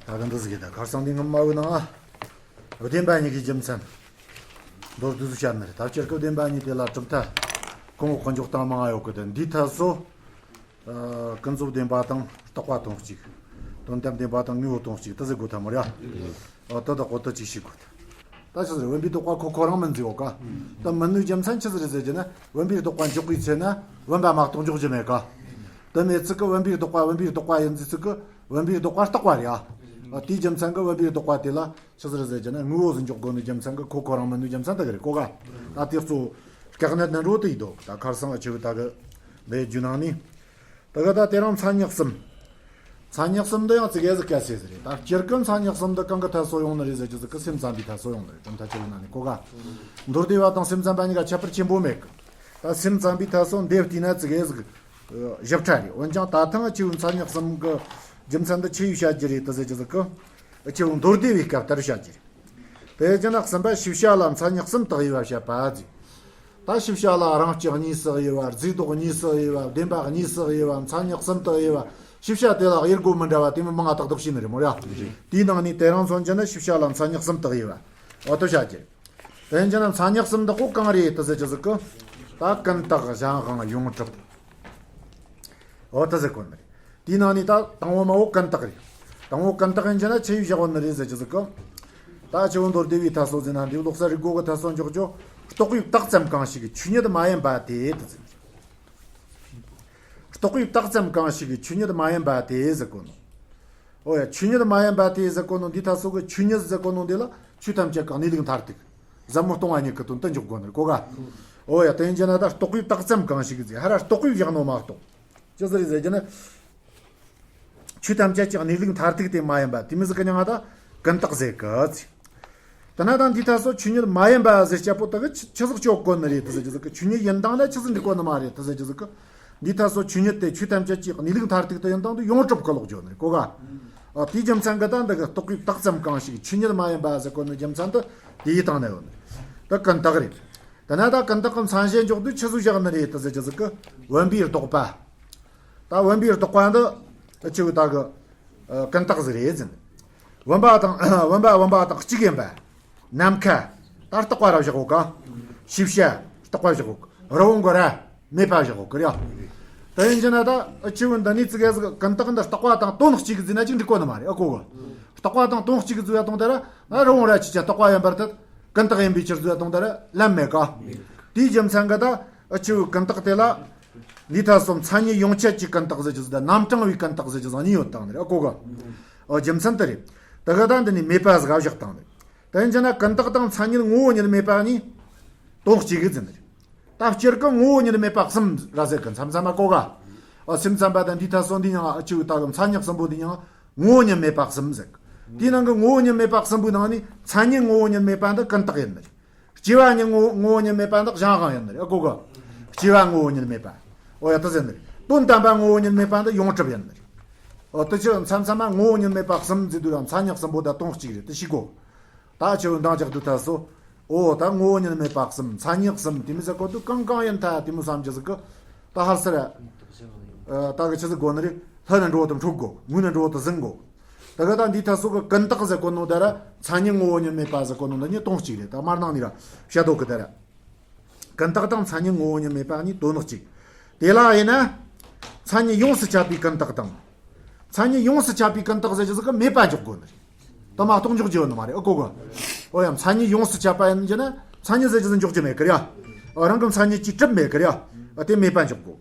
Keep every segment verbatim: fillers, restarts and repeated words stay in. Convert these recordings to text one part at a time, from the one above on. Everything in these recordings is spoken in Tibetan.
ད་ག་འདི་ཟིག་གི་ད་ཁར་སང་འདི་ངམ་མ་བུ་ནང་བདེན་པ་གཉིས་ཀྱི་རྒྱུ་མཚན་མདོར་བསྡུས་སུ་བཤད་ནི་རེད། ད་སྤྱིར་སྐབས་བདེན་པ་གཉིས་དེ་ལ་གྲུབ་མཐའ་གོང་འོག་གི་འཇོག་སྟངས་མང་ང་ཡོད་གི། ད་འདིའི་ཐད་སོ། ཨ། ཀུན་རྫོབ་བདེན་པ་དང་རྟག་པ་དོན་གཅིག། དོན་དམ་བདེན་པ་དང་དངོས་པོ་དོན་གཅིག་དེ་ཟེར་དགོས་ཐལ་མོ་ར། ཨ། དེ་དག་གོ་དེ་གཅིག་ཤེས་དགོས། ད་ཆི་ཟེར། བུམ་པའི་རྟོག་པ་ཁོ་ཁོ་རང་མིན་ཟེར་ཡོད་ཀ། ད་མིན་ནོའི་རྒྱུ་མཚན་ཆི་ཟིག་རེད་ཟེར་རྒྱུ་ན། བུམ་པའི་རྟོག་པ་འཇོག་པའི་ཚེ་ན་བུམ་པ་མ་གཏོགས་འཇོག་རྒྱུ་མེད་ཀ། དེ་མེད་ཚིག་གི་བུམ་པའི་རྟོག་པ་བུམ་པའི་རྟོག་པ་ཡིན་ཟེར་ཚིག་གི་བུམ་པའི་རྟོག་པ་རྟག་པ་རེད། ཨ། དེའི་རྒྱུ་མཚན་གི་བུམ་པའི་རྟོག་པ་དེ་ལ་ཆི་ཟིག་རེད་ཟེར་རྒྱུ་ན། དངོས་པོ་ཟིག་འཇོག་དགོས་ནི་རྒྱུ་མཚན་གི་ཁོ་ཁོ་རང་མིན་ནོའི་རྒྱུ་མཚན་དེ་གི་རེད་གོ་ག། ད་དེ་གཙོ་བོ་དཀའ་གནད་ནི་འགྲོ་དེ་ཡིན་དོ། ད་ཁར་སང་ཨ་ཆེ་བུ་ད་གི་འདི་རྒྱུ་ནང་ནས། ད་ག་ད་དེ་རིང་མཚན་ཉིད་གསུམ། མཚན་ཉིད་གསུམ་འདི་ཡང་ཙི་གེ་ཟིག་གལ་ཆེ་ཟིག་རེད། ད་སྤྱིར་གི་མཚན་ཉིད་གསུམ་འདི་གང་གི་ཐད་སོ་ཡོང་ནི་རེད་ཟེར་རྒྱུ་ཟིག་གི་སེམས་ཙམ་པའི་ཐད་སོ་ཡོང་ནི་རེད། གྲུབ་མཐའ་ཆེ་བའི་ནང་ནས་གོ་ག། མདོར་བསྡུས་པ་དང་སེམས་ཙམ་པ་གཉིས་ཀ་ཁྱད་པར་ཆེན་པོ་མེད་གི། ད་སེམས་ཙམ་པའི་ཐད་སོ་འདི་བལྟས་ན་ཙི་གེ་ཟིག་ཞིབ་ཕྲ་རེད། འོན་ཀྱང་ད་ཐེངས་ཆེ་བའི་མཚན་ཉིད་གསུམ་གི་རྒྱུ་མཚན་འདི་ཆི་ཡིས་བཤད་རྒྱུ་རེད་དེ་ཟེར་རྒྱུ་ཟིག་གི། ཆེ་བོ་མདོར་བསྡུས་པའི་སྐབས་ལྟར་བཤད་རྒྱུ་རེད། དེ་བྱས་ན་གསུམ་པ་ཤེས་བྱ་ལ་མཚན་ཉིད་གསུམ་དག་དབྱེ་བ་བཤད་པ་ཟེར། ད་ཤེས་བྱ་ལ་རང་སྤྱི་གཉིས་སུ་དབྱེ་བ། རྫས་ལྡོག་གཉིས་སུ་དབྱེ་བ། བདེན་པ་གཉིས་སུ་དབྱེ་བ། མཚན་ཉིད་གསུམ་དུ་དབྱེ་བ། ཤེས་བྱ་དེ་ལ་དབྱེ་སྒོ་མི་འདྲ་བ་དེ་མོ་མང་ང་ཏག་ཏག་ཤེས་ནི་རེད་མོ་ར། དེའི་ནང་ནས་དེ་རིང་མཚོན་རྒྱུ་ན་ཤེས་བྱ་ལ་མཚན་ཉིད་གསུམ་དུ་དབྱེ་བ། འོ་དེ་བཤད་རྒྱུ། དེ་ཡིན་རྒྱུ་ན་མཚན་ཉིད་གསུམ་དག་པོ་གང་རེད་དེ་ཟེར་རྒྱུ་ཟིག་གི། ད་ཀུན་བརྟགས། གཞན་དབང་། ཡོངས་གྲུབ། འོ་དེ་ཟེར་གོ་ནི་རེད། དེའི་ནང་ནས་ད་དང་པོ་མ་བོ་ཀུན་བརྟགས་རེད། དང་པོ་ཀུན་བརྟགས་ཡིན་རྒྱུ་ན་ཆི་ཡིས་བཞག་པ་ནི་རེད་ཟེར་རྒྱུ་ཟིག་གི། ད་ཆེ་བོ་མདོར་བསྡུས་པའི་ཐད་སོ་ཟེར་ན། འདི་ལོག་ས་རིག་གོ་གི་ཐད་སོ་འཇོག་རྒྱུ། རྟོག་པས་བཏགས་ཙམ་གང་ཞིག་ཆོས་ཉིད་མ་ཡིན་པ་དེ་དེ་ཟེར། རྟོག་པས་བཏགས་ཙམ་གང་ཞིག་ཆོས་ཉིད་མ་ཡིན་པ་དེ་ཟེར་གོ་ནོ། འོ་ཡ། ཆོས་ཉིད་མ་ཡིན་པ་དེ་ཟེར་གོ་ནོ་འདི་ཐད་སོ་གི་ཆོས་ཉིད་ཟེར་གོ་ནོ་འདི་ལ་ཆོས་ཐམས་ཅད་ཀྱི་གནས་ལུགས་མཐར་ཐུག། ཟབ་མོ་སྟོང་པ་ཉིད་ཀྱི་དོན་དུ་འཇོག་དགོས་ནི་རེད་གོ་ག། འོ་ཡ། དེ་ཡིན་རྒྱུ་ན་ད་རྟོག་པས་བཏགས་ཙམ་གང་ཞིག་ཟེར། ཧ་ར་རྟོག་པས་བཞག་ནོ་མ་གཏོགས། ཅི་ཟེར་ཟེར་རྒྱུ་ན། ཆོས་ཐམས་ཅད་ཀྱི་གནས་ལུགས་མཐར་ཐུག་དེ་མ་ཡིན་པ་དེ་མོ་ཟིག་གི་མྱིང་ང་ད་ཀུན་བརྟགས་ཟེར་གི། དེ་ན་ད་འདི་ཐད་སོ་ཆོས་ཉིད་མ་ཡིན་པ་ཟེར་རྒྱུ་བོ་དེ་གི་ཆི་ཆི་ཟིག་གཅོད་དགོས་ནི་རེད་དེ་ཟེར་རྒྱུ་ཟིག་གི། ཆོས་ཉིད་ཡིན་སྟངས་ལ་ཆི་ཟིག་འགྲིག་གོ་ནི་མ་རེད་དེ་ཟེར་རྒྱུ་ཟིག་གི། འདི་ཐད་སོ་ཆོས་ཉིད་དེ་ཆོས་ཐམས་ཅད་ཀྱི་གནས་ལུགས་མཐར་ཐུག་དེ་ཡིན་སྟངས་དེ་ཡོངས་གྲུབ་གི་ལོག་བརྗོད་ནི་རེད་གོ་ག། ཨ། དེའི་རྒྱུ་མཚན་གི་ད་འདི་གི་རྟོག་པས་བཏགས་ཙམ་གང་ཞིག་ཆོས་ཉིད་མ་ཡིན་པ་ཟེར་གོ་ནི་རྒྱུ་མཚན་དེ་དེའི་སྟེང་ན་ཡོད་ནི་རེད། ད་ཀུན་བརྟགས་རེད། དེ་ན་ད་ཀུན་བརྟགས་ཀྱི་མཚན་གཞི་འཇོག་དུས་ཆི་ཟིག་བཞག་ནི་རེད་དེ་ཟེར་རྒྱུ་ཟིག་གི། བུམ་པའི་རྟོག་པ། ད་བུམ་པའི་རྟོག་པ་འདི་ཆེ་བོ་ད་གི། ཨ། ཀུན་བརྟགས་ཟིག་རེད་ཟེར། བུམ་པ་དང་། བུམ་པ་བུམ་པ་དང་གཅིག་ཡིན་པ། ནམ་མཁའ། ད་རྟག་པ་ར་བཞག་གོ་ག། ཤེས་བྱ་རྟག་པ་བཞག་གོ་ག། རི་བོང་གི་རྭ་མེད་པ་བཞག་གོ་གི་རེད། དེ་ཡིན་རྒྱུ་ན་ད་ཨ་ཆེ་བོ་འདི་ནས་ཙི་གེ་ཟིག་ཀུན་བརྟགས་འདི་རྟག་པ་དང་དོན་གཅིག་ཟེར་ན་ཅིག་འགྲིག་གོ་ནི་མ་རེད། ཨ་གོ་གི། རྟག་པ་དང་དོན་གཅིག་ཟེར་བ་དང་ད་ར་ན་རི་བོང་རྭ་ཆོས་ཅན་རྟག་པ་ཡིན་པར་ཐལ། ཀུན་བརྟགས་ཡིན་པའི་ཕྱིར་ཟེར་བ་དང་ད་ར་ལན་མེད་ག། དེའི་རྒྱུ་མཚན་གི་ད་ཨ་ཆེ་བོའི་ཀུན་བརྟགས་དེ་ལ། འདི་ཐད་སོ་མཚན་ཉིད་ཡོངས་ཁྱབ་ཀྱི་ཀུན་བརྟགས་ཟེར་རྒྱུ་ཟིག་དང་རྣམ་གྲངས་པའི་ཀུན་བརྟགས་ཟེར་རྒྱུ་ཟིག་གཉིས་ཡོད་དང་ནི་རེད། ཨ་གོ་ག། ཨོ་རྒྱུ་མཚན་དེ་རེད། དེ་ག་ད་འདི་ནས་མེད་པ་ཟིག་ག་བཞག་དང་ནི་རེད། དེ་ཡིན་རྒྱུ་ན་ཀུན་བརྟགས་དང་མཚན་ཉིད་ངོ་བོ་ཉིད་མེད་པ་གཉིས་དོན་གཅིག་གི་ཟེར་ནི་རེད། ད་སྤྱིར་གི་ངོ་བོ་ཉིད་མེད་པ་གསུམ་ར་ཟེར་གི། མཚམས་མཚམས་མ་གོ་ག། ཨོ་སེམས་ཙམ་པ་དང་འདི་ཐད་སོ་འདི་མྱིང་ང་ཨ་ཆེ་བོའི་ད་གི་མཚན་ཉིད་གསུམ་པོ་འདི་མྱིང་ང་ངོ་བོ་ཉིད་མེད་པ་གསུམ་ཟེར་གི། དེའི་ནང་གི་ངོ་བོ་ཉིད་མེད་པ་གསུམ་པོའི་ནང་ནས་མཚན་ཉིད་ངོ་བོ་ཉིད་མེད་པ་འདི་ཀུན་བརྟགས་ཡིན་ནི་རེད། སྐྱེ་བ་ཉིད་ངོ་ངོ་བོ་ཉིད་མེད་པ་འདི་གཞན་དབང་ཡིན་ནི་རེད། ཨ་གོ་ག། སྐྱེ་བ་ངོ་བོ་ཉིད་མེད་པ། ཨོ་ཡ་དེ་ཟེར་ནི་རེད། དོན་དམ་པ་ངོ་བོ་ཉིད་མེད་པ་འདི་ཡོངས་གྲུབ་ཡིན་ནི་རེད། ཨོ་དེ་ཆོ་མཚམས་མཚམས་མ་ངོ་བོ་ཉིད་མེད་པ་གསུམ་ཟེར་དུས་ཡང་མཚན་ཉིད་གསུམ་པོ་ད་དོན་གཅིག་རེད་དེ་ཤེས་དགོས། ད་ཆོ་འདང་རྒྱག་དུས་ཐད་སོ། ཨོ་ད་ངོ་བོ་ཉིད་མེད་པ་གསུམ། མཚན་ཉིད་གསུམ། དེ་མོ་ཟེར་གོ་དུས་གང་གང་ཡིན་ཐལ་དེ་མོ་བསམ་རྒྱུ་ཟིག་གི། ད་ཧར་སར། ཨ་ད་གི་ཆི་ཟིག་དགོས་ནི་རེད། ལྷ་ནི་འགྲོ་བ་དེ་འཕྲོད་དགོས། ངུ་ནི་འགྲོ་བ་དེ་ཟིན་དགོས། ད་གི་ད་འདི་ཐད་སོ་གི་ཀུན་བརྟགས་ཟེར་གོ་ནོ་ད་ར་མཚན་ཉིད་ངོ་བོ་ཉིད་མེད་པ་ཟེར་གོ་ནོ་འདི་གཉིས་དོན་གཅིག་རེད། ད་མར་ནང་ནས་ར་བཤད་དོ་གི་ད་ར། ཀུན་བརྟགས་དང་མཚན་ཉིད་ངོ་བོ་ཉིད་མེད་པ་གཉིས་དོན་གཅིག། དེ་ལ་དབྱེ་ན། མཚན་ཉིད་ཡོངས་སུ་ཁྱབ་པའི་ཀུན་བརྟགས་དང་། མཚན་ཉིད་ཡོངས་སུ་ཁྱབ་པའི་ཀུན་བརྟགས་ཟེར་རྒྱུ་ཟིག་གི་མེད་པ་འཇོག་དགོས་ནི་རེད། དེ་མ་གཏོགས་འཇོག་རྒྱུ་ཡོད་ནི་མ་རེད། ཨ་གོ་གི། ཨོ་ཡ་མཚན་ཉིད་ཡོངས་སུ་ཁྱབ་པ་ཡིན་རྒྱུ་ན་མཚན་ཉིད་ཟེར་རྒྱུ་ཟིག་འཇོག་རྒྱུ་མེད་གི་རེད་ཡ། ཨ་རང་གི་མཚན་ཉིད་ཀྱིས་གྲུབ་མེད་གི་རེད་ཡ། ཨ་དེ་མེད་པ་འཇོག་དགོས།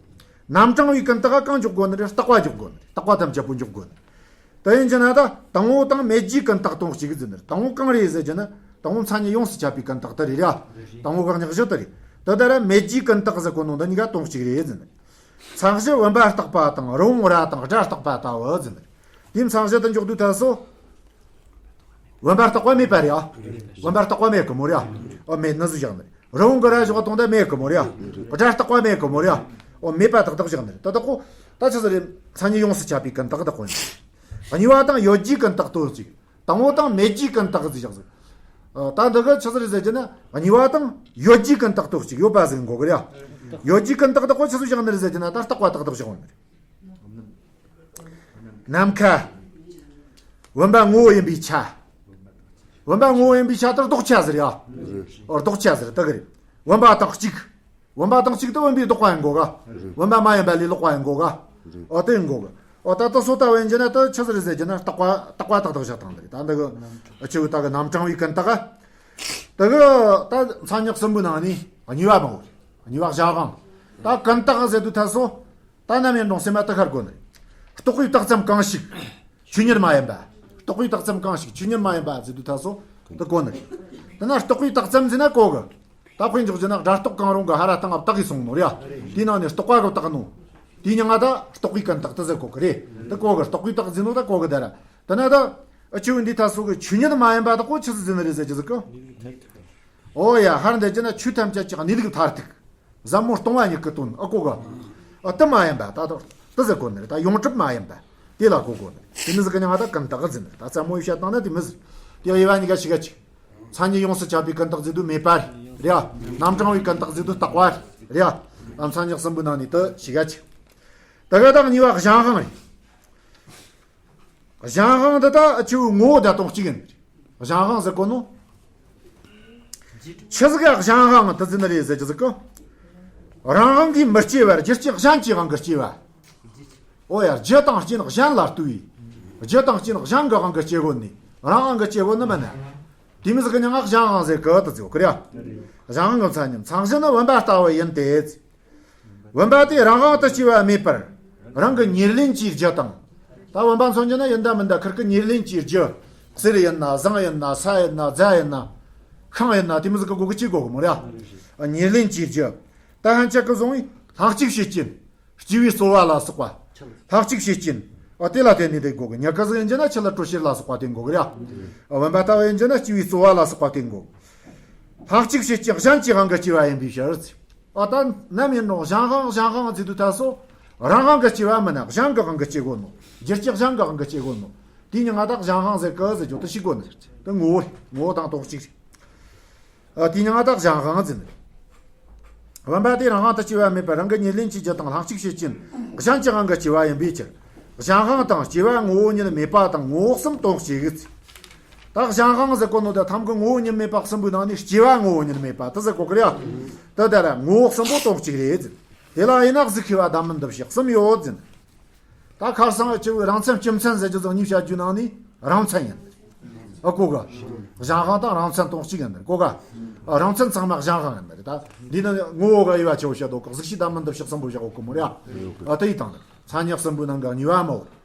རྣམ་གྲངས་པའི་ཀུན་བརྟགས་གང་འཇོག་དགོས་ནི་རེད། རྟག་པ་འཇོག་དགོས་ནི་རེད། རྟག་པ་ཐམས་ཅད་པོ་འཇོག་དགོས་ནི་རེད། དེ་ཡིན་རྒྱུ་ན་ད་དང་པོ་དང་མེད་རྒྱུའི་ཀུན་བརྟགས་དོན་གཅིག་གི་ཟེར་ནི་རེད། དང་པོ་གང་རེད་ཟེར་རྒྱུ་ན་དང་པོ་མཚན་ཉིད་ཡོངས་སུ་ཁྱབ་པའི་ཀུན་བརྟགས་དེ་རེད་ཡ། དང་པོ་གང་ཉག་བཞི་དེ་རེད། དེ་ལྟར་མེད་རྒྱུའི་ཀུན་བརྟགས་ཟེར་གོ་ནོ་འདི་གཉིས་ཀ་དོན་གཅིག་རེད་ཟེར་ནི་རེད། མཚན་གཞི་བུམ་པ་རྟག་པ་དང་རི་བོང་རྭ་དང་སྒྲ་རྟག་པ་ལྟ་བུ་ཟེར་ནི་རེད། དེའི་མཚན་གཞི་དེ་འཇོག་དུས་ཐད་སོ། བུམ་པ་རྟག་པ་མེད་པ་རེད་ཨ། བུམ་པ་རྟག་པ་མེད་གི་མོ་རེད་ཨ། ཨོ་མེད་ནི་ཟིག་བཞག་ནི་རེད། རི་བོང་གི་རྭ་བཞག་དང་ད་མེད་གི་མོ་རེད་ཨ། སྒྲ་རྟག་པ་མེད་གི་མོ་རེད་ཨ། ཨོ་མེད་པ་ཏག་ཏག་བཞག་ནི་རེད། ད་དག་གོ། ད་ཆི་ཟིག་རེད། མཚན་ཉིད་ཡོངས་སུ་ཁྱབ་པའི་ཀུན་བརྟགས་དག་གོ་ཡིན། གཉིས་པ་དང་ཡོད་རྒྱུའི་ཀུན་བརྟགས་དོན་གཅིག། དང་པོ་དང་མེད་རྒྱུའི་ཀུན་བརྟགས་ཟིག་བཞག་ཟིག། ཨ་ད་འདི་ག་ཆི་ཟིག་རེད་ཟེར་རྒྱུ་ན་གཉིས་པ་དང་ཡོད་རྒྱུའི་ཀུན་བརྟགས་དོན་གཅིག་ཡོད་པ་ཟིག་གོ་གི་རེད་ཨ། ཡོད་རྒྱུའི་ཀུན་བརྟགས་དག་གོ་ཆི་ཟིག་བཞག་ནི་རེད་ཟེར་རྒྱུ་ན་ད་རྟག་པ་ཏག་ཏག་བཞག་ཡོད་ནི་རེད། ནམ་མཁའ། བུམ་པ་ངོ་བོ་ཡིན་པའི་ཆ། བུམ་པ་ངོ་བོ་ཡིན་པའི་ཆ་དེར་ལྡོག་ཆ་ཟེར་ཡ། ཨོ་ལྡོག་ཆ་ཟེར་དེ་གི་རེད། བུམ་པ་དང་གཅིག་བུམ་པ་དང་གཅིག་ཏུ་བུམ་པས་ལྡོག་པ་ཡིན་དགོས་ག་བུམ་པ་མ་ཡིན་པ་ལས་ལྡོག་པ་ཡིན་དགོས་ག་ཨོ་དེ་ཡིན་དགོས་ག་ཨོ་ད་ལྟ་སོ་ལྟ་བུ་ཡིན་རྒྱུ་ན་ད་ཆི་ཟིག་རེད་ཟེར་རྒྱུ་ན་རྟག་པ་རྟག་པ་ཏག་ཏག་བཞག་བཏང་འདི་རེད། ད་འདི་གི་ཆི་བོ་ད་གི་རྣམ་གྲངས་པའི་ཀུན་བརྟགས། དེ་གི་ད་མཚན་ཉིད་གསུམ་པོའི་ནང་ནས་གཉིས་པ་མང་བོ། གཉིས་པ་གཞན་དབང་། ད་ཀུན་བརྟགས་ཟེར་དུས་ད་སོ། ད་ནམ་ཡིན་རུང་སེམས་མ་དེ་ཤར་དགོས་ནི། རྟོག་པའི་རྟགས་ཙམ་གང་ཞིག་ཆོས་ཉིད་མ་ཡིན་པ། རྟོག་པའི་རྟགས་ཙམ་གང་ཞིག་ཆོས་ཉིད་མ་ཡིན་པ་ཟེར་དུས་ད་སོ། དེ་གོ་ནི། དེ་ན་རྟོག་པའི་རྟགས་ཙམ་ཟེར་ན་གོ་གི་ད་དཔེ་འཇོག་རྒྱུ་ན་སྒྲ་རྟོག་གང་རུང་གི་ཧ་ར་སྟེང་ང་བཏགས་གིས་སོང་ནོ་རེད་ཡ། དེའི་ནང་ནས་རྟོག་པ་གི་བཏགས་ནོ། དེའི་མྱིང་ང་ད་རྟོག་པའི་ཀུན་བརྟགས་དེ་ཟེར་གོ་གི་རེད། དེ་གོ་གི་རྟོག་པའི་རྟགས་ཟེར་ནོ་ད་གོ་གི་ད་ར། དེ་ན་ད། ཨ་ཆུ་འདི་ད་སོ་གི་ཆོས་ཉིད་མ་ཡིན་པ་དག་གོ་ཆི་ཟིག་ཟེར་ནི་རེད་ཟེར་རྒྱུ་ཟིག་གི་ཨོ་ཡ། ཧར་འདི་ཅི་ན་ཆོས་ཐམས་ཅད་ཀྱི་གནས་ལུགས་མཐར་ཐུག་ཟབ་མོ་སྟོང་པ་ཉིད་ཀྱི་དོན་ཨ་གོ་ག་ཨ་དེ་མ་ཡིན་པ་ད་དོ་དེ་ཟེར་གོ་ནི་རེད། ད་ཡོངས་གྲུབ་མ་ཡིན་པ་དེ་ལ་གོ་གོ་ནི་རེད། དེ་ནི་ཟིག་གི་ཉང་ང་ད་ཀུན་བརྟགས་ཟེར་ནི་རེད། ད་ཟབ་མོ་ཡི་བཤད་སྟངས་ན་དེ་མི་ཟེར། དེ་དབྱེ་བ་གཉིས་ཀ་ཞིག་ག་ཅིག་མཚན་ཉིད་ཡོངས་སུ་ཁྱབ་པའི་ཀུན་བརྟགས་ཟེར་དུས་མེད་པ་རེད་ཡ། རྣམ་གྲངས་པའི་ཀུན་བརྟགས་ཟེར་དུས་རྟག་པ་རེད་ཡ། ཨ་མཚན་ཉིད་གསུམ་པོའི་ནང་ནས་དེ་ཞིག་ག་ཅིག་ད་ག་ད་གཉིས་པ་གཞན་དབང་རེད། གཞན་དབང་འདི་ད་ཆུ་བོའི་ངོ་བོ་དང་སྟོང་གཅིག་ཡིན། གཞན་དབང་ཟེར་གོ་ནོ། ཆི་ཟིག་ག་གཞན་དབང་དེ་ཟེར་ནི་རེད་ཟེར་རྒྱུ་ཟིག་གི་རང་དབང་གིས་མི་སྐྱེ་བར་རྒྱུ་སྐྱེ་གཞན་གྱི་དབང་གིས་སྐྱེ་བ། ཨོ་ཡ། རྒྱུ་དང་རྐྱེན་གཞན་ལ་ལྟོས་པའི། རྒྱུ་དང་རྐྱེན་གཞན་གྱི་དབང་གིས་སྐྱེ་གོ་ནི། རང་དབང་གིས་སྐྱེ་གོ་ནི་མིན་ན། དེ་མི་ཟིག་གི་མྱིང་ང་གཞན་དབང་ཟེར་གི་དེ་ཟེར་གི་རེད། གཞན་དབང་གི་མཚན་ཉིད་མཚན་གཞི་ནི་བུམ་པ་ལྟ་བུ་ཡིན་ཏེ། བུམ་པ་དེ་རང་དབང་དུ་སྐྱེ་བ་མེད་པར་རང་གི་ཉེར་ལེན་གྱི་རྒྱུ་དང་། ད་བུམ་པ་མཚོན་རྒྱུ་ན་ཡིན་ད་མིན་ད་ཁིར་གི་ཉེར་ལེན་གྱི་རྒྱུ། གསེར་ཡིན་ན་ཟངས་ཡིན་ན་ས་ཡིན་ན་རྫ་ཡིན་ན། ཤིང་ཡིན་ན་དེ་མི་ཟིག་གི་སྒོ་གི་ཅི་གོ་གི་མོ་ར། ཉེར་ལེན་གྱི་རྒྱུ། ད་ཧན་ཆད་གི་བཟུང་བའི་ལྷན་ཅིག་བྱེད་ཀྱིན། སྐྱེ་བའི་རྩོལ་བ་ལ་སོགས་པ། ལྷན་ཅིག་བྱེད་ཀྱིན། ཨ་དེ་ལ་བརྟེན་ནས་དེ་གོ་གི་ཉི་ག་ཟིག་ཡིན་རྒྱུ་ན་ཆུ་ལ་དྲོད་གཤེར་ལ་སོགས་པ་བརྟེན་གོ་གི་ར། ཨ་བུམ་པ་ལྟ་བུ་ཡིན་རྒྱུ་ན་སྐྱེ་བའི་རྩོལ་བ་ལ་སོགས་པ་བརྟེན་གོ་ལྷན་ཅིག་བྱེད་ཀྱིན་གཞན་གྱི་དབང་གིས་སྐྱེ་བ་ཡིན་པའི་ཕྱིར། ཨ་ད་ནམ་ཡིན་རུང་གཞན་དབང་གཞན་དབང་ཟེར་དུས་ད་སོ། རང་དབང་གིས་སྐྱེ་བ་མིན་ན་གཞན་གྱི་དབང་གིས་སྐྱེ་གོ་ནོ། རྒྱུ་སྐྱེ་གཞན་གྱི་དབང་གིས་སྐྱེ་གོ་ནོ། དེའི་མྱིང་ང་ད་གཞན་དབང་ཟེར་གི་ཟེར་རྒྱུ་དེ་ཤེས་དགོས་ནི་རེད། དེ་ངོ་བོ་རེད། ངོ་བོ་དང་སྟོང་གཅིག་རེད། ཨ་དེའི་མྱིང་ང་ད་གཞན་དབང་ཟེར་ནི་རེད། བུམ་པ་དེ་རང་དབང་དུ་སྐྱེ་བ་མེད་པར་རང་གི་ཉེར་ལེན་གྱི་རྒྱུ་དང་ལྷན་ཅིག་བྱེད་ཀྱིན་གཞན་གྱི་དབང་གིས་སྐྱེ་བ་ཡིན་པའི་ཕྱིར། གཞན་དབང་དང་སྐྱེ་བ་ངོ་བོ་ཉིད་མེད་པ་དང་ངོ་བོ་གསུམ་སྟོང་གཅིག་གི་ཚེ། ད་གཞན་དབང་ཟེར་གོ་ནོ་དེ་ཐམ་གི་ངོ་བོ་ཉིད་མེད་པ་གསུམ་པོའི་ནང་ནས་སྐྱེ་བ་ངོ་བོ་ཉིད་མེད་པ་དེ་ཟེར་གོ་གི་རེད། དེ་ལྟར་ངོ་བོ་གསུམ་པོ་སྟོང་གཅིག་རེད། དེ་ལ་ཡིན་ན་གཟུགས་ཤེས་པ་བདག་མིན་འདུ་བྱེད་གསུམ་ཡོད་ཟེར། ད་ཁར་སང་ཨ་ཆུ་བོའི་རང་མཚན་སྤྱི་མཚན་ཟེར་རྒྱུ་ཟིག་གཉིས་བཤད་རྒྱུ་ནང་ནས་རང་མཚན་ཡིན། ཨ་གོ་ག་གཞན་དབང་དང་རང་མཚན་སྟོང་གཅིག་ཡིན་གོ་ག་ཨ་རང་མཚན་ཚང་མ་གཞན་དབང་ཡིན་རེད། ད་འདི་ནི་ངོ་བོ་ག་དབྱེ་བ་ཆེ་བོ་བཤད་དོ་ག་གཟུགས་ཤེས་བདག་མིན་འདུ་བྱེད་གསུམ་པོ་བཞག་གོ་གི་མོ་རེད། ཨ་དེ་ཡི་དང་ནི་མཚན་ཉིད་གསུམ་པོའི་ནང་ག་གཉིས་པ་མོ།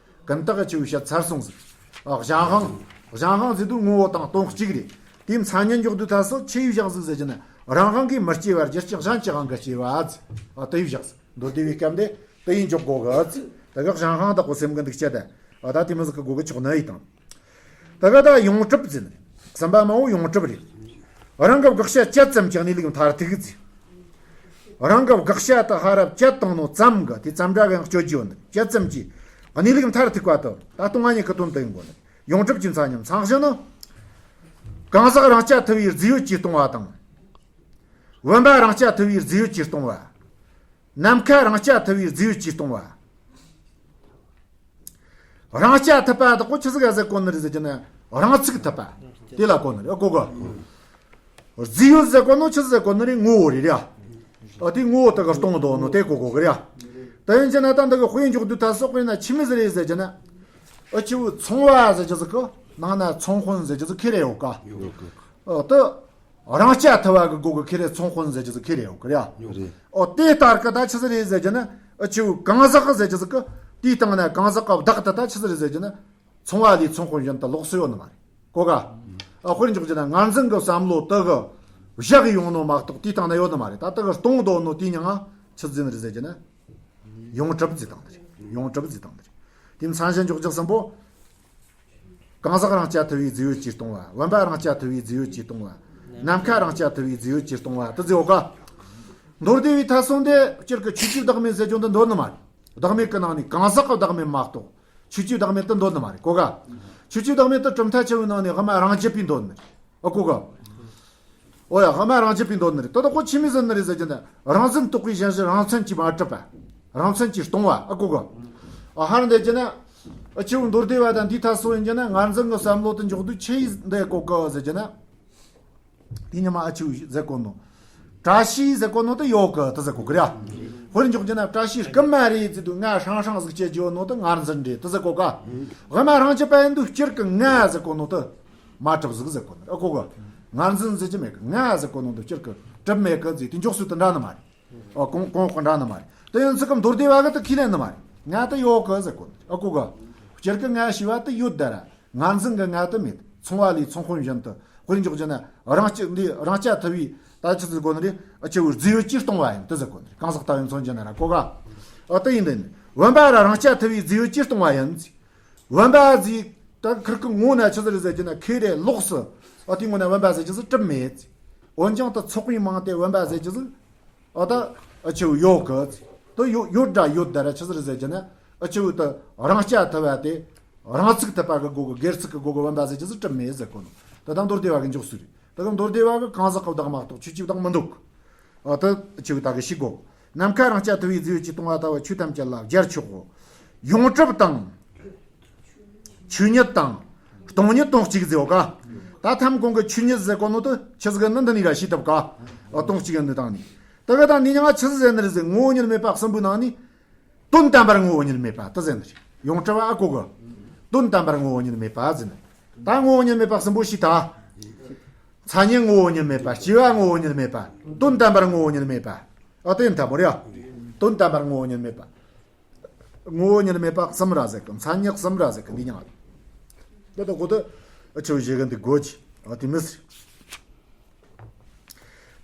ཀུན་བརྟགས་ཀྱི་ཆུ་བོའི་བཤད་ཚར་སོང་ཟིག་ཨ་གཞན་དབང་། གཞན་དབང་ཟེར་དུས་ངོ་བོ་དང་སྟོང་གཅིག་རེད། དེའི་མཚན་ཉིད་འཇོག་དུས་ད་སོ་ཆི་ཡི་བཞག་ཟིག་ཟེར་རྒྱུ་ན་རང་དབང་གིས་མི་སྐྱེ་བར་རྒྱུ་སྐྱེ་གཞན་གྱི་དབང་གིས་སྐྱེ་བ་ཟེར། ཨ་དེ་ཡི་བཞག་ཟིག་མདོ་སྡེ་བའི་སྐབས་འདི་དེ་ཡིན་འཇོག་དགོས་གི་ཟེར། ད་ག་གཞན་དབང་དག་གོ་སེམས་གི་འདུག་བྱ་ད། ཨ་ད་དེ་མི་ཟིག་གི་སྒོ་གི་ཆོག་ནི་ཡི་དང་། ད་ག་ད་ཡོངས་གྲུབ་ཟེར་ནི། གསུམ་པ་མ་བོ་ཡོངས་གྲུབ་རེད། རང་གི་དགག་བྱ་བཅད་ཙམ་གྱི་གནས་ལུགས་མཐར་ཐུག་ཟེར། རང་གི་དགག་བྱ་དེ་ཧ་ར་བཅད་བཏང་ནོ་ཙམ་གི་དེ་ཙམ་འདྲ་གི་ཡང་སྤྱོད་རྒྱུ་ཡོད་ནི་བཅད་ཙམ་གྱི་གནས་ལུགས་མཐར་ཐུག་པ་དེ་ད་སྟོང་པ་ཉིད་ཀྱི་དོན་དུ་ཡིན་དགོས་ནི། ཡོངས་གྲུབ་ཀྱི་མཚན་ཉིད་མཚན་གཞི་ནི། གང་ཟག་རང་རྐྱ་ཐུབ་པའི་རྫས་ཡོད་ཀྱིས་སྟོང་བ་དང་། བུམ་པ་རང་རྐྱ་ཐུབ་པའི་རྫས་ཡོད་ཀྱིས་སྟོང་བ། ནམ་མཁའ་རང་རྐྱ་ཐུབ་པའི་རྫས་ཡོད་ཀྱིས་སྟོང་བ། རང་རྐྱ་ཐུབ་པ་དག་གོ་ཆི་ཟིག་ག་ཟེར་གོ་ནི་རེད་ཟེར་རྒྱུ་ན་རང་ཚུགས་ཐུབ་པ། དེ་ལ་གོ་ནི་རེད་གོ་གོ་རྫས་ཡོད་ཟེར་གོ་ནོ་ཆི་ཟིག་ཟེར་གོ་ནི་རེད། ངོ་བོ་རེད་ར། ཨ་དེ་ངོ་བོ་དག་གི་སྟོང་དོ་ནོ་དེ་གོ་གོ་གི་རེད། དེ་ཡིན་རྒྱུ་ན་ད་འདི་གི་དཔེ་འཇོག་དུས་ད་སོག་པས་ན་ཆི་མི་ཟིག་རེད་ཟེར་རྒྱུ་ན། ཨ་ཆི་བོ་ཚོང་བ་ཟེར་རྒྱུ་ཟིག་གི་ནང་ན་ཚོང་དཔོན་ཟེར་རྒྱུ་ཟིག་ཁེ་རེ་ཡོད་ག་ཨ་དེ། རང་རྐྱ་ཐུབ་པ་གི་སྒོ་གི་ཁེ་རེ་ཚོང་དཔོན་ཟེར་རྒྱུ་ཟིག་ཁེ་རེ་ཡོད་གི་རེད། རེད། ཨོ་དེ་ལྟར་གི་ད་ཆི་ཟིག་རེད་ཟེར་རྒྱུ་ན། ཨ་ཆི་བོ་གང་ཟག་གི་ཟེར་རྒྱུ་ཟིག་གི་དེའི་སྟེང་ན་གང་ཟག་གི་བདག་དེ་ད་ཆི་ཟིག་རེད་ཟེར་རྒྱུ་ན། ཚོང་བ་ལས་ཚོང་དཔོན་གཞན་དུ་ལོགས་སུ་ཡོད་ནི་མ་རེད། གོ་ག་ཨ་དཔེར་འཇོག་རྒྱུ་ན་ངར་འཛིན་གི་བསམ་བློ་དེ་གི་བཞག་གི་ཡོང་ནོ་མ་གཏོགས་དེའི་སྟེང་ན་ཡོད་ནི་མ་རེད། ད་དེ་གི་སྟོང་དོ་ནོ་དེའི་མྱིང་ང་ཆི་ཟེར་ནི་རེད་ཟེར་རྒྱུ་ན། ཡོངས་གྲུབ་ཟེར་སྟངས་དེ་རེད། ཡོངས་གྲུབ་ཟེར་སྟངས་དེ་རེད། དེ་མཚན་གཞི་འཇོག་རྒྱུ་གསུམ་པོ། གང་ཟག་རང་རྐྱ་ཐུབ་པའི་རྫས་ཡོད་ཀྱིས་སྟོང་བ། བུམ་པ་རང་རྐྱ་ཐུབ་པའི་རྫས་ཡོད་ཀྱིས་སྟོང་བ། ནམ་མཁའ་རང་རྐྱ་ཐུབ་པའི་རྫས་ཡོད་ཀྱིས་སྟོང་བ་དེ་ཟེར་ཡོད་ག་མདོ་སྡེ་བའི་ཐད་སོང་སྟེ་སྤྱིར་གི་ཆོས་ཅན་བདག་མེད་ཟེར་རྒྱུ་འདི་འདོད་ནི་མ་རེད། བདག་མེད་ཀྱི་ནང་ནས་གང་ཟག་གི་བདག་མེད་མ་གཏོགས་ཆོས་ཅན་བདག་མེད་དེ་འདོད་ནི་མ་རེད་གོ་ག་ཆོས་ཅན་བདག་མེད་དེ་གྲུབ་མཐའ་ཆེ་བའི་ནང་ནས་དབུ་མ་རང་རྒྱུད་པས་འདོད་ནི་རེད། ཨ་གོ་ག་ཨོ་ཡ། དབུ་མ་རང་རྒྱུད་པས་འདོད་ནི་རེད། དོ་དོ་ཁོ་ཆི་མོ་ཟེར་ནི་རེད་ཟེར་རྒྱུ་ན་རང་བཞིན་རྟོག་པའི་གཞན་གཞི་རང་མཚན་གྱིས་མ་གྲུབ་པ། རང་མཚན་གྱིས་སྟོང་བ། ཨ་གོ་ག་ཨ་ཧར་འདི་རྒྱུ་ན། ཨ་ཆེའུ་མདོ་སྡེ་བ་དང་འདིའི་ཐད་སོ་ཡིན་གྱི་ན། ངར་འཛིན་གྱི་བསམ་བློ་དེ་འཇོག་དུས་ཆི་ཡིས་འདི་གོ་གི་ཟེར་གྱི་ན། དེ་ཉི་མ་ཨ་ཆེའུ་ཟེར་གོ་ནོ། བཀྲ་ཤིས་ཟེར་གོ་ནོ་དེ་ཡོད་གི་དེ་ཟེར་གོ་གི་ར། དཔེར་འཇོག་རྒྱུ་ན་བཀྲ་ཤིས་རྐུན་མ་རེད་ཟེར་དུས་ང་ཧྲང་ཧྲང་ཟིག་བྱེད་རྒྱུ་ནོ་དེ་ངར་འཛིན་རེད་དེ་ཟེར་གོ་ག། དབུ་མ་རང་རྐྱ་པ་ཡིན་དུས་སྤྱིར་གི་ང་ཟེར་གོ་ནོ་དེ་མ་གྲུབ་ཟིག་ཟེར་གོ་ནི་ཨ་གོ་གི། ངར་འཛིན་ཟེར་གྱི་མེད་གི། ང་ཟེར་གོ་ནོ་དེ་སྤྱིར་གི་གྲུབ་མེད་གི་ཟེར་དེ་འཇོག་སྲོལ་དེ་འདྲ་ནི་མ་རེད། ཨ་གོང་གོང་གི་འདྲ་ནི་མ་རེད། དེ་ཡིན་ཚུལ་གི་མདོ་སྡེ་བ་གི་དེ་ཁས་ལེན་ནི་མ་རེད། ང་དེ་ཡོད་གི་ཟེར་གོ་ནི་ཨ་གོ་གི། སྤྱིར་གི་ང་ཞེས་པ་དེ་ཡོད་ད་ར། ངར་འཛིན་གི་ང་དེ་མེད། མཚུངས་པ་ལས་མཚུངས་དཔོན་བཞིན་དུ། དཔེར་འཇོག་རྒྱུ་ན་རང་རྐྱ་འདི་རང་རྐྱ་ཐུབ་པའི་ད་ཆི་ཟེར་གོ་ནི་རེད། ཨ་ཆེ་བོའི་རྫས་ཡོད་ཀྱིས་སྟོང་བ་ཡིན་དེ་ཟེར་གོ་ནི་རེད། གང་ཟག་ལྟ་བུའི་མཚོན་རྒྱུ་ན་ར་གོ་ག། ཨ་དེ་ཡིན་དེ་ནི་བུམ་པ་ར་རང་རྐྱ་ཐུབ་པའི་རྫས་ཡོད་ཀྱིས་སྟོང་བ་ཡིན། བུམ་པ་ཟེར་ད་ཁིར་ཁི་ངོ་ན་ཆི་ཟིག་རེད་ཟེར་རྒྱུ་ན་ཁེ་རེ་ལོགས་སུ། ཨ་དེ་ངོ་ན་བུམ་པ་ཟེར་རྒྱུ་ཟིག་གྲུབ་མེད། འོན་ཀྱང་དེ་ཚོགས་པའི་མིང་དེ་བུམ་པ་ཟེར་རྒྱུ་ཟིག་ཨ་ད་ཨ་ཆེ་བོ་ཡོད་གི། དེ་ཡོད་ཡོད་དྲ་ཡོད་ད་ར་ཆི་ཟིག་རེད་ཟེར་རྒྱུ་ན། ཨ་ཆེ་བོ་དེ་རང་རྐྱ་ཐུབ་པ་དེ་རང་ཚུགས་ཐུབ་པ་གི་སྒོ་གི་སྒེར་ཚུགས་གི་སྒོ་གི་བུམ་པ་ཟེར་རྒྱུ་ཟིག་གྲུབ་མེད་ཟེར་གོ་ནོ། དེ་ད་མདོ་སྡེ་བ་གི་འཇོག་སྲོལ་རེད། དེ་གི་མདོ་སྡེ་བ་གི་གང་ཟག་གི་བདག་མ་གཏོགས་ཆོས་ཀྱི་བདག་མི་འདུག་ཨ་དེ་ཆེ་བོ་ད་གི་ཤེས་དགོ། ནམ་མཁའ་རང་རྐྱ་ཐུབ་པའི་རྫས་ཡོད་ཀྱིས་སྟོང་བ་ལྟ་བུ་ཆོས་ཐམས་ཅད་ལ་སྦྱར་ཆོག་གོ། ཡོངས་གྲུབ་དང་། ཆོས་ཉིད་དང་། སྟོང་ཉིད་དོན་གཅིག་ཟེར་བ་ཀ། ད་ཐམ་གོང་གི་ཆོས་ཉིད་ཟེར་གོ་ནོ་དེ་ཆི་ཟིག་ནི་འདི་ནི་ར་ཤེས་ཐུབ་ཀ། ཨ་དོན་གཅིག་ཡིན་ནི་དང་ནི། དེ་གི་དང་ནི་ཉང་ཆི་ཟིག་ཟེར་ནི་རེད་ཟེར། ངོ་བོ་ཉིད་མེད་པ་གསུམ་པོའི་ནང་ནི། དོན་དམ་པར་ངོ་བོ་ཉིད་མེད་པ་དེ་ཟེར་ནི་རེད། ཡོངས་གྲུབ་པ་ཨ་གོ་གི། དོན་དམ་པར་ངོ་བོ་ཉིད་མེད་པ་ཟེར་ནི། ད་ངོ་བོ་ཉིད་མེད་པ་གསུམ་པོ་ཤེས་ད། མཚན་ཉིད་ངོ་བོ་ཉིད་མེད་པ། སྐྱེ་བ་ངོ་བོ་ཉིད་མེད་པ། དོན་དམ་པར་ངོ་བོ་ཉིད་མེད་པ། ཨ་དེ་ཡིན་ད་མོ་རེད་ཨ། དོན་དམ་པར་ངོ་བོ་ཉིད་མེད་པ། ངོ་བོ་ཉིད་མེད་པ་གསུམ་ར་ཟེར་གི། མཚན་ཉིད་གསུམ་ར་ཟེར་གི་འདི་ཉང་། ད་ལྟ་གོ་ད་ཨ་ཆེ་བོ་ཞེ་གི་འདི་གོ་ཅི། ཨ་དེ་མི་སྲིད།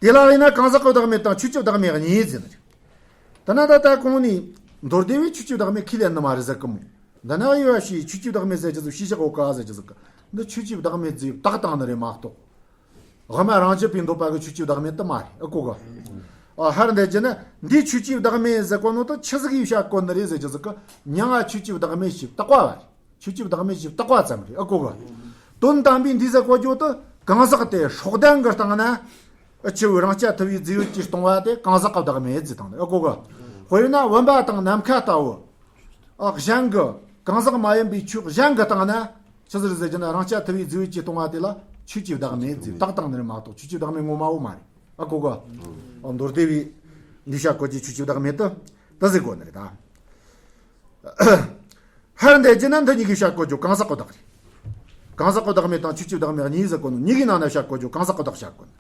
དེ་ལ་ཡིན་ན་གང་ཟག་གི་བདག་མེད་དང་ཆོས་ཀྱི་བདག་མེད་གཉིས་ཟེར་ནི་རེད། ད་ན་ད་ལྟ་གོང་ནས་མདོ་སྡེ་བས་ཆོས་ཀྱི་བདག་མེད་ཁས་ལེན་ནི་མ་རེད་ཟེར་གི་མོ། འདི་ན་ཡོད་ཞེས་ཆོས་ཀྱི་བདག་མེད་ཟེར་རྒྱུ་ཟིག་ཤེས་བྱ་གོ་ག་ཟེར་རྒྱུ་ཟིག་གི། འདི་ཆོས་ཀྱི་བདག་མེད་ཟེར་བཏགས་བཏང་ནི་རེད་མ་གཏོགས། དབུ་མ་རང་རྐྱ་པས་འདོད་པ་གི་ཆོས་ཀྱི་བདག་མེད་དེ་མ་རེད། ཨ་གོ་ག། ཨ་ཧར་འདི་རྒྱུ་ན་འདིའི་ཆོས་ཀྱི་བདག་མེད་ཟེར་གོ་ནོ་དེ་ཆི་ཟིག་ཡིས་བཤད་གོ་ནི་རེད་ཟེར་རྒྱུ་ཟིག་གི། མྱང་ང་ཆོས་ཀྱི་བདག་མེད་ཞེས་བཏགས་པ་བ་རེད། ཆོས་ཀྱི་བདག་མེད་ཞེས་བཏགས་པ་ཙམ་རེད། ཨ་གོ་ག། དོན་དམ་པའི་འདི་ཟེར་གོ་རྒྱུ་དེ་གང་ཟག་དེ་སྲོག་ལྡན་གྱི་སྟེང་ན། ཨ་ཆེ་བོའི་རང་རྐྱ་ཐུབ་པའི་རྫས་ཡོད་ཀྱིས་སྟོང་བ་དེ་གང་ཟག་གི་བདག་མེད་ཟེར་བཏང་ནས། ཨ་གོ་ག། དཔེར་ན་བུམ་པ་དང་ནམ་མཁའ་ལྟ་བུ། ཨ་གཞན་གྱི་གང་ཟག་མ་ཡིན་པའི་ཆོས་གཞན་གྱི་སྟེང་ན་ཆི་ཟིག་རེད་ཟེར་རྒྱུ་ན། རང་རྐྱ་ཐུབ་པའི་རྫས་ཡོད་ཀྱིས་སྟོང་བ་དེ་ལ་ཆོས་ཀྱི་བདག་མེད་ཟེར་བཏགས་བཏང་ནི་རེད་མ་གཏོགས་ཆོས་ཀྱི་བདག་མེད་ངོ་མ་བོ་མ་རེད། ཨ་གོ་ག། ཨ་མདོ་སྡེ་བས་འདི་བཤད་གོ་རྒྱུ་ཆོས་ཀྱི་བདག་མེད་དེ་དེ་ཟེར་གོ་ནི་རེད་ད། ཧར་འདི་རྒྱུ་ན་འདི་གཉིས་ཀྱིས་བཤད་གོ་རྒྱུ་གང་ཟག་གི་བདག་རེད། གང་ཟག་གི་བདག་མེད་དང་ཆོས་ཀྱི་བདག་མེད་གཉིས་ཟེར་གོ་ནོ་གཉིས་ཀྱི་ནང་ན་བཤད་གོ་རྒྱུ་གང་ཟག་གི་བདག་བཤད་གོ་ནི།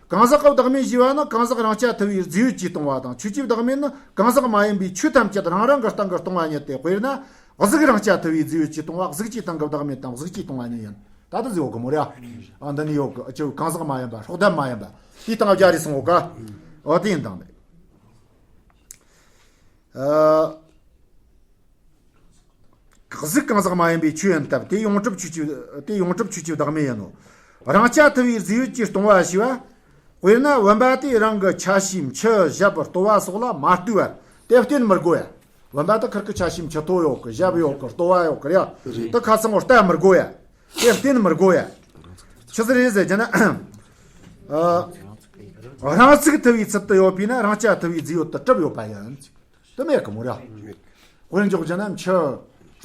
གང་ཟག་གི་བདག་མེད་ཞེས་པ་ནི་གང་ཟག་རང་རྐྱ་ཐུབ་པའི་རྫས་ཡོད་ཀྱིས་སྟོང་བ་དང་། ཆོས་ཀྱི་བདག་མེད་ནི་གང་ཟག་མ་ཡིན་པའི་ཆོས་ཐམས་ཅད་རང་རང་གི་སྟེང་གི་སྟོང་བ་ཉིད་དེ། དཔེར་ན་གཟུགས་རང་རྐྱ་ཐུབ་པའི་རྫས་ཡོད་ཀྱིས་སྟོང་བ། གཟུགས་ཀྱི་སྟེང་གི་བདག་མེད་དང་གཟུགས་ཀྱིས་སྟོང་བ་ཉིད་ཡིན། ད་ལྟ་ཟེར་གོ་གི་མོ་རེད་ཨ། ཨ་འདི་ནི་ཡོད་གི། ཨ་ཆེ་བོ་གང་ཟག་མ་ཡིན་པ། སྲོག་ལྡན་མ་ཡིན་པ། དེའི་སྟེང་སྦྱར་རེ་སོང་གོ་ག། ཨོ་དེ་ཡིན་དང་ནི། ཨ། གཟུགས་གང་ཟག་མ་ཡིན་པའི་ཆོས་ཡིན་སྟབས། དེ་ཡོངས་གྲུབ་ཆོས་ཀྱི། དེ་ཡོངས་གྲུབ་ཆོས་ཀྱི་བདག་མེད་ཡིན་ནོ། རང་རྐྱ་ཐུབ་པའི་རྫས་ཡོད་ཀྱིས་སྟོང་བ་ཞེས་པ། དཔེར་ན་བུམ་པ་དེ་རང་གི་ཆ་ཤས་མཆུ་ཞབས་ལྟོ་བ་སོགས་ལ་མ་ལྟོས་པར་དེ་བརྟེན་མི་དགོས་ཡ། བུམ་པ་དེ་ཁིར་གི་ཆ་ཤས་མཆུ་ཏོ་ཡོད་གི། ཞབས་ཡོད་གི། ལྟོ་བ་ཡོད་གི་རེད་ཡ། དེ་ཁ་ཚང་བོ་ལྟ་མི་དགོས་ཡ། དེ་བརྟེན་མི་དགོས་ཡ། ཆི་ཟིག་རེད་ཟེར་རྒྱུ་ན། ཨ། རང་ཚུགས་ཐུབ་པའི་ཚུལ་དུ་ཡོད་པས་ན་རང་རྐྱ་ཐུབ་པའི་རྫས་ཡོད་དེ་གྲུབ་ཡོད་པ་ཡིན། དེ་མེད་གི་མོ་ར། དཔེར་འཇོག་རྒྱུ་ན་མཆུ།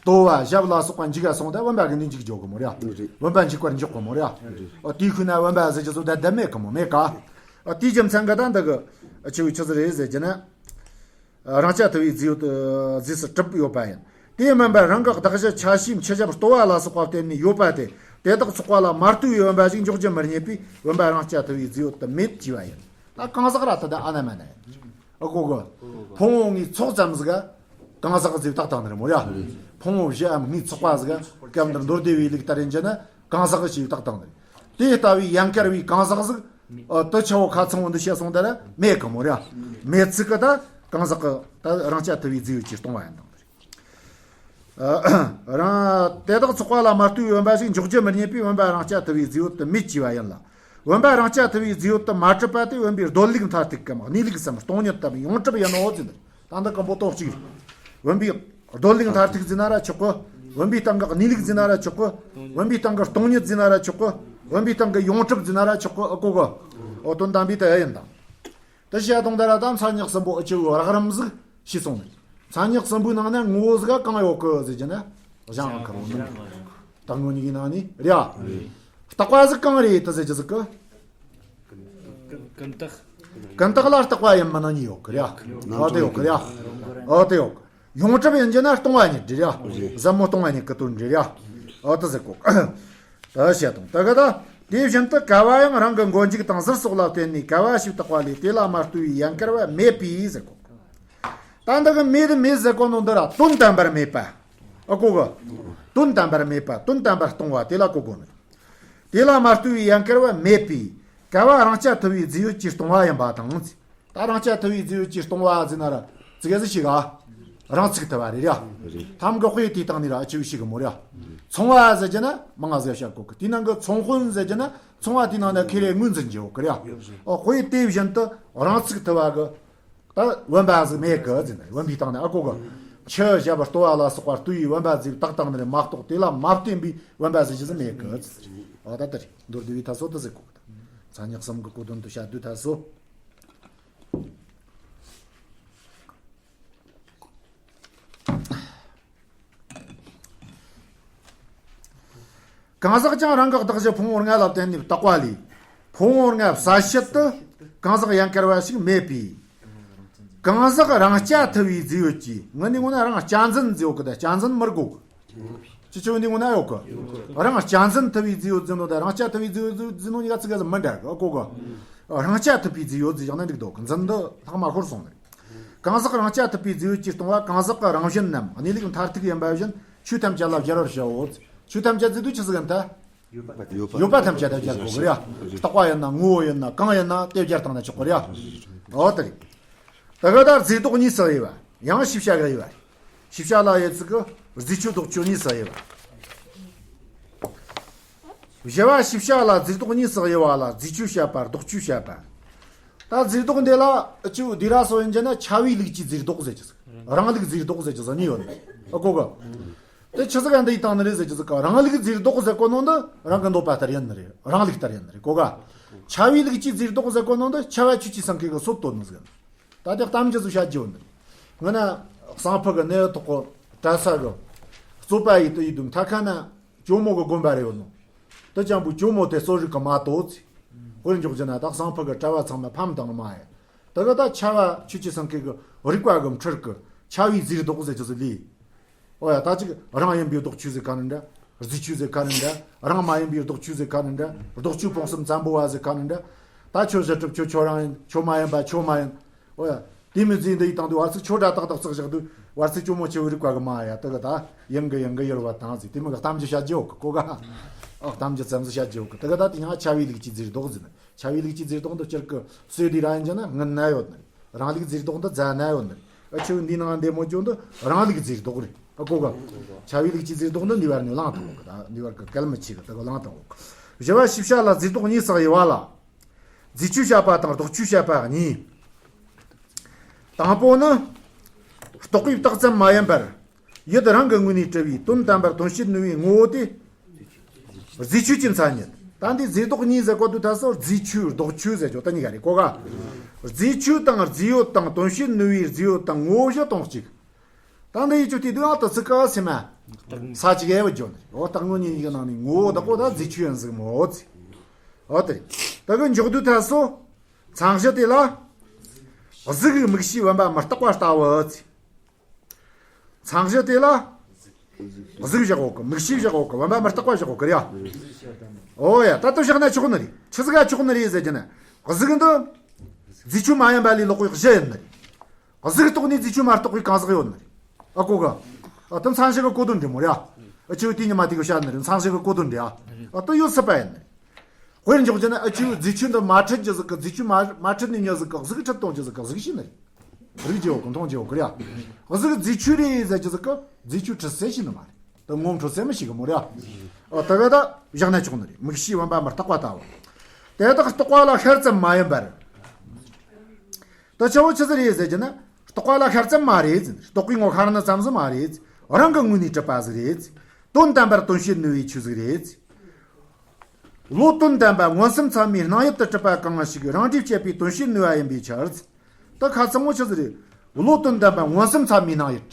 ལྟོ་བ། ཞབས་ལ་སོགས་པ་འཇིག་ག་སོང་སྟེ་བུམ་པ་གི་ནི་འཇིག་འཇོག་གི་མོ་ར། རེད། བུམ་པ་འཇིག་པར་འཇོག་གི་མོ་ར། རེད། ཨ་དེའི་ཤུལ་ན་བུམ་པ་ཟེར་རྒྱུ་ཚོ་ད་ལྟ་མེད་གི་མོ། མེད་ཀ། ཨ་དེའི་རྒྱུ་མཚན་གི་ད་འདི་གི་ཆི་བོ་ཆི་ཟིག་རེད་ཟེར་རྒྱུ་ན། རང་རྐྱ་ཐུབ་པའི་རྫས་ཡོད་དེ་རྫས་སུ་གྲུབ་ཡོད་པ་ཡིན། དེ་མིན་པར་རང་གི་གདགས་གཞི་ཆ་ཤས་མཆུ་ཞབས་ལྟོ་བ་ལ་སོགས་པ་བརྟེན་ནས་ཡོད་པ་དེ། དེ་དག་ཚོགས་པ་ལ་མ་ལྟོས་པའི་བུམ་པ་ཞིག་འཇོག་རྒྱུ་མི་རྙེད་པས་བུམ་པ་རང་རྐྱ་ཐུབ་པའི་རྫས་ཡོད་དེ་མེད་ཅེས་པ་ཡིན། ད་གང་ཟག་ར་ད་ལྟ་ཨ་ན་མ་ན་ཡིན། ཨ་གོ་གི། ཕུང་པོ་ལྔའི་ཚོགས་ཙམ་ཟིག་ག་གང་ཟག་ཟེར་བཏགས་བཏང་ནི་རེད་མོ་ར། ཕུང་པོ་བཞིའམ་ལྔའི་ཚོགས་པ་ཟིག་ག་སྐབས་འདིར་མདོ་སྡེ་བའི་ལུགས་ལྟར་ཡིན་རྒྱུ་ན་གང་ཟག་ཞེས་བཏགས་བཏང་ནི་རེད། དེ་ལྟ་བུའི་ཡན་གར་བའི་གང་ཟག་ཟིག་ཨ་དེ་ཆ་བོ་ཁ་ཚང་བོ་འདི་བཤད་སོང་ད་ར་མེད་གི་མོ་ར། མེད་ཚིག་གི་ད་གང་ཟག་གི་ད་རང་རྐྱ་ཐུབ་པའི་རྫས་ཡོད་ཀྱིས་སྟོང་བ་ཡིན་དང་། རང་དེ་དག་ཚོགས་པ་ལ་མ་ལྟོས་པའི་བུམ་པ་ཞིག་འཇོག་རྒྱུ་མི་རྙེད་པས་བུམ་པ་རང་རྐྱ་ཐུབ་པའི་རྫས་ཡོད་དེ་མེད་ཅེས་པ་ཡིན་ལ། བུམ་པ་རང་རྐྱ་ཐུབ་པའི་རྫས་ཡོད་དེ་མ་གྲུབ་པ་དེ་བུམ་པའི་རྡོར་ལུགས་མཐར་ཐུག་གམ་གནས་ལུགས་སམ་སྟོང་ཉིད་དམ་ཡོངས་གྲུབ་ཡིན་ནོ་ཟེར་ནི། ད་འདི་ཀུན་པོ་ཏོག་གཅིག་རེད། བུམ་པའི་རྡོར་ལུགས་མཐར་ཐུག་ཟེར་ན་ར་ཆོག་གི། བུམ་པའི་སྟེང་གི་གནས་ལུགས་ཟེར་ན་ར་ཆོག་གི། བུམ་པའི་སྟེང་གི་སྟོང་ཉིད་ཟེར་ན་ར་ཆོག་གི། བུམ་པའི་སྟེང་གི་ཡོངས་གྲུབ་ཟེར་ན་ར་ཆོག་གི། ཨ་གོ་གི། འོ་དོན་དམ་པའི་དེ་ཡིན་དང་། དེ་བཤད་དང་ད་ར་ད་མཚན་ཉིད་གསུམ་པོ་ཨ་ཆེ་བོ་རགས་རིམ་ཟིག་ཤེས་སོང་ནས། མཚན་ཉིད་གསུམ་པོའི་ནང་ན་ངོ་བོ་ཟིག་ག་གང་ཡོད་གི་ཟེར་རྒྱུ་ན། གཞན་ཁར་བོ་ནི། རྟག་དངོས་གཉིས་ཀྱི་ནང་ནས་རེད་ཨ། རྟག་པ་ཟིག་གང་རེད་དེ་ཟེར་གྱི་ཟིག་གི། ཀུན་བརྟགས། ཀུན་བརྟགས་ལ་རྟག་པ་ཡིན་མིན་གཉིས་ཡོད་གི་རེད་ཨ། འོ་དེ་ཡོད་གི་རེད་ཨ། འོ་དེ་ཡོད་གི། ཡོངས་གྲུབ་ཡིན་རྒྱུ་ན་སྟོང་བ་ཉིད་རེད་ཨ། ཟབ་མོ་སྟོང་བ་ཉིད་ཀྱི་དོན་རེད་ཨ། འོ་དེ་ཟེར་གོ། ད་བཤད་དང་ད་ག་ད། དེ་བཞིན་དུ་ཀ་བ་ཡང་རང་གི་མགོ་མཇུག་དང་ཟུར་སོགས་ལ་བརྟེན་ནས་ཀ་བ་ཞིག་བཏགས་པ་ལས་དེ་ལ་མ་ལྟོས་པའི་ཡན་གར་བ་མེད་པས་ཟེར་གོ། ད་འདི་གི་མེད་དུ་མེད་ཟེར་གོ་ནོ་འདི་ར་དོན་དམ་པར་མེད་པ། ཨ་གོ་གི། དོན་དམ་པར་མེད་པ་དོན་དམ་པར་སྟོང་བ་དེ་ལ་གོ་དགོས་ནི། དེ་ལ་མ་ལྟོས་པའི་ཡན་གར་བ་མེད་པས་ཀ་བ་རང་རྐྱ་ཐུབ་པའི་རྫས་ཡོད་ཀྱིས་སྟོང་བ་ཡིན་པ་དང་། ད་རང་རྐྱ་ཐུབ་པའི་རྫས་ཡོད་ཀྱིས་སྟོང་བ་ཟེར་ན་ར་ཙི་གེ་ཟིག་ཞིག་ག་རང་ཚུགས་ཐུབ་པ་རེད་ཡ། ཐམ་གི་དཔེ་དེའི་སྟེང་ནས་ར་ཨ་ཆུ་ཞིག་གི་མོ་རེད་ཡ། ཚོང་བ་ཟེར་རྒྱུ་ན་མང་ང་ཟེར་བྱ་གོ་གི། དེའི་ནང་གི་ཚོང་དཔོན་ཟེར་རྒྱུ་ན་ཚོང་བ་དེའི་ནང་ནས་ཁེ་རེ་དངོས་འཛིན་བགྱི་གོ་གི་རེད་ཡ། ཨོ་དཔེ་དེ་བཞིན་དུ་རང་ཚུགས་ཐུབ་པ་གི། ད་བུམ་པ་ཟིག་མེད་གི་ཟེར་ནས་བུམ་པའི་སྟེང་ནས་ཨ་གོ་གི། ཆུ་བཞི་པ་ལྟོ་བ་ལ་སོགས་པ་ལྟོས་པའི་བུམ་པ་ཟིག་བཏགས་བཏང་ནས་མ་གཏོགས་དེ་ལ་མ་བརྟེན་པའི་བུམ་པ་ཟིག་ཅི་ཟིག་མེད་གི་ཟེར། ཨོ་ད་ལྟ་རེད། མདོར་བསྡུས་པའི་ཐ་སོ་དེ་ཟིག་གོ་གི། མཚན་ཉིད་གསུམ་གི་གོ་དོན་དུ་བཤད་དུས་ཐ་སོ། གང་ཟག་ཀྱང་རང་གི་གདགས་གཞི་ཕུང་པོ་ལྔ་ལ་བརྟེན་ནས་བཏགས་པ་ལས། ཕུང་པོ་ལྔ་གསལ་བྱེད་དུ་གང་ཟག་ཡན་གར་བ་ཞིག་མེད་པས། གང་ཟག་རང་རྐྱ་ཐུབ་པའི་རྫས་ཡོད་ཀྱིས་ངི་ནི་ངོ་ན་རང་རྐྱ་འཛིན་རྫས་ཡོད་གི་ད་རྐྱ་འཛིན་མི་དགོས་གི། ཅི་ཆོ་འདི་ངོ་ན་ཡོད་གི། རང་རྐྱ་འཛིན་ཐུབ་པའི་རྫས་ཡོད་འཛིན་ནོ་ད་རང་རྐྱ་ཐུབ་པའི་རྫས་ཡོད་འཛིན་ནོ་གཉིས་ཀ་ཙི་གེ་ཟིག་མི་འདྲ་གི་ཨ་གོ་གི། རང་རྐྱ་ཐུབ་པའི་རྫས་ཡོད་རྫས་བཞག་ན་འགྲིག་འདུག་གི། འཛིན་འདི་ལྷག་མ་ཤོར་སོང་ནི། གང་ཟག་རང་རྐྱ་ཐུབ་པའི་རྫས་ཡོད་ཀྱིས་སྟོང་བ་གང་ཟག་གི་རང་བཞིན་ནམ་གནས་ལུགས་མཐར་ཐུག་ཡིན་པ་བཞིན་ཆོས་ཐམས་ཅད་ལ་སྦྱར་བར་བྱའོ། ཆོས་ཐམས་ཅད་ཟེར་དུས་ཆི་ཟིག་ཡིན་ད། ཡོད་པ་ཐམས་ཅད་ལ་སྦྱར་དགོས་གི་རེད། རྟག་པ་ཡིན་ན་ངོ་བོ་ཡིན་ན་གང་ཡིན་ན་དེ་སྦྱར་བཏང་ན་ཆོག་གི་རེད། འོ་དེ་རེད། ད་ག་ད་རྫས་ལྡོག་གཉིས་སུ་དབྱེ་བ། ཡང་ཤེས་བྱ་གི་དབྱེ་བ་རེད། ཤེས་བྱ་ལ་དབྱེ་ཚུལ་གི་རྫས་ཆོས་ལྡོག་ཆོས་གཉིས་སུ་དབྱེ་བ། བཞི་པ་ཤེས་བྱ་ལ་རྫས་ལྡོག་གཉིས་སུ་དབྱེ་བ་ལ་རྫས་ཆོས་བཤད་པ་ལྡོག་ཆོས་བཤད་པ། ད་རྫས་ལྡོག་འདི་ལ་ཨ་ཆུ་དུས་ར་སོ་ཡིན་རྒྱུ་ན་ཁྱབ་པའི་ལུགས་ཀྱི་རྫས་ལྡོག་ཟེར་གྱི་ཟིག་རང་ལུགས་རྫས་ལྡོག་ཟེར་གྱི་ཟིག་གཉིས་ཡོད་ནི། ཨ་གོ་གི། དེ་ཆི་ཟིག་ག་འདི་ཡི་སྟེང་ནི་རེད་ཟེར་གྱི་ཟིག་ག་རང་ལུགས་རྫས་ལྡོག་ཟེར་གོ་ནོ་འདི་རང་གི་འདོད་པ་ལྟར་ཡིན་ནི་རེད། རང་ལུགས་ལྟར་ཡིན་ནི་རེད་གོ་ག། ཁྱབ་པའི་ལུགས་ཀྱི་རྫས་ལྡོག་ཟེར་གོ་ནོ་འདི་ཁྱབ་པ་ཆོས་ཀྱི་སེང་གེ་གི་སྲོལ་བཏོད་ནི་ཟིག་ད་དེ་གཏམ་རྒྱུད་ཟིག་བཤད་རྒྱུ་ཡོད་ནི་རེད། ང་ན་གསང་ཕུ་གི་གནས་ཐོག་གི་གྲྭ་ས་གི་རྩོད་པ་ཡི་དུ་ཡི་དུ་མཐའ་ཁ་ན་ཇོ་མོ་གི་དགོན་པ་རེ་ཡོད་ནོ། དེ་ཅང་པོ་ཇོ་མོ་དེ་གསོ་རིག་གི་མ་གཏོགས་ཚེ། དཔེར་འཇོག་རྒྱུ་ན་ད་གསང་ཕུ་གི་གྲྭ་བ་ཚང་མ་ཕམ་དང་མ་ཡ། དེ་གི་ད་ཁྱབ་པ་ཆོས་ཀྱི་སེང་གེ་གི་རིག་པ་གི་འཁྲུལ་གི་ཁྱབ་པའི་རྫས་ལྡོག་ཟེར་གྱི་ཟིག་ལས། ཨོ་ཡ་ད་ཅིག་རང་ཡིན་པའི་ལྡོག་ཆོས་ཟེར་ག་ནི་འདྲ། རྫས་ཆོས་ཟེར་ག་ནི་འདྲ། རང་མ་ཡིན་པའི་ལྡོག་ཆོས་ཟེར་ག་ནི་འདྲ། ལྡོག་ཆོས་སྤོང་གསུམ་བཙན་པོ་བ་ཟེར་ག་ནི་འདྲ། ད་ཁྱོད་གཞི་གྲུབ་ཁྱོད་ཁྱོད་རང་ཡིན། ཁྱོད་མ་ཡིན་པ་ཁྱོད་མ་ཡིན། ཨོ་ཡ། དེ་མི་ཚེ་འདི་ཡི་སྟེང་དུ་བར་ཚིག་ཆོས་སྒྲ་ཏག་ཏག་ཚག་བཞག་དུས་བར་ཚིག་ཇོ་མོ་ཆེ་བའི་རིག་པ་གི་མ་ཡ་དེ་གི་ད་ཡིན་གི་ཡིན་གི་ཡོད་པ་དང་ཟིག་དེ་མི་གི་གཏམ་རྒྱུད་བཤད་རྒྱུ་ཡོད་གི་གོ་ག་ཨ་གཏམ་རྒྱུད་ཙམ་ཟིག་བཤད་རྒྱུ་ཡོད་གི་དེ་གི་ད་དེ་ཡང་ཁྱབ་པའི་ལུགས་ཀྱི་རྫས་ལྡོག་ཟེར་ནི། ཁྱབ་པའི་ལུགས་ཀྱི་རྫས་ལྡོག་འདི་སྤྱིར་གི་སོས་དེ་ར་ཡིན་རྒྱུ་ན་སྔུན་ན་ཡོད་ནི། རང་ལུགས་རྫས་ལྡོག་འདི་རྫ་ན་ཡོད་ནི། ཨ་ཆུ་འདི་ནང་འདི་མོ་ཅོ་འདི་རང་ལུགས་རྫས་ལྡོག་རེད། ཨ་གོ་ག་ཁྱབ་པའི་ལུགས་ཀྱི་རྫས་ལྡོག་འདི་འདི་བར་ནས་བླང་དང་གོ་གི་ད་འདི་བར་གི་གལ་མི་ཆེ་གི་དེ་གི་བླང་དང་གོ་གི་བཞི་པ་ཤེས་བྱ་ལ་རྫས་ལྡོག་གཉིས་སུ་དབྱེ་བ་ལ། རྫས་ཆོས་བཤད་པ་དང་ལྡོག་ཆོས་བཤད་པ་གཉིས། དང་པོ་ནི། རྟོག་པས་བཏགས་ཙམ་མ་ཡིན་པར། ཡུལ་རང་གི་ངོས་ནས་གྲུབ་པའི་དོན་དམ་པར་དོན་བྱེད་ནུས་པའི་ངོ་བོ་དེ། རྫས་ཆོས་ཀྱི་མཚན་ཉིད། ད་འདི་རྫས་ལྡོག་གཉིས་ཟེར་གོ་དུས་ད་སོ་རྫས་ཆོས་ལྡོག་ཆོས་ཟེར་ཆོག་ད་གཉིས་ཀ་རེད་གོ་ག་རྫས་ཆོས་དང་རྫས་ཡོད་དང་དོན་བྱེད་ནུས་པའི་རྫས་ཡོད་དང་ངོ་བོ་བཞི་སྟོང་གཅིག་ད་འདི་ཡི་ཆོས་དེ་དུས་ཨ་ཏི་ཚི་ཀ་སེ་མ། ས་གཅིག་ཨེ་བ་འཇོག་ནས་འོ་རྟག་དངོས་གཉིས་ཀྱི་ནང་ནས་ངོ་བོ་བདག་པོ་ད་རྫས་ཆོས་ཡིན་ཟིག་མོ་ཚེ། འོ་དེ་རེད། ད་གི་འཇོག་དུས་ད་སོ། མཚན་གཞི་དེ་ལ། གཟུགས་མིག་ཤེས་བུམ་པ་མི་རྟག་པ་ལྟ་བུ་ཚེ། མཚན་གཞི་དེ་ལ། གཟུགས་བཞག་འོག་གི་མིག་ཤེས་བཞག་འོག་གི་བུམ་པ་མི་རྟག་པ་བཞག་འོག་གི་རེད་ཡ། ཨོ་ཡ་ད་ལྟ་བཞག་ན་ཆོག་ནི་རེད། ཆི་ཟིག་ག་ཆོག་ནི་རེད་ཟེར་གྱི་ན། གཟུགས་འདི། རྫས་ཆོས་མ་ཡིན་པ་ལས་ལོག་པའི་གཞི་ཡིན་ནི་རེད། གཟུགས་རྟོགས་ནས་རྫས་ཆོས་མ་རྟོགས་པའི་གང་ཟག་ཡོད་ནི་རེད། ཨ་གོ་ག་ཨ་ད་མཚན་གཞི་གི་གོ་དོན་འདྲ་མོ་རེད་ཡ། ཨ་ཆེ་བའི་དེ་ཉི་མ་དེ་གི་བཤད་ནི་རེད་མཚན་གཞི་གི་གོ་དོན་འདྲ་ཡ། ཨ་ད་ཡོད་སྲིད་པ་ཡིན་ནི་རེད། དཔེར་འཇོག་རྒྱུ་ན་ཨ་ཆེ་བའི་རྫས་ཆོས་འདི་མ་འཁྲུལ་རྒྱུ་ཟིག་གི་རྫས་ཆོས་མ་མ་འཁྲུལ་ནས་ཉོ་ཟིག་གི་གཟུགས་འཁྲུལ་གཏོང་རྒྱུ་ཟིག་གི་གཟུགས་ཤེས་ནི་རེད། རིག་རྒྱུ་ཡོད་གི་མཐོང་རྒྱུ་ཡོད་གི་རེད་ཡ། གཟུགས་རྫས་ཆོས་རེད་ཟེར་རྒྱུ་ཟིག་གི་རྫས་ཆོས་འཁྲུལ་ཟེར་ཤེས་ནི་མ་རེད། ད་ངོ་འཕྲོད་ཟེར་མི་ཤེས་གི་མོ་རེད་ཡ། ཨ་ད་ག་ད་བཞག་ན་ཆོག་ནི་རེད་མིག་ཤེས་བུམ་པ་མི་རྟག་པ་ལྟ་བུ། དེ་དག་རྟོགས་པ་ལ་ཤར་ཙམ་མ་ཡིན་པར། ད་ཆ་བོ་ཆི་ཟིག་རེད་ཟེར་རྒྱུ་ན། རྟོགས་པ་ལ་ཤར་ཙམ་མ་རེད། རྟོགས་པའི་ངོ་ཤར་ནི་ཙམ་ཟིག་མ་རེད། རང་གི་ངོས་ནས་གྲུབ་པ་ཟིག་རེད། དོན་དམ་པར་དོན་བྱེད་ནུས་པའི་ཆོས་ཟིག་རེད། བློ་དོན་དམ་པ་མངོན་སུམ་ཚད་མའི་སྣང་ཡུལ་དུ་གྲུབ་པ་གང་ཞིག་རང་འབྲས་བཅད་པའི་དོན་བྱེད་ནུས་པ་ཡིན་པའི་ཕྱིར། ད་ཁ་ཚང་བོ་ཆི་ཟིག་རེད། བློ་དོན་དམ་པ་མངོན་སུམ་ཚད་མའི་སྣང་ཡུལ།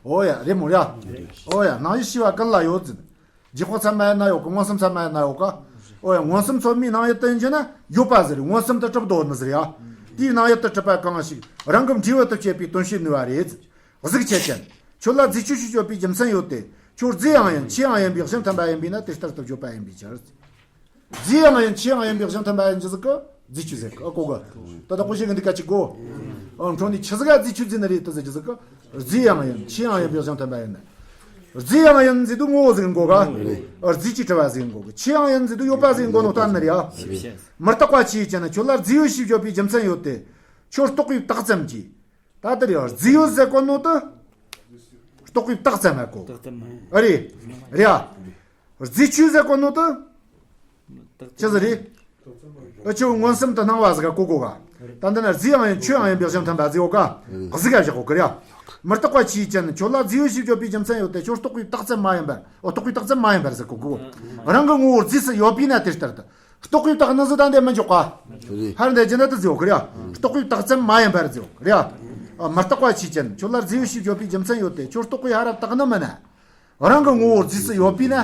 ཨོ་ཡ་རེད་མོ་ར། ཨོ་ཡ་སྣང་ཡུལ་ཤེས་པ་ཀུན་ལ་ཡོད་ཟེར། རྗེས་དཔག་ཚད་མ་ཡིན་ན་ཡོད་གི། མངོན་སུམ་ཚད་མ་ཡིན་ན་ཡོད་གི། ཨོ་ཡ་མངོན་སུམ་ཚད་མའི་སྣང་ཡུལ་དུ་ཡིན་གྱི་ན་ཡོད་པ་ཟེར། མངོན་སུམ་དུ་གྲུབ་འདོད་ནི་ཟེར་ཡ། དེའི་སྣང་ཡུལ་དུ་གྲུབ་པ་གང་ཞིག་རང་གི་འབྲས་བུ་དུ་བྱེད་པའི་དོན་བྱེད་ནུས་པ་རེད། གཟུགས་ཆོས་ཅན། ཁྱོད་ལ་རྫས་ཆོས་ཞེས་བརྗོད་པའི་རྒྱུ་མཚན་ཡོད་དེ། ཁྱོད་རྫས་ཡང་ཡིན་ཆོས་ཡང་ཡིན་པའི་གཞན་མཐུན་པ་ཡིན་པས་ན་དེ་ལྟར་དུ་བརྗོད་པ་ཡིན་པའི་ཕྱིར། རྫས་ཡང་ཡིན་ཆོས་ཡང་ཡིན་པའི་གཞན་མཐུན་པ་ཡིན་རྒྱུ་ཟིག་གི་རྫས་ཆོས་ཟེར་གི། ཨ་གོ་གི། ད་ལྟ་ཁོ་ཞིག་གི་འདི་ག་ཅིག་གོ། ཨ་འཕྲོ་ནས་ཆི་ཟིག་ག་རྫས་ཆོས་རྫས་ནི་རེད་དུ་ཟེར་རྒྱུ་ཟིག་གི། རྫས་ཡང་ཡིན་ཆོས་ཡང་ཡིན་པའི་གཞན་མཐུན་པ་ཡིན་ན། རྫས་ཡང་ཡིན་ཟེར་དུས་ངོ་བོ་ཟིག་གི་གོ་ག། ཨ་རྫས་ཀྱི་གྲུབ་པ་ཟིག་གི་གོ་གི། ཆོས་ཡང་ཡིན་ཟེར་དུས་ཡོད་པ་ཟིག་གི་གོ་ནོ་ལྟར་ནི་རེད་ཡ། མི་རྟག་པ་ཆོས་ཅན། ཁྱོད་ལ་རྫས་ཡོད་ཞེས་བརྗོད་པའི་རྒྱུ་མཚན་ཡོད་དེ། ཁྱོད་རྟོག་པས་བཏགས་ཙམ་གྱིས། ད་ལྟ་རེད་ཡ། རྫས་ཡོད་ཟེར་གོ་ནོ་དུ། རྟོག་པས་བཏགས་ཙམ་མ་གོ། བཏགས་ཙམ་མ། ཨ་རེད། རེད་ཡ། རྫས་ཆོས་ཟེར་གོ་ནོ་དུ། ཆི་ཟིག་རེད། ཨ་ཆོས་མངོན་སུམ་དུ་སྣང་བ་ཟིག་ག་གོ་གོ་ག། ད་འདི་ན་རྫས་ཡང་ཡིན་ཆོས་ཡང་ཡིན་པའི་གཞན་མཐུན་པ་ཟིག་ཡོད་ག། གཟུགས་ག་བཞག་གོ་གི་རེད་ཡ། མི་རྟག་པ་ཆོས་ཅན། ཁྱོད་ལ་རྫས་ཡོད་ཞེས་བརྗོད་པའི་རྒྱུ་མཚན་ཡོད་དེ། ཁྱོད་རྟོག་པས་བཏགས་ཙམ་མ་ཡིན་པར། ཨོ་རྟོག་པས་བཏགས་ཙམ་མ་ཡིན་པར་ཟེར་གོ་གོ། རང་གི་ངོ་བོར་རྫས་སུ་ཡོད་པས་ན་དེ་ལྟར་དུ། རྟོག་པས་བཏགས་ནི་ཟིག་ད་འདི་མི་འཇོག་ག། རེད། ཧར་འདི་ཅི་འདྲ་དུ་ཟེར་ཡོད་གི་རེད་ཡ། རྟོག་པས་བཏགས་ཙམ་མ་ཡིན་པར་ཟེར་ཡོད་གི་རེད་ཡ། ཨ་མི་རྟག་པ་ཆོས་ཅན། ཁྱོད་ལ་རྫས་ཡོད་ཞེས་བརྗོད་པའི་རྒྱུ་མཚན་ཡོད་དེ། ཁྱོད་རྟོག་པས་ཧར་ར་བཏགས་ནི་མིན་ན། རང་གི་ངོ་བོར་རྫས་སུ་ཡོད་པས་ན།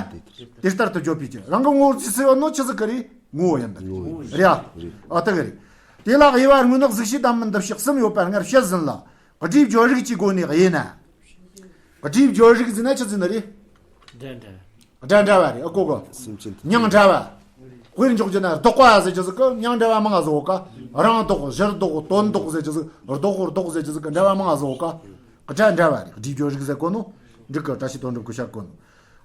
དེ་ལྟར་དུ་བརྗོད་པའི་ཕྱིར། རང་གི་ངོ་བོར་རྫས་སུ་ཡོད་ནོ་ཆི་ཟིག་གི་རེད། ངོ་བོ་ཡིན་པ་རེད། ངོ་བོ་ཡིན། རེད་ཡ། རེད། ཨ་དེ་གི་རེད། དེ་ལ་དབྱེ་བ་དངོས་ནི་གཟུགས་ཤེས་དང་མིན་འདུ་ཤེས་གསུམ་ཡོད་པ་སྔར་བཤད་ཟིན་ལ། སྒྲའི་སྦྱོར་རིག་གི་སྒོ་ནས་དབྱེ་ན། སྒྲའི་སྦྱོར་རིག་ཟེར་ན་ཆི་ཟེར་ནི་རེད། འདྲ་འདྲ། སྒྲ་འདྲ་བ་རེད། ཨ་གོ་གོ། སེམས་ཅན་མིང་འདྲ་བ། དཔེར་འཇོག་རྒྱུ་ན་ལྡོག་པ་ཟེར་རྒྱུ་ཟིག་གི་མིང་འདྲ་བ་མང་ང་ཟིག་ཡོད་ག། རང་ལྡོག་བཞིར་ལྡོག་དོན་ལྡོག་ཟེར་རྒྱུ་ཟིག་ལྡོག་ལྡོག་ཟེར་རྒྱུ་ཟིག་གི་འདྲ་བ་མང་ང་ཟིག་ཡོད་ག། སྒྲ་འདྲ་བ་རེད། སྒྲའི་སྦྱོར་རིག་ཟེར་གོ་ནོ། འབྲུག་གི་བཀྲ་ཤིས་དོན་གྲུབ་ཀྱིས་བཤད་གོ་ནོ།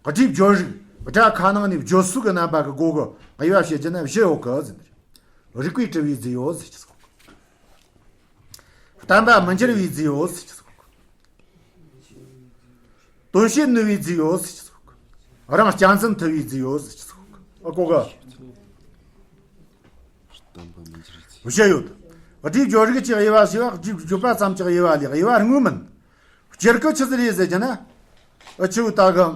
སྒྲའི་སྦྱོར་རིག་སྒྲ་ཁ་ནང་ནས་བརྗོད་ཚུལ་གྱི་རྣམ་པ་གི་སྒོ་གི་དབྱེ་བ་བྱེད་རྒྱུ་ན་བཞི་ཡོད་གི་ཟེར། རིགས་པས་གྲུབ་པའི་རྫས་ཡོད་ཟེར་རྒྱུ་ཟིག་བསྟན་པ་མི་འགྱུར་བའི་རྫས་ཡོད་ཟེར་རྒྱུ་ཟིག་དོན་བྱེད་ནུས་པའི་རྫས་ཡོད་ཟེར་གྱི་ཟིག་རང་གཅན་གཟན་ཐུབ་པའི་རྫས་ཡོད་ཟེར་གྱི་ཟིག་ཨ་གོ་ག། བཤད་ཡོད། སྒྲའི་སྦྱོར་རིག་གི་དབྱེ་བ་ཞེས་པ་སྒྲའི་བརྗོད་པ་ཙམ་གྱི་དབྱེ་བ་ལས་དབྱེ་བ་དངོས་མིན། སྤྱིར་གི་ཆི་ཟིག་རེད་ཟེར་གྱི་ན། ཨ་ཆི་བོ་ད་གི།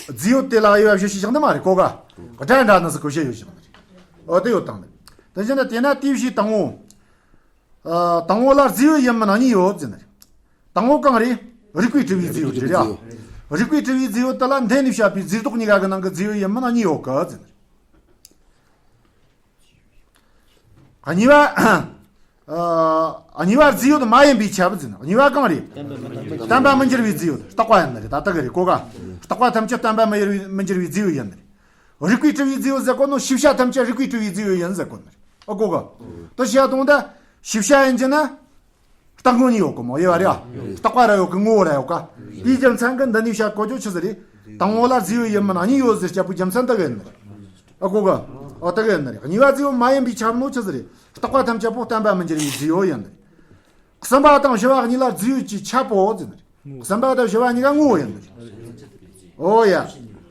རྫས་ཡོད་དེ་ལ་དབྱེ་བ་བཞི་ཞིག་བཞག་ནི་མ་རེད་གོ་ག། སྒྲ་འདྲ་ནི་ཟིག་གི་བཤད་ཡོད་ཞིག་ནི་རེད། ཨོ་དེ་ཡོད་དང་ནི། དེ་བཞིན་དུ་དེས་ན་དེའི་བཞི་དང་པོ། ཨ་དང་པོ་ལ་རྫས་ཡོད་ཡིན་མིན་གཉིས་ཡོད་ཟེར་ནི་རེད། དང་པོ་གང་རེད། རིགས་པས་གྲུབ་པའི་རྫས་ཡོད་ཅེས་རེད། རིགས་པས་གྲུབ་པའི་རྫས་ཡོད་དེ་ལ་འདི་ནས་བཤད་པའི་རྫས་ལྡོག་གཉིས་ཀ་གི་ནང་གི་རྫས་ཡོད་ཡིན་མིན་གཉིས་ཡོད་གི་ཟེར་ནི་རེད། གཉིས་པ། ཨ་གཉིས་པ་རྫས་ཡོད་མ་ཡིན་པས་ཁྱབ་ཟེར་ནི། གཉིས་པ་གང་རེད། བསྟན་པ་མི་འགྱུར་བའི་རྫས་ཡོད། རྟག་པ་ཡིན་ནི་རེད། ད་རྟག་གི་རེད་གོ་ག། རྟག་པ་ཐམས་ཅད་བསྟན་པ་མི་འགྱུར་བའི་མི་འགྱུར་བའི་རྫས་ཡོད་ཡིན་ནི་རེད། རིགས་པས་གྲུབ་པའི་རྫས་ཡོད་ཟེར་གོ་ནོ་ཤེས་བྱ་ཐམས་ཅད་རིགས་པས་གྲུབ་པའི་རྫས་ཡོད་ཡིན་ཟེར་གོ་ནི་རེད། ཨ་གོ་ག། དེ་བཤད་དོན་ད། ཤེས་བྱ་ཡིན་གྱི་ན། རྟག་དངོས་གཉིས་ཡོད་གི་མོ་དབྱེ་བ་རེད། རྟག་པ་ར་ཡོད་གི་ངོ་བོ་ར་ཡོད་ག། དེའི་རྒྱུ་མཚན་གི་འདི་ནས་བཤད་གོ་རྒྱུ་ཆི་ཟིག་རེད། དང་པོ་ལ་རྫས་ཡོད་ཡིན་མིན་གཉིས་ཡོད་ཟེར་བཤད་པའི་རྒྱུ་མཚན་དེ་གི་ཡིན་ནི་རེད། ཨ་གོ་ག། ཨ་དེ་གི་ཡིན་ནི་རེད། གཉིས་པ་རྫས་ཡོད་མ་ཡིན་པས་ཁྱབ་ནོ་ཆི་ཟིག་རེད། རྟག་པ་ཐམས་ཅད་པོ་བསྟན་པ་མི་འགྱུར་བའི་རྫས་ཡོད་ཡིན་ནི་རེད། གསུམ་པ་དང་བཞི་པ་གཉིས་ལ་རྫས་ཡོད་ཅེས་ཁྱབ་པོ་ཟེར་ནི་རེད། གསུམ་པ་དང་བཞི་པ་གཉིས་ཀ་ངོ་བོ་ཡིན་ནི་རེད། ཨོ་ཡ།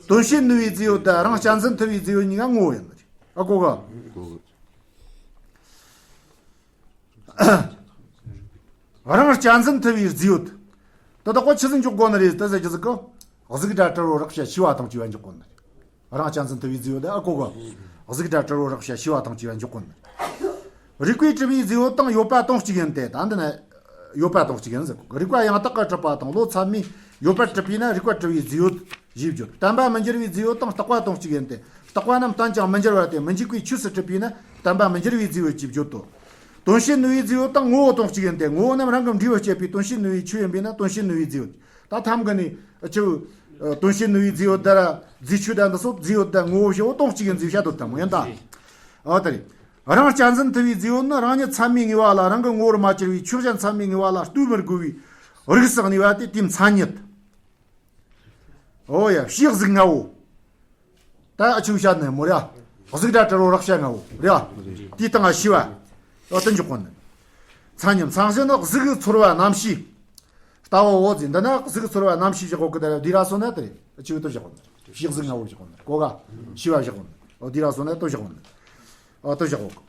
དོན་བྱེད་ནུས་པའི་རྫས་ཡོད་དང་རང་གཅན་གཟན་ཐུབ་པའི་རྫས་ཡོད་གཉིས་ཀ་ངོ་བོ་ཡིན་ནི་རེད། ཨ་གོ་ག། རང་གཅན་གཟན་ཐུབ་པའི་རྫས་ཡོད། དེ་དག་གོ་ཆི་ཟིག་འཇོག་དགོས་ནི་རེད་དེ་ཟེར་རྒྱུ་ཟིག་གི། གཟུགས་སྒྲ་དྲི་རོ་རེག་བྱ་ཤེས་པ་དང་བཅས་པ་འཇོག་དགོས་ནི་རེད། རང་གཅན་གཟན་ཐུབ་པའི་རྫས་ཡོད་དེ་ཨ་གོ་གི། གཟུགས་སྒྲ་དྲི་རོ་རེག་བྱ་ཤེས་པ་དང་བཅས་པ་འཇོག་དགོས་ནི་རེད། རིགས་པས་གྲུབ་པའི་རྫས་ཡོད་དང་ཡོད་པ་དོན་གཅིག་ཡིན་ཏེ། ད་འདི་ན་ཡོད་པ་དོན་གཅིག་ཡིན་ཟེར་གོ་གི། རིགས་པ་ཡང་དག་གིས་གྲུབ་པ་དང་བློ་ཚད་མས་ཡོད་པར་གྲུབ་པས་ན་རིགས་པས་གྲུབ་པའི་རྫས་ཡོད་ཞེས་བརྗོད། བསྟན་པ་མི་འགྱུར་བའི་རྫས་ཡོད་དང་རྟག་པ་དོན་གཅིག་ཡིན་ཏེ། རྟག་པ་རྣམས་བརྟན་ཅིང་མི་འགྱུར་བ་སྟེ་མི་འཇིག་པའི་ཆོས་སུ་གྲུབ་པས་ན་བསྟན་པ་མི་འགྱུར་བའི་རྫས་ཡོད་ཅེས་བརྗོད་དོ། དོན་བྱེད་ནུས་པའི་རྫས་ཡོད་དང་ངོ་བོ་དོན་གཅིག་ཡིན་ཏེ། ངོ་བོ་རྣམས་རང་གི་འབྲས་བུ་བསྐྱེད་པའི་དོན་བྱེད་ནུས་པའི་ཆོས་ཡིན་པས་ན་དོན་བྱེད་ནུས་པའི་རྫས་ཡོད། ད་ཐམ་གི་ནི་ཆུ། དོན་བྱེད་ནུས་པའི་རྫས་ཡོད་དེ་ར་རྫས་ཆོས་དང་འདི་སོགས་རྫས་ཡོད་དང་ངོ་བོ་བཞི་བོ་དོན་གཅིག་ཡིན་ཟེར་བཤད་དོ་དམ་ཡིན་ད། ཨ་དེ་རེད། རང་གཅན་གཟན་ཐུབ་པའི་རྫས་ཡོད་ནི་རང་ཉིད་ཚད་མའི་ངེས་པ་ལ་རང་གི་ངོ་བོར་མ་གྱུར་པའི་ཆོས་གཞན་ཚད་མའི་ངེས་པ་ལ་ལྟོས་མི་དགོས་པའི་རིགས་སུ་གནས་པ་སྟེ་དེའི་མཚན་ཉིད། ཨོ་ཡ་ཕྱིའི་གཟུགས་ལྔ་བོ། ད་ཨ་ཆུ་བཤད་ནས་མོ་ར། གཟུགས་སྒྲ་དྲི་རོ་རེག་བྱ་ལྔ་བོ་ར། དེའི་སྟེང་ང་ཤེས་པ། ཨོ་དེ་འཇོག་གོ་ནི། མཚན་ཉིད་མཚན་གཞི་ནི་གཟུགས་ཀྱི་ཚོར་བ་རྣམ་ཤེས། ལྟ་བ་འོ་ཟེར་འདི་ན་གཟུགས་ཀྱི་ཚོར་བ་རྣམ་ཤེས་བཞག་གོ་གི། ད་ར་དེ་ར་སོང་ན་དེ་རེད། ཨ་ཆུ་དེ་བཞག་གོ་ནི། ཕྱིའི་གཟུགས་ལྔ་བོ་བཞག་གོ་ནི་གོ་ག། ཤེས་པ་བཞག་གོ་ནི། ཨོ་དེ་ར་སོང་ན་དེ་བཞག་གོ་ནི། ཨོ་དེ་བཞག་གོ་གི།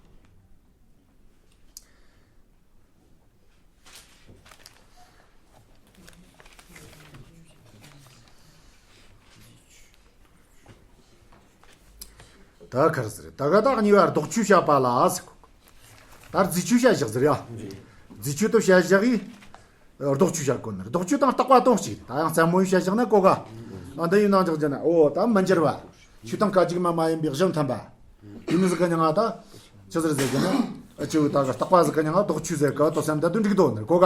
ད་གར་ཟེར་ད་ག་དག་གཉིས་པ་ལྡོག་ཆོས་བཤད་པ་ལ་ཟེར་གོ། ད་རྫས་ཆོས་བཤད་བཞག་ཟེར་ཡ། རྫས་ཆོས་དེ་བཤད་བཞག་གི། ལྡོག་ཆོས་བྱ་དགོས་ནི། ལྡོག་ཆོས་དང་རྟག་པ་དོན་གཅིག་རེད། ད་ཡང་རྩ་མོ་ཡིས་བཤད་བཞག་ན་གོ་ག་ཨ་འདི་ཡིན་ནང་འཇོག་རྒྱུ་ན། འོ་ད་མི་འགྱུར་བ། ཆོས་དང་སྐད་ཅིག་མ་མ་ཡིན་པའི་གཞི་མཐུན་པ། དེ་མི་ཟིག་གི་མྱིང་ང་ད་ཆི་ཟེར་ཟེར་གི་ན། ཨ་ཆི་བོ་ད་གི་རྟག་པ་ཟིག་གི་མྱིང་ང་ལྡོག་ཆོས་ཟེར་གི་དོ་བསམ་ད་དུ་འགྲིག་དོ་ནི་གོ་ག་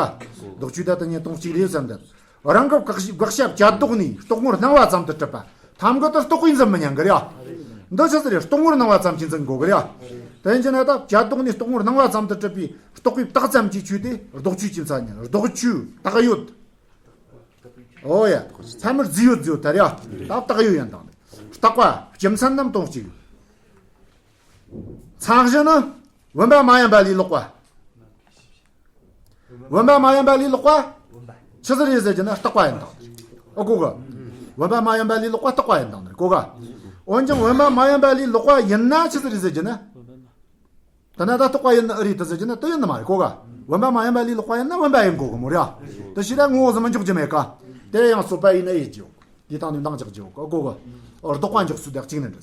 ལྡོག་ཆོས་ད་དུ་ཉིད་དོན་གཅིག་རེད་བསམ་ད། རང་གི་དགག་དགག་བྱ་བྱ་ལྡོག་ནས་རྟོག་ངོར་སྣང་བ་ཙམ་དུ་གྲུབ་པ་ཐམ་གི་དུ་རྟོག་པས་འཛིན་མི་ཉན་གི་རེད་ཡ། འདི་ཆི་ཟིག་རེད། རྟོག་ངོར་སྣང་བ་ཙམ་གྱིས་འཛིན་དགོས་གི་རེད་ཡ། དེ་ཡིན་གྱི་ན་ད་བྱ་ལྡོག་ནས་རྟོག་ངོར་སྣང་བ་ཙམ་དུ་གྲུབ་པའི་རྟོག་པས་བཏགས་ཙམ་གྱི་ཆོས་དེ་ལྡོག་ཆོས་ཀྱི་མཚན་ཉིད། ལྡོག་ཆོས་བཏགས་ཡོད། ཨོ་ཡ། ཚད་མར་རྫས་ཡོད་རྫས་ཡོད་ད་རེད་ཡ། ད་བཏགས་ཡོད་ཡིན་དང་། རྟག་པ་སྤྱི་མཚན་རྣམས་དོན་གཅིག་མཚན་གཞི་ནི་བུམ་པ་མ་ཡིན་པ་ལས་ལོག་པ། བུམ་པ་མ་ཡིན་པ་ལས་ལོག་པ་ཆི་ཟིག་རེད་ཟེར་གྱི་ན་རྟག་པ་ཡིན་དང་། ཨོ་གོ་གི་བུམ་པ་མ་ཡིན་པ་ལས་ལོག་པ་རྟག་པ་ཡིན་དང་གོ་ག་འོན་ཀྱང་བུམ་པ་མ་ཡིན་པ་ལས་ལོག་པ་ཡིན་ན་ཆི་ཟིག་རེད་ཟེར་གྱི་ན། ད་ན་ད་རྟག་པ་ཡིན་ནི་ཨེ་རེད་དུ་ཟེར་གྱི་ན་དུ་ཡིན་ནི་མ་རེད་གོ་ག་བུམ་པ་མ་ཡིན་པ་ལས་ལོག་པ་ཡིན་ན་བུམ་པ་ཡིན་དགོས་གི་མོ་རེད་ཡ། དུ་ཞིག་ད་ངོ་བོ་ཟིག་མི་འཇོག་རྒྱུ་མེད་ཀ་དེ་ཡང་རྩོད་པ་ཡིན་ན་ཡིད་ཀྱི་ཡོད། དེ་དང་ནི་འདང་རྒྱག་རྒྱུ་ཡོད་གོ་ག་ལྡོག་པ་འཇོག་ཚུལ་དེ་གཅིག་ནི་འདྲ།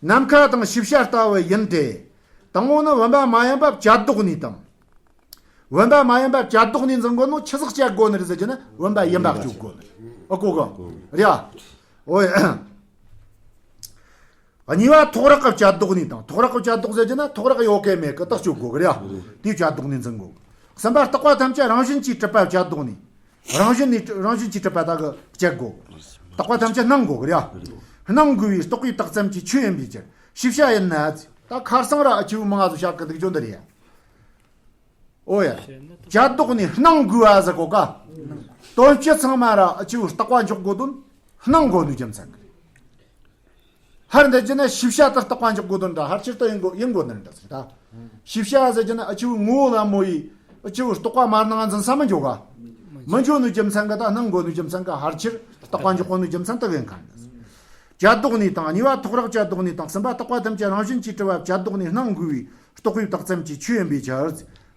ནམ་མཁའ་དང་ཤེས་བྱ་ལྟ་བུ་ཡིན་ཏེ། དང་པོ་ནི་བུམ་པ་མ་ཡིན་པ་བྱ་ལྡོག་ནས་དང་། བུམ་པ་མ་ཡིན་པ་བྱ་ལྡོག་ནས་འཛིན་དགོས་ནོ་ཆི་ཟིག་བྱ་དགོས་ནི་རེད་ཟེར་གྱི་ན་བུམ་པ་ཡིན་པ་སྤྱོད་དགོས་ནི་རེད། ཨོ་གོ་གི་རེད་ཡ། ཨོ་ཡ། གཉིས་པ་ཐོགས་རེག་གི་བྱ་ལྡོག་ནས་དང་། ཐོགས་རེག་གི་བྱ་ལྡོག་ཟེར་གྱི་ན་ཐོགས་རེག་ཡོད་གི་མེད་གི་དག་སྤྱོད་དགོས་གི་རེད་ཡ། དེའི་བྱ་ལྡོག་ནས་འཛིན་དགོས། གསུམ་པ་རྟག་པ་ཐམས་ཅད་རང་བཞིན་གྱིས་གྲུབ་པ་བྱ་ལྡོག་ནས། རང་བཞིན་ནས་རང་བཞིན་གྱིས་གྲུབ་པ་དག་གི་སྤྱད་དགོས། རྟག་པ་ཐམས་ཅད་སྣང་དགོས་གི་རེད་ཡ། སྣང་དགོས་པའི་རྟོག་པས་བཏགས་ཙམ་གྱི་ཆོས་ཡིན་པའི་ཕྱིར། ཤེས་བྱ་ཡིན་ན། ད་ཁར་སང་ར་ཨ་ཆི་བོ་མང་ང་ཟིག་བཤད་གི་འདུག་རྒྱུ་འདི་རེད་ཡ། ཨོ་ཡ། བྱ་ལྡོག་ནས་སྣང་དགོས་པ་ཟེར་གོ་ག་དོན་སྤྱི་ཚང་མ་ར་ཨ་ཆི་བོ་རྟག་པ་འཇོག་དགོས་དོན་སྣང་དགོས་ནོ་རྒྱུ་མཚན་གི་རེད། ཧར་འདི་རྒྱུ་ན་ཤེས་བྱ་དེ་རྟག་པ་འཇོག་དགོས་དོན་འདྲ་ཧར་ཆེར་དུ་ཡིན་དགོས་ཡིན་དགོས་ནི་འདྲ་ཟེར་ད། ཤེས་བྱ་ཟེར་རྒྱུ་ན་ཨ་ཆི་བོ་ངོ་བོ་ལ་མོ་ཡི་ཨ་ཆི་བོ་རྟོག་པ་མར་སྣང་འཛིན་ས་མི་འཇོག་ག་མི་འཇོག་ནི་རྒྱུ་མཚན་གི་ད་སྣང་དགོས་ནི་རྒྱུ་མཚན་གི་ཧར་ཆེར་རྟག་པ་འཇོག་དགོས་ནི་རྒྱུ་མཚན་དུ་ཡིན་ཁ་འདི། བྱ་ལྡོག་ནས་དང་། གཉིས་པ་ཐོགས་རེག་བྱ་ལྡོག་ནས་དང་། གསུམ་པ་རྟག་པ་ཐམས་ཅད་རང་བཞིན་གྱིས་གྲུབ་པ་བྱ་ལྡོག་ནས་སྣང་དགོས་པའི་རྟོག་པས་བཏགས་ཙམ་གྱི་ཆོས་ཡིན་པའི་ཕྱིར།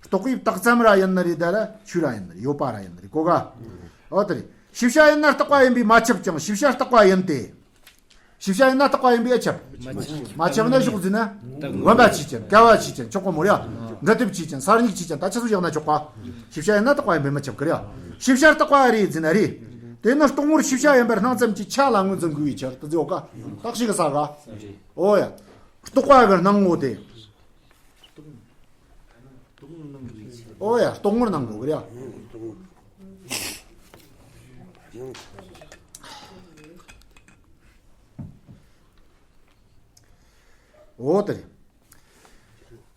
རྟོག་པས་བཏགས་ཙམ་ར་ཡིན་ནི་རེད་ད་ར་ཆོས་ར་ཡིན་ནི་རེད་གོ་ག་ཨོ་དེ་རེད། ཤེས་བྱ་ཡིན་ན་རྟག་པ་ཡིན་པས་མ་ཁྱབ་ཀྱང་ཤེས་བྱ་རྟག་པ་ཡིན་ཏེ། ཤེས་བྱ་ཡིན་ན་རྟག་པ་ཡིན་པས་ཨེ་ཁྱབ། མ་ཁྱབ་ན་ཕྱོགས་འཛིན་ན། བུམ་པ་ཆོས་ཅན། སྐལ་བ་ཆོས་ཅན། ཆོག་གོ་མོ་ར། འབྲས་རྟགས་ཆོས་ཅན། ས་རྙིག་ཆོས་ཅན། ད་ཆ་ཚུགས་བཞག་ན་ཆོག་ག་ཤེས་བྱ་ཡིན་ན་རྟག་པ་ཡིན་པས་མི་ཁྱབ་ཀི་རེད། ཤེས་བྱ་རྟག་པ་རེད་འཛིན་ན་རེད། དེ་ནི་རྟོག་ངོར་ཤེས་བྱ་ཡིན་པར་སྣང་ཙམ་གྱི་ཆ་ལ་ངོས་འཛིན་དགོས་པའི་ཕྱིར་དུ་ཟེར་ག་རྟགས་ཤིག་གི་ས་ག་ཨོ་ཡ། རྟོག་པ་གི་སྣང་ངོ་དེ། ཨོ་ཡ། རྟོག་ངོར་སྣང་དགོས་གི་རེད་ཡ། འོ་དེ་རེད།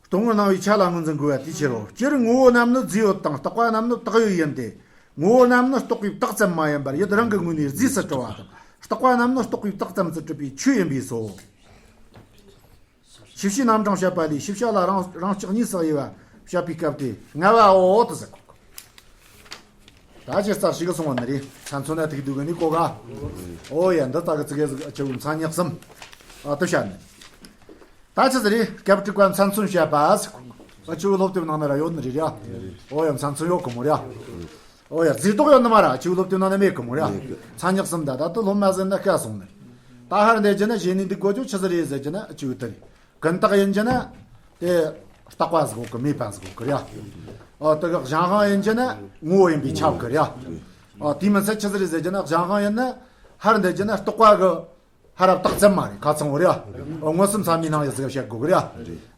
རྟོག་ངོར་སྣང་བའི་ཆ་ལ་ངོས་འཛིན་དགོས་པ་དེའི་ཕྱིར་རོ། སྤྱིར་ངོ་བོ་རྣམས་ནི་རྫས་ཡོད་དང་རྟག་པ་རྣམས་ནི་བཏགས་ཡོད་ཡིན་ཏེ། ངོ་བོ་རྣམས་ནི་རྟོག་པས་བཏགས་ཙམ་མ་ཡིན་པར་ཡུལ་རང་གི་ངོས་ནས་རྫས་སུ་གྲུབ་པ་དང་། རྟག་པ་རྣམས་ནི་རྟོག་པས་བཏགས་ཙམ་དུ་གྲུབ་པའི་ཆོས་ཡིན་པས་སོ། ཤེས་བྱའི་རྣམ་གྲངས་བཤད་པ་ལས་ཤེས་བྱ་ལ་རང་རང་ལྕགས་གཉིས་སུ་དབྱེ་བ་བཤད་པའི་སྐབས་ཏེ་ལྔ་བའོ་དུ་ཟེར་གོ། ད་ཅི་རྩ་ཞིག་གི་སོང་བ་ནི་རེད། ཚན་ཚོད་ན་ཐུག་འདུག་གི་ནི་གོ་ག་ཨོ་ཡ། འདི་ལྟ་གི་ཙི་གེ་ཟིག་ཨ་ཆུ་མཚན་ཉག་གསུམ་ཨ་དུ་བཤད་ནི། ད་ཅི་ཟིག་རེད། སྐབས་དྲུག་པ་མཚན་མཚོན་བཤད་པ་ཟེར་གོ། ཨ་ཆུ་སློབ་དེབ་ནང་ན་ར་ཡོད་ནི་རེད་ཡ། ཨོ་ཡ། མཚན་མཚོན་ཡོད་གི་མོ་རེད་ཡ། ཨོ་ཡ། རྫས་ལྡོག་ཡོད་ནི་མ་ར་ཨ་ཆུ་སློབ་དེབ་ནང་ན་མེད་གི་མོ་རེད་ཡ། མཚན་ཉག་གསུམ་ད་ད་དུ་སློབ་མ་ཟེར་ན་དཀའ་སོང་ནི། ད་ཧར་འདི་རྒྱུ་ན་གཞན་ནི་འདི་གོ་ཆོ་ཆི་ཟིག་རེད་ཟེར་རྒྱུ་ན་ཨ་ཆུ་དེ་རེད། ཀུན་བཏགས་ཡིན་རྒྱུ་ན། དེ་རྟག་པ་ཟིག་གོ་གི་མེད་པ་ཟིག་གོ་གི་རེད། ཨ་དེ་གི་གཞན་དབང་ཡིན་རྒྱུ་ན་ངོ་བོ་ཡིན་པས་ཁྱབ་གི་རེད། ཨ་དེ་མིན་ཚད་ཆི་ཟིག་རེད་ཟེར་རྒྱུ་ན་གཞན་དབང་ཡིན་ན་ཧར་འདི་རྒྱུ་ན་རྟག་པ་གི་ཧར་ར་བཏགས་ཙམ་མ་རེད་ཁ་ཚང་བོ་རེད། ཨ་མངོན་སུམ་ཚང་མའི་སྣང་ཡུལ་ཟིག་བཤད་དགོ་གི་རེད།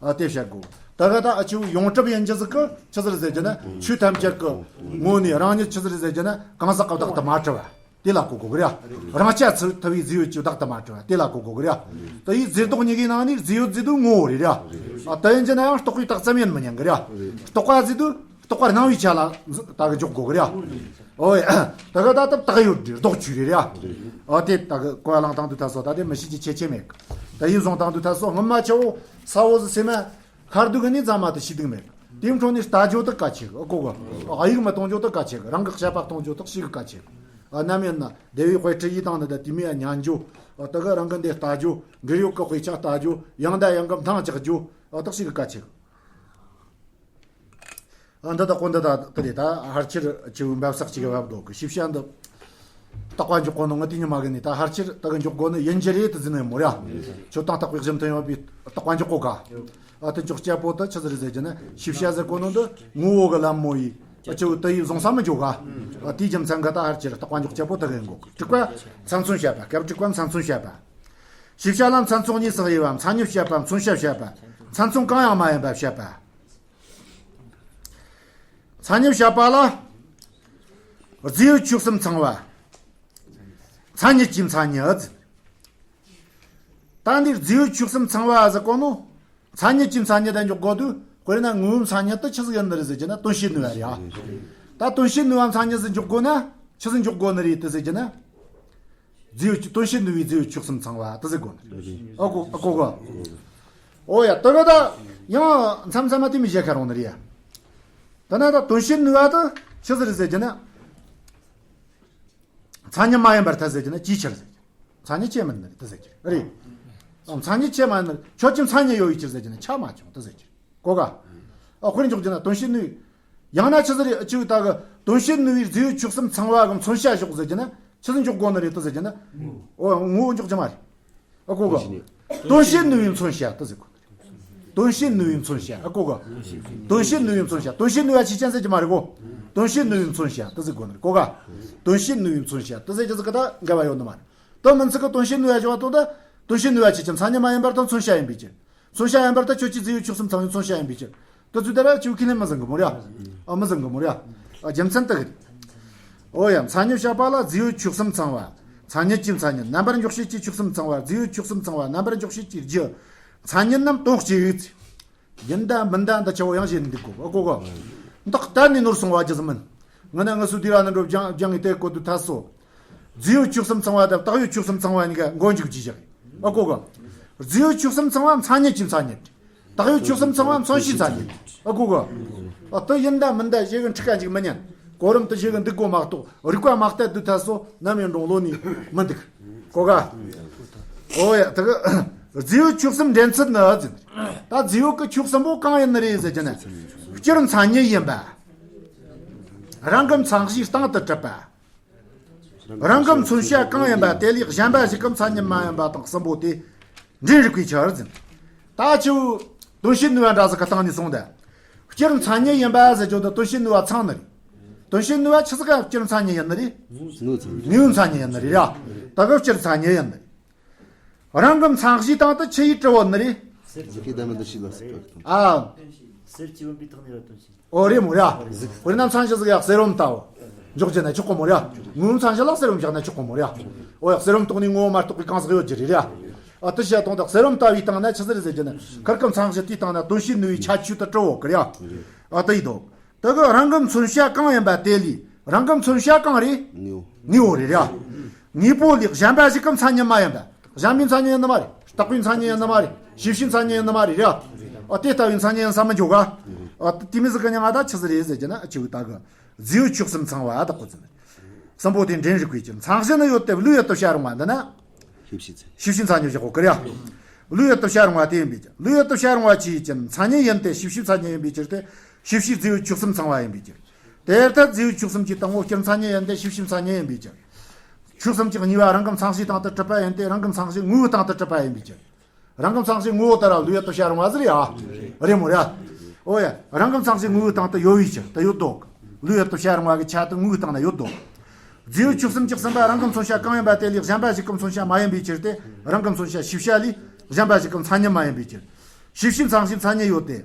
ཨ་དེ་བཤད་དགོ། དེ་གི་ད་ཨ་ཆུ་ཡོངས་གྲུབ་ཡིན་རྒྱུ་ཟིག་གི་ཆི་ཟིག་རེད་ཟེར་རྒྱུ་ན་ཆོས་ཐམས་ཅད་གི་ངོ་ནས་རང་ཉིད་ཆི་ཟིག་རེད་ཟེར་རྒྱུ་ན་གང་ཟག་གི་བདག་ཏུ་མ་གྲུབ་པ། དེ་ལ་གོ་དགོས་གི་རེད། རང་རྐྱ་ཚུར་ཐུབ་པའི་རྫས་ཡོད་ཀྱི་བདག་ཏུ་མ་གྲུབ་པ་དེ་ལ་གོ་དགོས་གི་རེད། དེ་ཡི་རྫས་ལྡོག་གཉིས་ཀའི་ནང་ནས་རྫས་ཡོད་རྫས་ལྡོག་ངོ་བོ་རེད་རེད། ཨ་དེ་ཡིན་གྱི་ན་ཡང་རྟོག་པས་བཏགས་ཙམ་ཡིན་མི་ཉན་གི་རེད། རྟོག་པ་རྫས་ལྡོག་རྟོག་པར་སྣང་བའི་ཆ་ལ་ད་གི་འཇོག་དགོས་གི་རེད། ཨོ་ཡ། ད་གི་ད་ལྟ་བཏགས་ཡོད་རེད་ལྡོག་ཆོས་རེད་རེད། ཨ་དེ་ད་གི་གོ་ལང་དང་དུ་ཐ་སོ་ད་དེ་མི་ཤེས་ཀྱི་ཆེ་ཆེ་མེད། ད་ཡིན་སོང་དང་དུ་ཐ་སོ་སྔོན་མ་ཆེ་བོ་ས་བོ་ཟི་སེ་མ། ཁར་འདུག་གི་ནི་རྫ་མ་དེ་ཤི་འདུག་མེད། དེའི་འཕྲོ་ནས་ལྟ་རྒྱུ་དེ་གལ་ཆེ་གི་ཨ་གོ་གི་ཨ་ཡིག་མི་གཏོང་རྒྱུ་དེ་གལ་ཆེ་གི་རང་གི་བཤད་པ་གཏོང་རྒྱུ་དེ་ཤི་གི་གལ་ཆེ་གི་ཨ་ནམ་ཡིན་ན་སྡེ་བའི་དཔེ་ཁྲིད་ཡིག་དང་ནི་ད་དེ་མི་ཡ་ཉན་རྒྱུ་ཨ་དེ་གི་རང་གི་འདི་ལྟ་རྒྱུ་འབྲེལ་ཡོད་གི་དཔེ་ཆ་ལྟ་རྒྱུ་ཡང་ད་ཡང་གི་མཐའ་འཇག་རྒྱུ་ཨ་དེ་ཤི་གི་གལ་ཆེ་གི་ཨ་འདི་དག་གོ་འདི་དག་དེ་རེད། ད་ཧར་ཆེར་ཆེ་བའི་འབབ་ས་གཅིག་གི་བབ་འདུག་གི་ཤེས་བྱ་འདི། རྟག་པ་འཇོག་གོ་ནོ་ང་དེ་ཉི་མ་གི་ནི་ད་ཧར་ཆེར་ད་གི་འཇོག་གོ་ནི་ཡིན་གྱི་རེད་དུ་ཟིན་ནས་མོ་ར། ཆོས་དང་རྟག་པའི་གཞི་མཐུན་ཡོད་པའི་རྟག་པ་འཇོག་གོ་ག་ཨ་དེ་འཇོག་སྤྱད་པོ་ད་ཆི་ཟིག་རེད་ཟེར་གྱི་ན་ཤེས་བྱ་ཟེར་གོ་ནོ་འདི་ངོ་བོ་གི་ལམ་མོ་ཡིས་ ཨ་ཅོ་དེ་ཡིས་བཟུང་ས་མི་འཇོག་ག་ཨ་དེའི་རྒྱུ་མཚན་ག་ད་ཧར་ཅིར་རྟག་པ་འཇོག་རྒྱུ་པོ་དེ་གི་འགོག་དྲུག་པ་མཚན་མཚོན་བཤད་པ། སྐབས་དྲུག་པ་མཚན་མཚོན་བཤད་པ། ཤེས་བྱ་ལ་མཚན་མཚོན་གཉིས་སུ་དབྱེ་བ། མཚན་ཉིད་བཤད་པ། མཚོན་བྱ་བཤད་པ། མཚན་མཚོན་གང་ཡང་མ་ཡིན་པ་བཤད་པ། མཚན་ཉིད་བཤད་པ་ལ། རྫས་ཡོད་ཆོས་གསུམ་ཚང་བ། མཚན་ཉིད་ཀྱི་མཚན་ཉིད། ད་འདིར་རྫས་ཡོད་ཆོས་གསུམ་ཚང་བ་ཟེར་གོ་ནོ། མཚན་ཉིད་ཀྱི་མཚན་ཉིད་དུ་འཇོག་དགོས་དུས། དཔེར་ན་དངོས་པོའི་མཚན་ཉིད་དུ་ཆི་ཟིག་ཡིན་ནི་རེད་ཟེར་གྱི་ན་དོན་བྱེད་ནུས་པ་རེད་ཨ། ད་དོན་བྱེད་ནུས་པ་མཚན་ཉིད་ཟིག་འཇོག་དགོས་ན་ཆི་ཟིག་འཇོག་དགོས་ནི་རེད་དེ་ཟེར་གྱི་ན། རྫས་ཡོད་དོན་བྱེད་ནུས་པའི་རྫས་ཡོད་ཆོས་གསུམ་ཚང་བ་དེ་ཟེར་དགོས་ནི་རེད། ཨ་གོ་ཨ་གོ་གོ། ཨོ་ཡ་དེ་ག་ད་ཡང་མཚམས་མཚམས་མ་དེ་མི་བཞག་ཁ་རུང་ནི་རེད་ཡ། ད་ན་ད་དོན་བྱེད་ནུས་པ་དེ་ཆི་ཟིག་རེད་ཟེར་གྱི་ན། མཚན་ཉིད་མ་ཡིན་པར་ཐལ་ཟེར་གྱི་ན་ཅིའི་ཕྱིར་ཟེར་གྱི། མཚན་ཉིད་ཆད་མིན་ནི་རེད་དེ་ཟེར་གྱི་རེད། ཨ་མཚན་ཉིད་ཆད་མ་ཡིན་ནི་ཁྱོད་ཀྱི་མཚན་ཉིད་ཡོད་པའི་ཕྱིར་ཟེར་གྱི་ན་ཆ་མ་བྱུང་དེ་ཟེར་གྱི་རེད། གོ་ག་ཨ་དཔེར་འཇོག་རྒྱུ་ན་དོན་བྱེད་ནུས། ཡང་ན་ཆི་ཟིག་རེད་ཨ་ཅིའི་ད་གི་དོན་བྱེད་ནུས་པའི་རྫས་ཡོད་ཆོས་གསུམ་ཚང་བ་གི་མཚོན་བྱ་ཞོག་ཟེར་གྱི་ན་ཆི་ཟིག་འཇོག་དགོས་ནི་རེད་དེ་ཟེར་གྱི་ན། ཨོ་ངོ་བོ་འཇོག་རྒྱུ་མ་རེད། ཨ་གོ་ག་དོན་བྱེད་ནུས་པའི་མཚོན་བྱ་དེ་ཟེར་གོ། དོན་བྱེད་ནུས་པའི་མཚོན་བྱ། ཨ་གོ་ག་དོན་བྱེད་ནུས་པའི་མཚོན་བྱ། དོན་བྱེད་ནུས་པ་ཆོས་ཅན་ཟེར་གྱི་མ་རེད་གོ། དོན་བྱེད་ནུས་པའི་མཚོན་བྱ་དེ་ཟེར་གོ་ནི་རེད་གོ་ག་དོན་བྱེད་ནུས་པའི་མཚོན་བྱ་དེ་ཟེར་གྱི་ཟིག་ག་ད་འགལ་བ་ཡོད་ནི་མ་རེད། དོན་མིན་ཚིག་གི་དོན་བྱེད་ནུས་པ་ཞོག་དོ་ད། དོན་བྱེད་ནུས་པ་ཆོས་ཅན་མཚན་ཉིད་མ་ཡིན་པར་ཐལ་མཚོན་བྱ་ཡིན་པའི་ཕྱིར། མཚོན་བྱ་ཡིན་པར་ཐལ་ཁྱོད་ཀྱི་རྫས་ཡོད་ཆོས་གསུམ་ཚང་བའི་མཚོན་བྱ་ཡིན་པའི་ཕྱིར། དེ་ཚོའི་ད་ར་ཁྱོད་ཁས་ལེན་མི་ཟིན་གི་མོ་ར། ཨ་མི་ཟིན་གི་མོ་ར། ཨ་རྒྱུ་མཚན་དེ་གི་རེད། ཨོ་ཡ་མཚན་ཉིད་བཤད་པ་ལ་རྫས་ཡོད་ཆོས་གསུམ་ཚང་བ། མཚན་ཉིད་ཀྱི་མཚན་ཉིད་རྣམ་པར་འཇོག་བྱེད་ཀྱི་ཆོས་གསུམ་ཚང་བ། རྫས་ཡོད་ཆོས་གསུམ་ཚང་བ་རྣམ་པར་འཇོག་བྱེད་ཀྱི་རྒྱུ། མཚན་ཉིད་རྣམས་དོན་གཅིག་ཡིན་ད་མིན་ད་འདི་ཆ་བོ་ཡང་བཤད་འདུག་གོ་ཨ་གོ་གོ། འདི་གཏན་ནས་ནོར་སོང་བ་རྒྱུ་ཟིག་མིན། ང་ན་ང་སུ་དེ་ར་ནི་འགྲོ་སྦྱང་སྦྱང་ངེ་དེ་གོ་དུ་ཐ་སོ། རྫས་ཡོད་ཆོས་གསུམ་ཚང་བ་དང་བཏགས་ཡོད་ཆོས་གསུམ་ཚང་བ་གཉིས་ཀ་མགོ་མཇུག་ཅིག་བཞག་ཨ་གོ་གོ། རྫས་ཡོད་ཆོས་གསུམ་ཚང་བ་མཚན་ཉིད་ཀྱི་མཚན་ཉིད། བཏགས་ཡོད་ཆོས་གསུམ་ཚང་བ་མཚོན་བྱའི་མཚན་ཉིད། ཨ་གོ་གོ། ཨ་དེ་ཡིན་ད་མིན་ད་ཞེ་གི་འཁྲིག་ག་འཇིག་མི་ཉན། གོ་རིམ་དུ་ཞེ་གི་འདུག་གོ་མ་གཏོགས་རིག་པ་མ་གཏད་དུ་ཐ་སོ་ནམ་ཡང་འགྲོ་ལོ་ནི་མི་འདུག་གོ་ག་ཨོ་ཡ་དེ་གི་རྫས་ཡོད་ཆོས་གསུམ་འདྲེན་ཚུལ་ནི་ཟེར། ད་རྫས་ཡོད་ཀྱི་ཆོས་གསུམ་པོ་གང་ཡིན་ནི་རེད་ཟེར་གྱི་ན། སྤྱིར་མཚན་ཉིད་ཡིན་པ། རང་གི་མཚན་གཞིའི་སྟེང་དུ་གྲུབ་པ། རང་གི་མཚོན་བྱ་གང་ཡིན་པ་དེ་ལས་གཞན་པ་ཞིག་གི་མཚན་ཉིད་མ་ཡིན་པ་དང་གསུམ་པོ་དེ་འདྲེན་རིགས་པའི་ཕྱིར་ཟེར། ད་ཆུ་དོན་བྱེད་ནུས་པ་འདྲ་ཟིག་གི་སྟེང་ནས་གསུངས་ཏེ། སྤྱིར་མཚན་ཉིད་ཡིན་པ་ཟེར་རྒྱུ་དེ་དོན་བྱེད་ནུས་པ་ཚང་ནི་རེད། དོན་བྱེད་ནུས་པ་ཆི་ཟིག་ག་སྤྱིར་མཚན་ཉིད་ཡིན་ནི་རེད། ངོ་བོ་མཚན་ཉིད། ངོ་བོ་མཚན་ཉིད་ཡིན་ནི་རེད་ར། ད་གི་སྤྱིར་མཚན་ཉིད་ཡིན་ནི་རེད། རང་གི་མཚན་གཞིའི་སྟེང་དུ་ཆི་ཡིས་གྲུབ་བོ་ནི་རེད། གཟེར་གྱི་ལྡན་མིན་འདུ་བྱེད་ལ་སོགས་པ་དང་། ཨ། གཟེར་གྱི་བུམ་པའི་ཐོག་ནས་ར་དོན་བྱེད། ཨོ་རེད་མོ་ར། དཔེར་ན་མཚན་གཞི་ཟིག་ཡ་གསེར་བུམ་ལྟ་བུ། འཇོག་རྒྱུ་ན་ཆོག་གོ་མོ་ར། ངོ་བོ་མཚན་གཞི་ལ་གསེར་བུམ་བཞག་ན་ཆོག་གོ་མོ་ར། ཨོ་ཡ་གསེར་བུམ་ཐོག་ནས་ངོ་བོ་མ་གཏོགས་པའི་གང་ཟག་ཡོད་རྒྱུ་རེད་ར། ཨ་དེ་བཤད་དོན་དག་གསེར་བུམ་ལྟ་བུའི་སྟེང་ན་ཆི་ཟིག་རེད་ཟེར་རྒྱུ་ན་ཁིར་ཀི་མཚན་གཞི་དེའི་སྟེང་ན་དོན་བྱེད་ནུས་པའི་ཁྱད་ཆོས་དེ་གྲུབ་བོ་གི་ར། ཨ་དེ་ཡིན་དོ། དེ་གི་རང་གི་མཚོན་བྱ་གང་ཡིན་པ་དེ་ལས་རང་གི་མཚོན་བྱ་གང་རེད། དངོས་པོ། དངོས་པོ་རེད་ར། དངོས་པོ་ལས་གཞན་པ་ཞིག་གི་མཚན་ཉིད་མ་ཡིན་པ། གཞན་པའི་མཚན་ཉིད་ཡིན་ནི་མ་རེད། རྟག་པའི་མཚན་ཉིད་ཡིན་ནི་མ་རེད། ཤེས་བྱའི་མཚན་ཉིད་ཡིན་ནི་མ་རེད་ར། ཨ་དེ་ལྟ་བུའི་མཚན་ཉིད་ཡིན་ས་མི་འཇོག་ག་ཨ་དེ་མི་ཟིག་གི་མྱིང་ང་ད་ཆི་ཟིག་རེད་ཟེར་གྱི་ན་ཨ་ཆི་བུ་ད་གི་རྫས་ཡོད་ཆོས་གསུམ་ཚང་བ་ཨ་དག་གོ་ཟིན། གསུམ་པོ་དེ་འདྲེན་རིགས་པའི་ཕྱིར། མཚན་གཞི་ནི་ཡོད་དེ་བློས་ཡོད་དུ་བྱ་རུང་བ་འདི་ན། ཤེས་བྱའི་མཚན། ཤེས་བྱའི་མཚན་ཉིད་བཞག་གོ་གི་རེད། བློས་ཡོད་དུ་བྱ་རུང་བ་དེ་ཡིན་པའི་ཕྱིར། བློས་ཡོད་དུ་བྱ་རུང་བ་ཆི་ཡིན་ཅན་མཚན་ཉིད་ཡིན་ཏེ་ཤེས་བྱའི་མཚན་ཉིད་ཡིན་པའི་ཕྱིར་ཏེ། ཤེས་བྱའི་རྫས་ཡོད་ཆོས་གསུམ་ཚང་བ་ཡིན་པའི་ཕྱིར། དེ་ལྟར་རྫས་ཡོད་ཆོས་གསུམ་གྱི་སྟེང་ངོ་སྤྱིར་མཚན་ཉིད་ཡིན་ཏེ་ཤེས་བྱའི་མཚན་ཉིད་ཡིན་པའི་ཕྱིར། ཆོས་གསུམ་གྱི་གཉིས་པ་རང་གི་མཚན་གཞིའི་སྟེང་དུ་གྲུབ་པ་ཡིན་ཏེ་རང་གི་མཚན་གཞི་དངོས་པོའི་སྟེང་དུ་གྲུབ་པ་ཡིན་པའི་ཕྱིར། རང་གི་མཚན་གཞི་དངོས་པོ་དེ་ར་བློས་ཡོད་དུ་བྱ་རུང་བ་ཟེར་ཡ། རེད་མོ་ར། ཨོ་ཡ། རང་གི་མཚན་གཞི་དངོས་པོའི་སྟེང་དུ་ཡོད་པའི་ཕྱིར་དུ་ཡོད་དོ། བློས་ཡོད་དུ་བྱ་རུང་བ་གི་ཆ་དུ་དངོས་པོའི་སྟེང་ན་ཡོད་དོ། རྫས་ཡོད་ཆོས་གསུམ་གྱི་གསུམ་པ་རང་གི་མཚོན་བྱ་གང་ཡིན་པ་དེ་ལས་གཞན་པ་ཞིག་གི་མཚོན་བྱ་མ་ཡིན་པའི་ཕྱིར་ཏེ་རང་གི་མཚོན་བྱ་ཤེས་བྱ་ལས་གཞན་པ་ཞིག་གི་མཚན་ཉིད་མ་ཡིན་པའི་ཕྱིར། ཤེས་བྱའི་མཚན་གཞི་མཚན་ཉིད་ཡོད་དེ།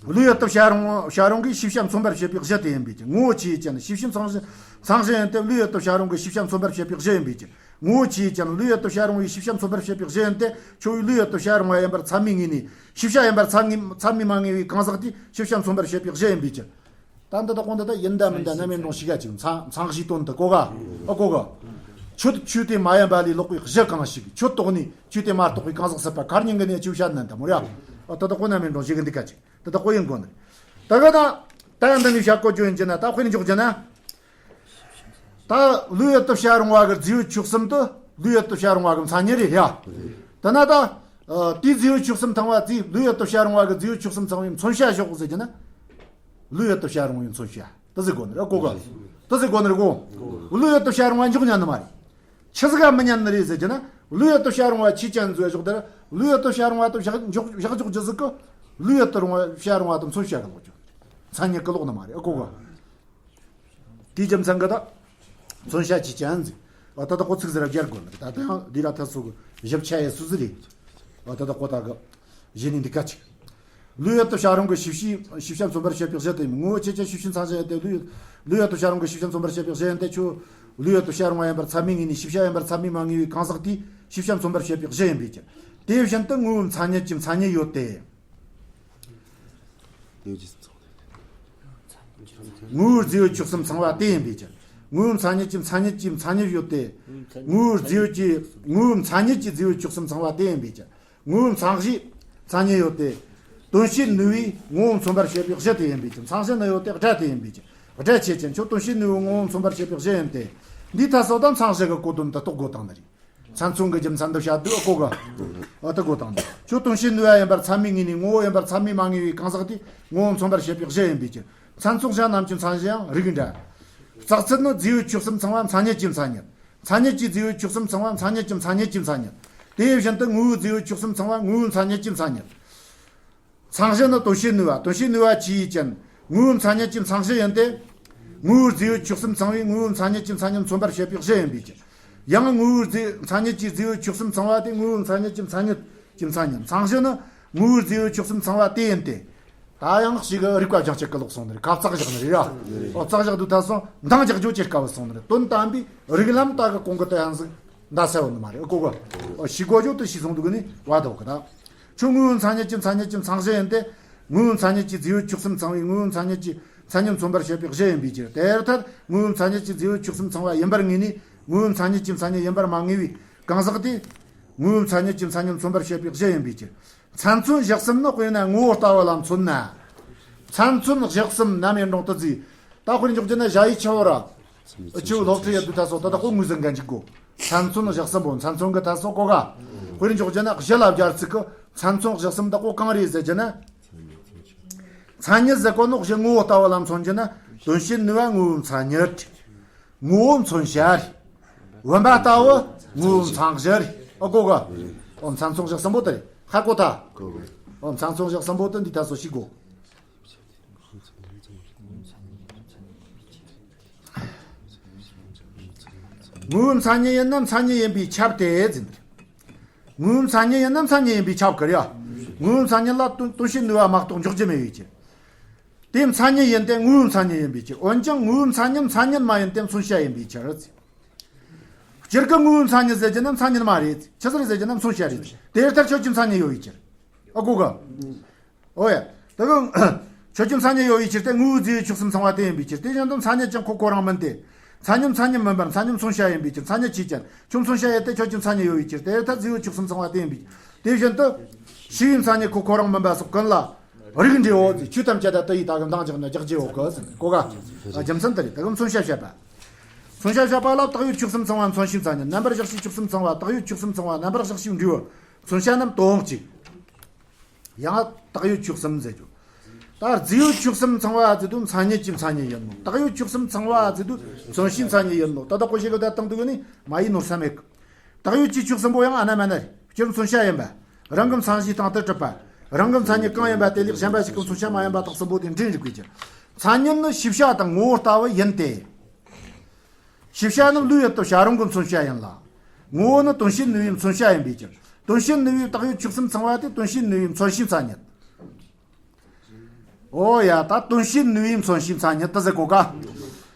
བློས་ཡོད་དུ་བྱ་རུང་བྱ་རུང་གིས་ཤེས་བྱ་མཚོན་པར་བྱེད་པའི་གཞི་དེ་ཡིན་པའི་ཕྱིར། ངོ་བོ་ཆི་ཡིན་ཅན་ཤེས་བྱའི་མཚན་གཞི་མཚན་གཞི་ཡིན་ཏེ་བློས་ཡོད་དུ་བྱ་རུང་གིས་ཤེས་བྱ་མཚོན་པར་བྱེད་པའི་གཞི་ཡིན་པའི་ཕྱིར། ངོ་བོ་ཆི་ཡིན་ཅན་བློས་ཡོད་དུ་བྱ་རུང་གིས་ཤེས་བྱ་མཚོན་པར་བྱེད་པའི་གཞི་ཡིན་ཏེ་ཁྱོད་བློས་ཡོད་དུ་བྱ་རུང་བ་ཡིན་པར་ཚད་མས་ངེས་ནས་ཤེས་བྱ་ཡིན་པར་ཚད་ངེས་ཚད་མས་མ་ངེས་པའི་གང་ཟག་དེས་ཤེས་བྱ་མཚོན་པར་བྱེད་པའི་གཞི་ཡིན་པའི་ཕྱིར། ད་འདི་དག་གོ་འདི་དག་ཡིན་ད་མིན་ད་རྣམ་དབྱེ་འདྲོངས་ཤེས་ག་ཅིག་མཚན་མཚན་གཞིའི་དོན་དུ་གོ་ག་ཨ་གོ་ག་ཆོས་ཆོས་དེ་མ་ཡིན་པ་ལས་ལོག་པའི་གཞི་གང་ཞིག་ཆོས་རྟོགས་ནས་ཆོས་དེ་མ་རྟོགས་པའི་གང་ཟག་སྲིད་པ་གར་ཉིན་གི་ནས་ཆོས་བཤད་ནན་ད་མོ་ར། ཨ་དེ་དག་གོ་རྣམ་དབྱེ་འདྲོངས་ཤེས་གི་འདི་ག་ཅིག་དེ་དག་གོ་ཡིན་དགོས་ནི། ད་ག་ད་ད་ཡང་འདི་ནས་བཤད་གོ་རྒྱུ་ཡིན་གྱི་ན་ད་དཔེར་འཇོག་རྒྱུ་ན། ད་བློས་ཡོད་དུ་བྱ་རུང་བ་གི་རྫས་ཡོད་ཆོས་གསུམ་དུ་བློས་ཡོད་དུ་བྱ་རུང་བ་གི་མཚན་ཉིད་རེད་ཡ། དེ་ན་ད། ཨ་དེའི་རྫས་ཡོད་ཆོས་གསུམ་ཚང་བ་དེའི་བློས་ཡོད་དུ་བྱ་རུང་བ་གི་རྫས་ཡོད་ཆོས་གསུམ་ཚང་བའི་མཚོན་བྱ་ཞོག་ཟེར་གྱི་ན། བློས་ཡོད་དུ་བྱ་རུང་བའི་མཚོན་བྱ། དེ་ཟེར་དགོས་ནི་རེད་གོ་ག་དེ་ཟེར་དགོས་ནི་རེད་གོ་བློས་ཡོད་དུ་བྱ་རུང་བ་འཇོག་ཉན་ནི་མ་རེད། ཆི་ཟིག་ག་མི་ཉན་ནི་རེད་ཟེར་གྱི་ན། བློས་ཡོད་དུ་བྱ་རུང་བ་ཆི་ཅན་ཟོས་ཞོག་དེར་བློས་ཡོད་དུ་བྱ་རུང་བ་དུ་བཞག་འཇོག་བཞག་འཇོག་རྒྱུ་ཟིག་གི། བློས་ཡོད་དུ་རུང་བ་བྱ་རུང་བ་དུ་མཚོན་བྱ་གི་ལོག་ཅོག་རེད། མཚན་ཉིད་ཀྱི་ལོག་ནི་མ་རེད། ཨ་གོ་ག་དེའི་རྒྱུ་མཚན་གྱིས་ད་མཚོན་བྱ་ཅིག་ཅན་ཟེར། ཨ་ད་ད་ཁོ་ཚིག་ཟེར་ར་རྒྱལ་དགོས་ནི་རེད། ད་ད་ཡང་འདི་ལ་ད་སོ་གི་ཞིབ་ཆ་ཡེ་སུ་ཟི་རེད། ཨ་ད་ད་ཁོ་ད་གི་གཞི་ནས་འདི་ག་ཅིག་ལུས་ཡོད་དུ་བྱ་རུང་གི་ཤེས་བྱའི་ཤེས་བྱ་མཚོན་པར་བྱེད་པའི་གཞི་དེ་ཡིན། ངོ་བོ་ཆོས་ཅན། ཤེས་བྱའི་མཚན་གཞི་ཡིན་ཏེ། ལུས་ཡོད་ལུས་ཡོད་དུ་བྱ་རུང་གི་ཤེས་བྱ་མཚོན་པར་བྱེད་པའི་གཞི་ཡིན་ཏེ། ཁྱོད་ལུས་ཡོད་དུ་བྱ་རུང་བ་ཡིན་པར་ཚད་མས་ངེས་ནས་ཤེས་བྱ་ཡིན་པར་ཚད་མས་མ་ངེས་པའི་གང་ཟག་དེས་ཤེས་བྱ་མཚོན་པར་བྱེད་པའི་གཞི་ཡིན་པའི་ཕྱིར། དེ་བཞིན་དུ་ངོ་བོའི་མཚན་ཉིད་ཀྱི་མཚན་ཉིད་ཡོད་དེ། ངོ་བོའི་རྫས་ཡོད་བཅུ་གསུམ་ཚང་བ་དེ་ཡིན་པའི་ཕྱིར། ངོ་བོའི་མཚན་ཉིད་ཀྱི་མཚན་ཉིད་ཀྱི་མཚན་ཉིད་ཡོད་དེ། ངོ་བོའི་རྫས་ཡོད་ཀྱི་ངོ་བོའི་མཚན་ཉིད་ཀྱི་རྫས་ཡོད་བཅུ་གསུམ་ཚང་བ་དེ་ཡིན་པའི་ཕྱིར། ངོ་བོའི་མཚན་གཞི་མཚན་ཉིད་ཡོད་དེ། དོན་བྱེད་ནུས་པའི་ངོ་བོ་མཚོན་པར་བྱེད་པའི་གཞི་དེ་ཡིན་པའི་ཕྱིར། མཚན་གཞི་ནི་ཡོད་དེ་སྒྲ་དེ་ཡིན་པའི་ཕྱིར། སྒྲ་ཆོས་ཅན། ཁྱོད་དོན་བྱེད་ནུས་པའི་ངོ་བོ་མཚོན་པར་བྱེད་པའི་གཞི་ཡིན་ཏེ། འདིའི་ཐད་སོ་དང་མཚན་གཞི་གི་གོ་དོན་དུ་རྟོགས་དགོས་དང་ནི་རེད། མཚན་མཚོན་གྱི་རྒྱུ་མཚན་འདི་བཤད་དུས་ཨ་གོ་ག་ཨ་ད་གོ་དང་། ཁྱོད་དོན་བྱེད་ནུས་པ་ཡིན་པར་ཚད་མས་ངེས་ནས་ངོ་བོ་ཡིན་པར་ཚད་མས་མ་ངེས་པའི་གང་ཟག་དེས་ངོ་བོ་མཚོན་པར་བྱེད་པའི་གཞི་ཡིན་པའི་ཕྱིར། མཚན་མཚོན་བྱ་རྣམས་ཀྱི་མཚན་གཞི་ཡང་རིགས་འདྲ། རྩག་རྩིག་ནི་རྫས་ཡོད་བཅུ་གསུམ་ཚང་བ་མཚན་ཉིད་ཀྱི་མཚན་ཉིད། མཚན་ཉིད་ཀྱི་རྫས་ཡོད་བཅུ་གསུམ་ཚང་བ་མཚན་ཉིད་ཀྱི་མཚན་ཉིད་ཀྱི་མཚན་ཉིད། དེ་བཞིན་དུ་ངོ་བོའི་རྫས་ཡོད་བཅུ་གསུམ་ཚང་བ་ངོ་བོའི་མཚན་ཉིད་ཀྱི་མཚན་ཉིད། མཚན་གཞི་ནི་དོན་བྱེད་ནུས་པ། དོན་བྱེད་ནུས་པ་ཆོས་ཅན། ངོ་བོའི་མཚན་ཉིད་ཀྱི་མཚན་གཞི་ཡིན་ཏེ། ངོ་བོའི་རྫས་ཡོད་བཅུ་གསུམ་ཚང་བས་ངོ་བོའི་མཚན་ཉིད་ཀྱི་མཚན་ཉིད་མཚོན་པར་བྱེད་པའི་གཞི་ཡིན་པའི་ཕྱིར། ཡང་ངོ་བོའི་རྫས་མཚན་ཉིད་ཀྱི་རྫས་ཡོད་བཅུ་གསུམ་ཚང་བ་དེ་ངོ་བོའི་མཚན་ཉིད་ཀྱི་མཚན་ཉིད་ཀྱི་མཚན་ཉིད། མཚན་གཞི་ནི་ངོ་བོའི་རྫས་ཡོད་བཅུ་གསུམ་ཚང་བ་དེ་ཡིན་ཏེ། ད་ཡང་ཞིག་རིགས་པ་སྦྱང་བྱེད་ཀྱི་ལོག་སོང་ནི་རེད། ཁ་བཙག་བཞག་ནི་རེད་ར། ཨོ་བཙག་བཞག་དུས་ད་སོང་འདང་རྒྱག་རྒྱུ་ཅེར་དཀའ་བ་སོང་ནི་རེད། དོན་དམ་པའི་རིགས་ལམ་ལྟ་གི་གོང་གི་དེ་ཡང་ཟིག་འདའ་ས་བ་ནི་མ་རེད། ཨོ་གོ་གོ་ཨོ་ཤི་གོ་ཇོ་དུ་ཤི་སོང་འདུག་ནི་བ་དོག་གི་ད། ཁྱོད་ངོ་བོའི་མཚན་ཉིད་ཀྱི་མཚན་ཉིད་ཀྱི་མཚན་གཞི་ཡིན་ཏེ། ངོ་བོའི་མཚན་ཉིད་ཀྱི་རྫས་ཡོད་བཅུ་གསུམ་ཚང་བས་ངོ་བོའི་མཚན་ཉིད་ཀྱི་མཚན་ཉིད་མཚོན་པར་བྱེད་པའི་གཞི་ཡིན་པའི་ཕྱིར། དེར་ཐལ། ངོ་བོའི་མཚན་ཉིད་ཀྱི་རྫས་ཡོད་བཅུ་གསུམ་ཚང་བ་ཡིན་པར་ངེས་ནས་ངོ་བོའི་མཚན་ཉིད་ཀྱི་མཚན་ཉིད་ཡིན་པར་མ་ངེས་པའི་གང་ཟག་དེས་ངོ་བོའི་མཚན་ཉིད་ཀྱི་མཚན་ཉིད་མཚོན་པར་བྱེད་པའི་གཞི་ཡིན་པའི་ཕྱིར། མཚན་མཚོན་བྱ་གསུམ་ནི་དཔེར་ན་ངོ་བོ་ལྟ་བུ་ལ་མཚོན་ན། མཚན་མཚོན་བྱ་གསུམ་ནམ་ཡིན་རུང་དུ་བརྩིས། ད་དཔེར་འཇོག་རྒྱུ་ན་བྱ་ཡི་ཆུ་བོ་ར། ཆུ་བོ་སློབ་ཁྲིད་ཡོད་དུས་ད་སོ་ད་ད་ཁོ་ངོས་ཟིན་གན་གཅིག་གོ་མཚན་མཚོན་བྱ་གསུམ་པོ་མཚན་མཚོན་གྱི་ད་སོ་གོ་ག་དཔེར་འཇོག་རྒྱུ་ན་གཞི་ལ་སྦྱར་ཚིག་གི་མཚན་མཚོན་བྱ་གསུམ་ད་ཁོ་གང་རེད་ཟེར་རྒྱུ་ན། མཚན་ཉིད་ཟེར་གོ་ནོ་གཞི་ངོ་བོ་ལྟ་བུ་ལ་མཚོན་རྒྱུ་ན་དོན་བྱེད་ནུས་པ་ངོ་བོའི་མཚན་ཉིད། ངོ་བོ་མཚོན་བྱ་རེད། བུམ་པ་ལྟ་བུ་ངོ་བོའི་མཚན་གཞི་རེད། ཨོ་གོ་ག་ཨོ་མཚན་མཚོན་བྱ་གསུམ་པོ་དེ་རེད། ཧ་གོ་ཐལ། ཨོ་མཚན་མཚོན་བྱ་གསུམ་པོ་དེ་འདི་ད་སོ་ཤི་གོ་ངོ་བོའི་མཚན་ཉིད་ཡིན་ན་མཚན་ཉིད་ཡིན་པས་ཁྱབ་སྟེ་ཟེར། ངོ་བོའི་མཚན་ཉིད་ཡིན་ན་མཚན་ཉིད་ཡིན་པས་ཁྱབ་ཀྱི་རེད། ངོ་བོའི་མཚན་ཉིད་ལ་དོན་དོན་བྱེད་ནུས་པ་མ་གཏོགས་འཇོག་རྒྱུ་མེད་པའི་ཕྱིར། དེ་མཚན་ཉིད་ཡིན་ཏེ་ངོ་བོའི་མཚན་ཉིད་ཡིན་པའི་ཕྱིར། འོན་ཀྱང་ངོ་བོའི་མཚན་ཉིད་མཚན་ཉིད་མ་ཡིན་ཏེ་མཚོན་བྱ་ཡིན་པའི་ཕྱིར། སྤྱིར་གི་ངོ་བོའི་མཚན་ཉིད་ཟེར་རྒྱུ་ན་མཚན་ཉིད་མ་རེད། ཆི་ཟིག་རེད་ཟེར་རྒྱུ་ན་མཚོན་བྱ་རེད། དེ་ལྟར་ཁྱོད་ཀྱི་མཚན་ཉིད་ཡོད་པའི་ཕྱིར། ཨ་གོ་ག་ཨོ་ཡ། ད་གི་ཁྱོད་ཀྱི་མཚན་ཉིད་ཡོད་པའི་ཕྱིར་ཏེ་ངོ་བོའི་རྫས་ཡོད་བཅུ་གསུམ་ཚང་བ་དེ་ཡིན་པའི་ཕྱིར། དེ་བཞིན་དུ་མཚན་ཉིད་ཀྱང་ཁོ་ཁོ་རང་མིན་ཏེ། མཚན་ཉིད་མཚན་ཉིད་མིན་པར་མཚན་ཉིད་མཚོན་བྱ་ཡིན་པའི་ཕྱིར། མཚན་ཉིད་ཆོས་ཅན། ཁྱོད་མཚོན་བྱ་ཡིན་ཏེ་ཁྱོད་ཀྱི་མཚན་ཉིད་ཡོད་པའི་ཕྱིར། དེ་ལྟར་རྫས་ཡོད་བཅུ་གསུམ་ཚང་བ་དེ་ཡིན་པའི་ཕྱིར། དེ་བཞིན་དུ་ཤེས་པའི་མཚན་ཉིད་ཁོ་ཁོ་རང་མིན་པ་སོགས་ཀུན་ལ་རིགས་འགྲེའོ། ཆོས་ཐམས་ཅད་ད་དེ་ཡི་ད་གི་འདང་རྒྱག་ན་རྒྱག་རྒྱུའོ་གི་ཟེར་གོ་ག་རྒྱུ་མཚན་དེ་རེད། ད་གི་མཚོན་བྱ་བཤད་པ། མཚོན་བྱ་བཤད་པ་ལ་བཏགས་ཡོད་བཅུ་གསུམ་ཚང་བ་མཚོན་བྱའི་མཚན་ཉིད། རྣམ་པར་གཞག་བྱའི་བཅུ་གསུམ་ཚང་བ། བཏགས་ཡོད་བཅུ་གསུམ་ཚང་བ། རྣམ་པར་གཞག་བྱའི་འབྲས་བུ། མཚོན་བྱ་རྣམས་དོན་གཅིག་ཡང་བཏགས་ཡོད་བཅུ་གསུམ་ཟེར་རྒྱུ། ད་རྫས་ཡོད་བཅུ་གསུམ་ཚང་བ་ཟེར་དུས་མཚན་ཉིད་ཀྱི་མཚན་ཉིད་ཡིན་ནོ། བཏགས་ཡོད་བཅུ་གསུམ་ཚང་བ་ཟེར་དུས་མཚོན་བྱའི་མཚན་ཉིད་ཡིན་ནོ། ད་ལྟ་གོ་ཞིག་གི་ད་བཏང་དུས་ནི་མ་ཡིན་ནོ་བསམ་མེད་གི། བཏགས་ཡོད་ཀྱི་བཅུ་གསུམ་པོ་ཡང་ཨ་ན་མ་ན་རེད། སྤྱིར་མཚོན་བྱ་ཡིན་པ། རང་གི་མཚན་གཞིའི་སྟེང་དུ་གྲུབ་པ། རང་གི་མཚན་ཉིད་གང་ཡིན་པ་དེ་ལས་གཞན་པ་ཞིག་གི་མཚོན་བྱ་མ་ཡིན་པ་དག་གསུམ་པོ་དེ་འདྲེན་རིགས་པའི་ཕྱིར། མཚན་ཉིད་ནི་ཤེས་བྱ་དང་ངོ་བོ་ལྟ་བུ་ཡིན་ཏེ། ཤེས་བྱ་ནི་ལུས་ཡོད་དུ་བྱ་རུང་གི་མཚོན་བྱ་ཡིན་ལ། ངོ་བོ་ནི་དོན་བྱེད་ནུས་པའི་མཚོན་བྱ་ཡིན་པའི་ཕྱིར། དོན་བྱེད་ནུས་པའི་བཏགས་ཡོད་བཅུ་གསུམ་ཚང་བ་དེ་དོན་བྱེད་ནུས་པའི་མཚོན་བྱའི་མཚན་ཉིད། ཨོ་ཡ། ད་དོན་བྱེད་ནུས་པའི་མཚོན་བྱའི་མཚན་ཉིད་དུ་ཟེར་གོ་ག་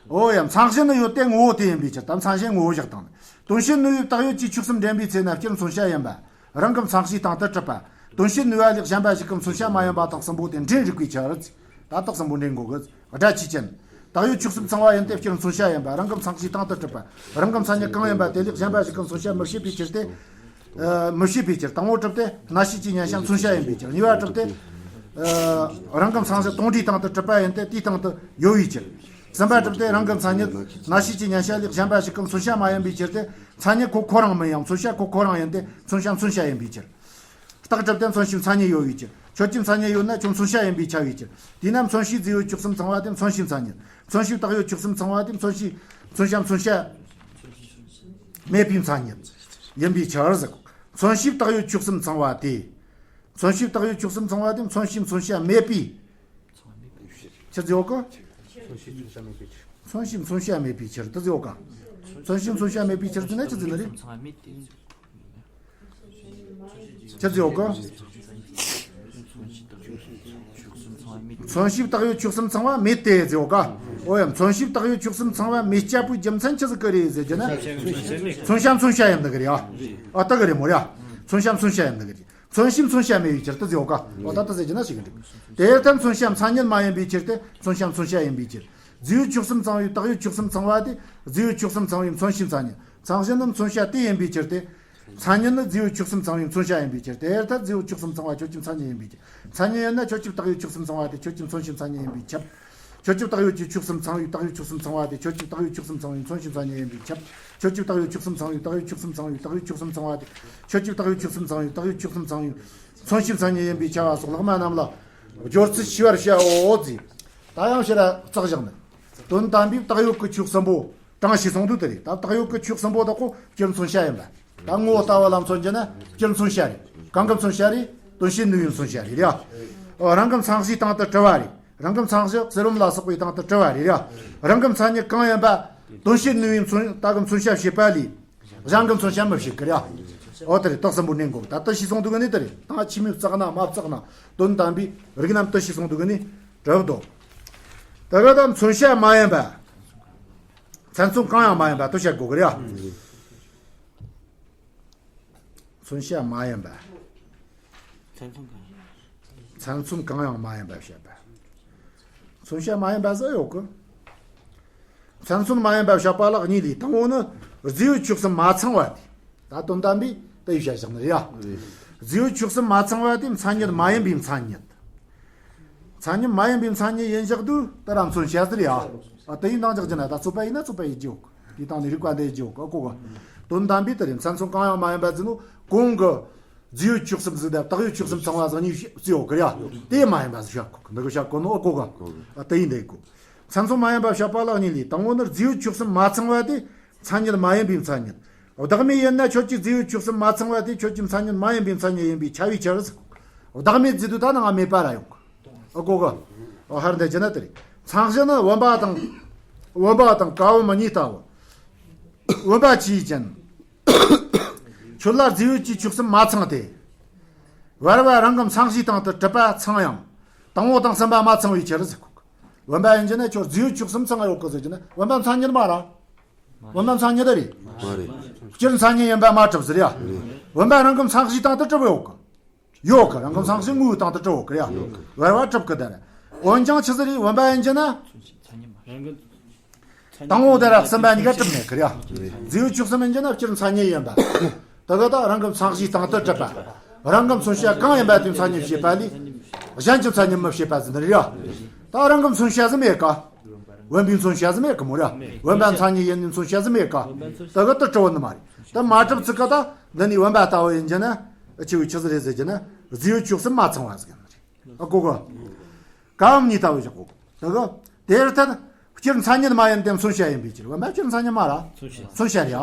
ཨོ་ཡ། མཚན་གཞི་ནི་ཡོད་དེ་ངོ་བོ་དེ་ཡིན་པའི་ཕྱིར། ད་མཚན་གཞི་ངོ་བོ་བཞག་དང་། དོན་བྱེད་ནུས་པའི་བཏགས་ཡོད་ཀྱི་བཅུ་གསུམ་འདྲེན་པའི་ཚེ་ན་སྤྱིར་མཚོན་བྱ་ཡིན་པ། རང་གི་མཚན་གཞིའི་སྟེང་དུ་གྲུབ་པ། དོན་བྱེད་ནུས་པ་ལས་གཞན་པ་ཞིག་གི་མཚོན་བྱ་མ་ཡིན་པ་དག་གསུམ་པོ་དེ་འདྲེན་རིགས་པའི་ཕྱིར། ད་དག་གསུམ་པོ་འདྲེན་དགོས་གི། སྒྲ་ཆོས་ཅན། བཏགས་ཡོད་བཅུ་གསུམ་ཚང་བ་ཡིན་ཏེ་སྤྱིར་མཚོན་བྱ་ཡིན་པ། རང་གི་མཚན་གཞིའི་སྟེང་དུ་གྲུབ་པ། རང་གི་མཚན་ཉིད་གང་ཡིན་པ་དེ་ལས་གཞན་པ་ཞིག་གི་མཚོན་བྱ་མི་བྱེད་པའི་ཕྱིར་ཏེ། ཨ། མི་བྱེད་པའི་ཕྱིར། དང་པོ་གྲུབ་སྟེ་རྣ་ཤེས་ཀྱི་མཉན་བྱ་མཚོན་བྱ་ཡིན་པའི་ཕྱིར། གཉིས་པ་གྲུབ་སྟེ། ཨ། རང་གི་མཚན་གཞི་དོན་འབྲས་སྟེང་དུ་གྲུབ་པ་ཡིན་ཏེ་དེའི་སྟེང་དུ་ཡོད་པའི་ཕྱིར། གསུམ་པ་གྲུབ་སྟེ་རང་གི་མཚན་ཉིད་རྣ་ཤེས་ཀྱི་མཉན་བྱ་ལས་གཞན་པ་ཞིག་གི་མཚོན་བྱ་མ་ཡིན་པའི་ཕྱིར་ཏེ། མཚན་ཉིད་ཁོ་ཁོ་རང་མིན་ཡང་མཚོན་བྱ་ཁོ་ཁོ་རང་ཡིན་ཏེ་མཚོན་བྱ་མཚོན་བྱ་ཡིན་པའི་ཕྱིར། རྟགས་གྲུབ་སྟེ་མཚོན་བྱའི་མཚན་ཉིད་ཡོད་པའི་ཕྱིར། ཁྱོད་ཀྱི་མཚན་ཉིད་ཡོད་ན་ཁྱོད་མཚོན་བྱ་ཡིན་པས་ཁྱབ་པའི་ཕྱིར། དེས་ན་མཚོན་བྱའི་རྫས་ཡོད་བཅུ་གསུམ་ཚང་བ་དེ་མཚོན་བྱའི་མཚན་ཉིད། མཚོན་བྱའི་བཏགས་ཡོད་བཅུ་གསུམ་ཚང་བ་དེ་མཚོན་བྱའི་མཚོན་བྱ་མཚོན་བྱ་མེད་པའི་མཚན་ཉིད་ཡིན་པའི་ཕྱིར་ཟེར། མཚོན་བྱའི་བཏགས་ཡོད་བཅུ་གསུམ་ཚང་བ་དེ། མཚོན་བྱའི་བཏགས་ཡོད་བཅུ་གསུམ་ཚང་བ་དེ་མཚོན་བྱའི་མཚོན་བྱ་མེད་པའི། ཆི་ཟེར་ཡོད་གི། མཚོན་བྱའི་མཚོན་བྱ་མེད་པའི་ཕྱིར་དེ་ཟེར་ཡོད་ག། མཚོན་བྱའི་མཚོན་བྱ་མེད་པའི་ཕྱིར་ཟེར་ན་ཆི་ཟེར་ནི་རེད། ཆི་ཟེར་ཡོད་ག། མཚོན་བྱའི་བཏགས་ཡོད་ཆོས་གསུམ་ཚང་བ་མེད་དེ་ཟེར་ཡོད་ག། འོ་ཡ། མཚོན་བྱའི་བཏགས་ཡོད་ཆོས་གསུམ་ཚང་བ་མེད་སྤྱད་པའི་རྒྱུ་མཚན་ཆི་ཟིག་གི་རེད་ཟེར་རྒྱུ་ན། མཚོན་བྱ་མཚོན་བྱ་ཡིན་ནི་གི་རེད་ཨ། ཨ་ད་གི་རེད་མོ་རེད་ཨ། མཚོན་བྱ་མཚོན་བྱ་ཡིན་ནི་གི་རེད། མཚོན་བྱའི་མཚོན་བྱ་མེད་པའི་ཕྱིར་དུ་ཟེར་ཡོད་ག། འོ་ད་ད་ཟེར་གྱི་ན་ཞིག་གི་འགྲིག་དེ་ལྟར་མཚོན་བྱ་མཚན་ཉིད་མ་ཡིན་པའི་ཕྱིར་ཏེ། མཚོན་བྱ་མཚོན་བྱ་ཡིན་པའི་ཕྱིར། རྫས་ཡོད་ཆོས་གསུམ་ཚང་བའི་བཏགས་ཡོད་ཆོས་གསུམ་ཚང་བ་སྟེ། རྫས་ཡོད་ཆོས་གསུམ་ཚང་བའི་མཚོན་བྱའི་མཚན་ཉིད། མཚན་གཞི་ནི་མཚོན་བྱ་དེ་ཡིན་པའི་ཕྱིར་ཏེ། མཚན་ཉིད་ནི་རྫས་ཡོད་ཆོས་གསུམ་ཚང་བའི་མཚོན་བྱ་ཡིན་པའི་ཕྱིར། དེ་ལྟར་རྫས་ཡོད་ཆོས་གསུམ་ཚང་བ་ཁྱོད་ཀྱི་མཚན་ཉིད་ཡིན་པའི་ཕྱིར། མཚན་ཉིད་ཡིན་ན་ཁྱོད་ཀྱི་བཏགས་ཡོད་ཆོས་གསུམ་ཚང་བ་སྟེ་ཁྱོད་ཀྱི་མཚོན་བྱའི་མཚན་ཉིད་ཡིན་པས་ཁྱབ། ཁྱོད་ཀྱི་བཏགས་ཡོད་ཀྱི་ཆོས་གསུམ་ཚང་བའི་བཏགས་ཡོད་ཆོས་གསུམ་ཚང་བ་སྟེ་ཁྱོད་ཀྱི་བཏགས་ཡོད་ཆོས་གསུམ་ཚང་བའི་མཚོན་བྱའི་མཚན་ཉིད་ཡིན་པས་ཁྱབ། ཁྱོད་ཀྱི་བཏགས་ཡོད་ཆོས་གསུམ་ཚང་བའི་བཏགས་ཡོད་ཆོས་གསུམ་ཚང་བའི་བཏགས་ཡོད་ཆོས་གསུམ་ཚང་བ་སྟེ། ཁྱོད་ཀྱི་བཏགས་ཡོད་ཆོས་གསུམ་ཚང་བའི་བཏགས་ཡོད་ཆོས་གསུམ་ཚང་བའི་མཚོན་བྱའི་མཚན་ཉིད་ཡིན་པས་ཁྱབ་པ་སོགས་ལྷག་མ་རྣམས་ལ་སྦྱོར་ཚུལ་ཤེས་པར་བྱའོ་ཟེར། ད་ཡང་ཕྱིར་ར་བརྩེགས་བཞག་ནས། དོན་དམ་པའི་བཏགས་ཡོད་ཀྱི་ཆོས་གསུམ་པོ་དྲངས་ཞེས་གསུངས་འདུག་དེ་རེད། ད་བཏགས་ཡོད་ཀྱི་ཆོས་གསུམ་པོ་དག་གོ་སྤྱིར་མཚོན་བྱ་ཡིན་པ། ད་ངོ་བོ་ལྟ་བུ་ལ་མཚོན་རྒྱུ་ན་སྤྱིར་མཚོན་བྱ་རེད། གང་གི་མཚོན་བྱ་རེད། དོན་བྱེད་ནུས་པའི་མཚོན་བྱ་རེད་ཡ། རང་གི་མཚན་གཞིའི་སྟེང་དུ་གྲུབ་པ་རེད། རང་གི་མཚན་གཞི་གསེར་བུམ་ལ་སོགས་པའི་སྟེང་དུ་གྲུབ་པ་རེད་ཡ། རང་གི་མཚན་ཉིད་གང་ཡིན་པ། དོན་བྱེད་ནུས་པའི་མཚོན་ད་གི་མཚོན་བྱ་བྱེད་པ་ལས། གཞན་གྱི་མཚོན་བྱ་མི་བྱེད་ཀི་རེད་ཡ། འོ་དེ་རེད། རྟགས་གསུམ་པོ་གནས་འགོག་ད་དེ་ཞེས་གསུངས་འདུག་གི་ནི་དེ་རེད། ད་ཆོས་མིན་བརྩེགས་ན་མ་བརྩེགས་ན་དོན་དམ་པའི་རིགས་རྣམས་དེ་ཞེས་གསུངས་འདུག་གི་ནི་གྲུབ་འདུག་དེ་ག་ད་མཚོན་བྱ་མ་ཡིན་པ། མཚན་མཚོན་གང་ཡང་མ་ཡིན་པ་དེ་བཤད་དགོས་ཀི་རེད་ཡ། མཚོན་བྱ་མ་ཡིན་པ། མཚན་མཚོན་གང་ཡང་མ་ཡིན་པ་བཤད་པ། མཚོན་བྱ་མ་ཡིན་པ་ཟེར་ཡོད་གི། མཚན་མཚོན་མ་ཡིན་པ་བཤད་པ་ལ་གཉིས་ལས། དང་པོ་ནི་རྫས་ཡོད་ཆོས་གསུམ་མ་ཚང་བ་དེ། ད་དོན་དམ་པའི་དེ་ཡི་བཤད་བཞག་ནི་རེད་ཡ། རྫས་ཡོད་ཆོས་གསུམ་མ་ཚང་བ་དེ་མཚན་ཉིད་མ་ཡིན་པའི་མཚན་ཉིད། མཚན་ཉིད་མ་ཡིན་པའི་མཚན་ཉིད་ཡིན་བཞག་དུས་དེ་ར་མཚོན་བྱ་ཟེར་ཡ། ཨ་དེ་ཡིན་ནང་བཞག་རྒྱུ་ན་ད་རྩོད་པ་ཡིན་ན་རྩོད་པ་ཡིན་རྒྱུ་ཡོད་གི། དེའི་སྟེང་ནས་རིགས་པ་འདི་ཡི་རྒྱུ་ཡོད་གི། ཨ་གོ་གི། དོན་དམ་པའི་དེ་རེད། མཚན་མཚོན་གང་ཡང་མ་ཡིན་པ་ཟེར་ནོ་གོང་གི་རྫས་ཡོད་ཆོས་གསུམ་ཟེར་དང་བཏགས་ཡོད་ཆོས་གསུམ་ཚང་བ་ཟེར་གཉིས་བརྩི་ཡོད་གི་རེད་ཡ། དེ་མ་ཡིན་པ་ཟེར་བཤད་གོ་གི། འདི་གི་བཤད་གོ་ནོ་ཨ་གོ་གི། ཨ་དེ་ཡིན་དེ་གོ། མཚན་མཚོན་མ་ཡིན་པ་བཤད་པ་ལ་གཉིས་ལས། དང་པོ་ནི་རྫས་ཡོད་ཆོས་གསུམ་མ་ཚང་བ་དེ་མཚན་ཉིད་མ་ཡིན་པའི་མཚན་ཉིད། བདག་མེད་ཡིན་ན་ཁྱོད་ཀྱི་རྫས་ཡོད་ཆོས་གསུམ་མ་ཚང་བ་དེ་ཁྱོད་ཀྱི་མཚན་ཉིད་མ་ཡིན་པའི་མཚན་ཉིད་ཡིན་པས་ཁྱབ་པའི་ཕྱིར་ཟེར་གོ། བདག་མེད་ཟེར་དུས་ད་ནང་མེད་པ་ར་ཡོང་གི། ཨ་གོ་གི། ཨ་ཧར་འདི་ཅི་ན་དེ་རེད། མཚན་གཞི་ནི་བུམ་པ་དང་། བུམ་པ་དང་ཀ་བུམ་གཉིས་ལྟ་བུ། བུམ་པ་ཆོས་ཅན། ཁྱོད་ལ་རྫས་ཡོད་ཀྱི་ཆོས་གསུམ་མ་ཚང་སྟེ། བར་བར་རང་གི་མཚན་གཞིའི་སྟེང་དུ་གྲུབ་པ་ཚང་ཡང་། དང་པོ་དང་གསུམ་པ་མ་ཚང་བའི་ཕྱིར་ཟེར་གོ། བུམ་པ་ཡིན་གྱི་ན་ཁྱོད་རྫས་ཡོད་ཆོས་གསུམ་ཚང་ཡོད་གི་ཟེར་གྱི་ན་བུམ་པ་མཚན་ཉིད་མ་ར། བུམ་པ་མཚན་ཉིད་རེད། མ་རེད། སྤྱིར་མཚན་ཉིད་ཡིན་པ་མ་གྲུབ་ཟེར་ཡ། བུམ་པ་རང་གི་མཚན་གཞིའི་སྟེང་དུ་གྲུབ་ཡོད་གི། ཡོད་གི། རང་གི་མཚན་གཞི་དངོས་པོའི་སྟེང་དུ་གྲུབ་ཡོད་གི་རེད་ཡ། བར་བར་གྲུབ་གི་དེ་རེད། འོན་ཀྱང་ཆི་ཟེར་རེད། བུམ་པ་ཡིན་གྱི་ན། རང་གི་དང་པོ་དེ་ར་གསུམ་པ་གཉིས་ཀ་གྲུབ་མེད་གི་རེད་ཡ། རྫས་ཡོད་ཆོས་གསུམ་ཡིན་གྱི་ན་སྤྱིར་མཚན་ཉིད་ཡིན་པ། དེ་ག་ད་རང་གི་མཚན་གཞིའི་སྟེང་དུ་གྲུབ་པ། རང་གི་མཚོན་བྱ་གང་ཡིན་པ་དེ་མཚན་ཉིད་བྱེད་པ་ལས། གཞན་གྱི་མཚན་ཉིད་མི་བྱེད་པ་ཟེར་ནི་རེད་ཡ། ད་རང་གི་མཚོན་བྱ་ཟིག་མེད་ག། བུམ་པའི་མཚོན་བྱ་ཟིག་མེད་གི་མོ་ར། བུམ་པ་མཚན་ཉིད་ཡིན་ནི་མཚོན་བྱ་ཟིག་མེད་ག། དེ་ག་དེ་གྲུབ་ནི་མ་རེད། དེ་མ་གྲུབ་ཚིག་ག་ད་འདི་ནི་བུམ་པ་ལྟ་བུ་ཡིན་གྱི་ན། ཆི་བའི་ཆི་ཟིག་རེད་ཟེར་གྱི་ན། རྫས་ཡོད་ཆོས་གསུམ་མ་ཚང་བ་ཟིག་ཡིན་ནི་རེད། ཨ་གོ་གི། ཀ་བུམ་གཉིས་ལྟ་བུ་བཞག་གོ་གི། དེ་ག་དེར་ཐལ། སྤྱིར་མཚན་ཉིད་མ་ཡིན་ཏེ་མཚོན་བྱ་ཡིན་པའི་ཕྱིར། བུམ་པ་སྤྱིར་མཚན་ཉིད་མ་ར། མཚོན་བྱ་རེད་ཡ།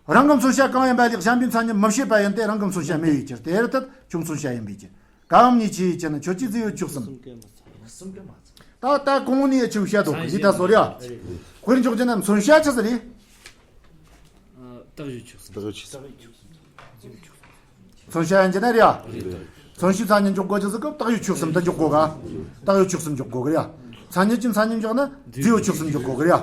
རང་གི་མཚོན་བྱ་གང་ཡིན་པ་ལས་གཞན་པའི་མཚན་ཉིད་མི་བྱེད་པ་ཡིན་ཏེ་རང་གི་མཚོན་བྱ་མེད་པའི་ཕྱིར། དེར་ཐལ་ཁྱོད་མཚོན་བྱ་ཡིན་པའི་ཕྱིར། ཀ་བུམ་གཉིས་ཆོས་ཅན། ཁྱོད་ཀྱི་རྫས་ཡོད་ཆོས་གསུམ། ད་ལྟ་གོང་ནས་ཆི་བཤད་དོ་གི་འདི་ད་སོ་རེད་ཡ། དཔེར་འཇོག་རྒྱུ་ན་མཚོན་བྱ་ཆི་ཟིག་རེད། བཏགས་ཡོད་ཆོས་གསུམ། བཏགས་ཡོད་ཆོས་གསུམ། མཚོན་བྱ་ཡིན་གྱི་ན་རེད་ཡ། མཚོན་བྱའི་མཚན་ཉིད་འཇོག་དགོས་ཀྱི་ཟིག་གི་བཏགས་ཡོད་ཆོས་གསུམ་དུ་འཇོག་དགོས་ག། བཏགས་ཡོད་ཆོས་གསུམ་འཇོག་དགོས་གི་རེད་ཡ། མཚན་ཉིད་ཀྱི་མཚན་ཉིད་འཇོག་ན་རྫས་ཡོད་ཆོས་གསུམ་འཇོག་དགོས་གི་རེད་ཡ།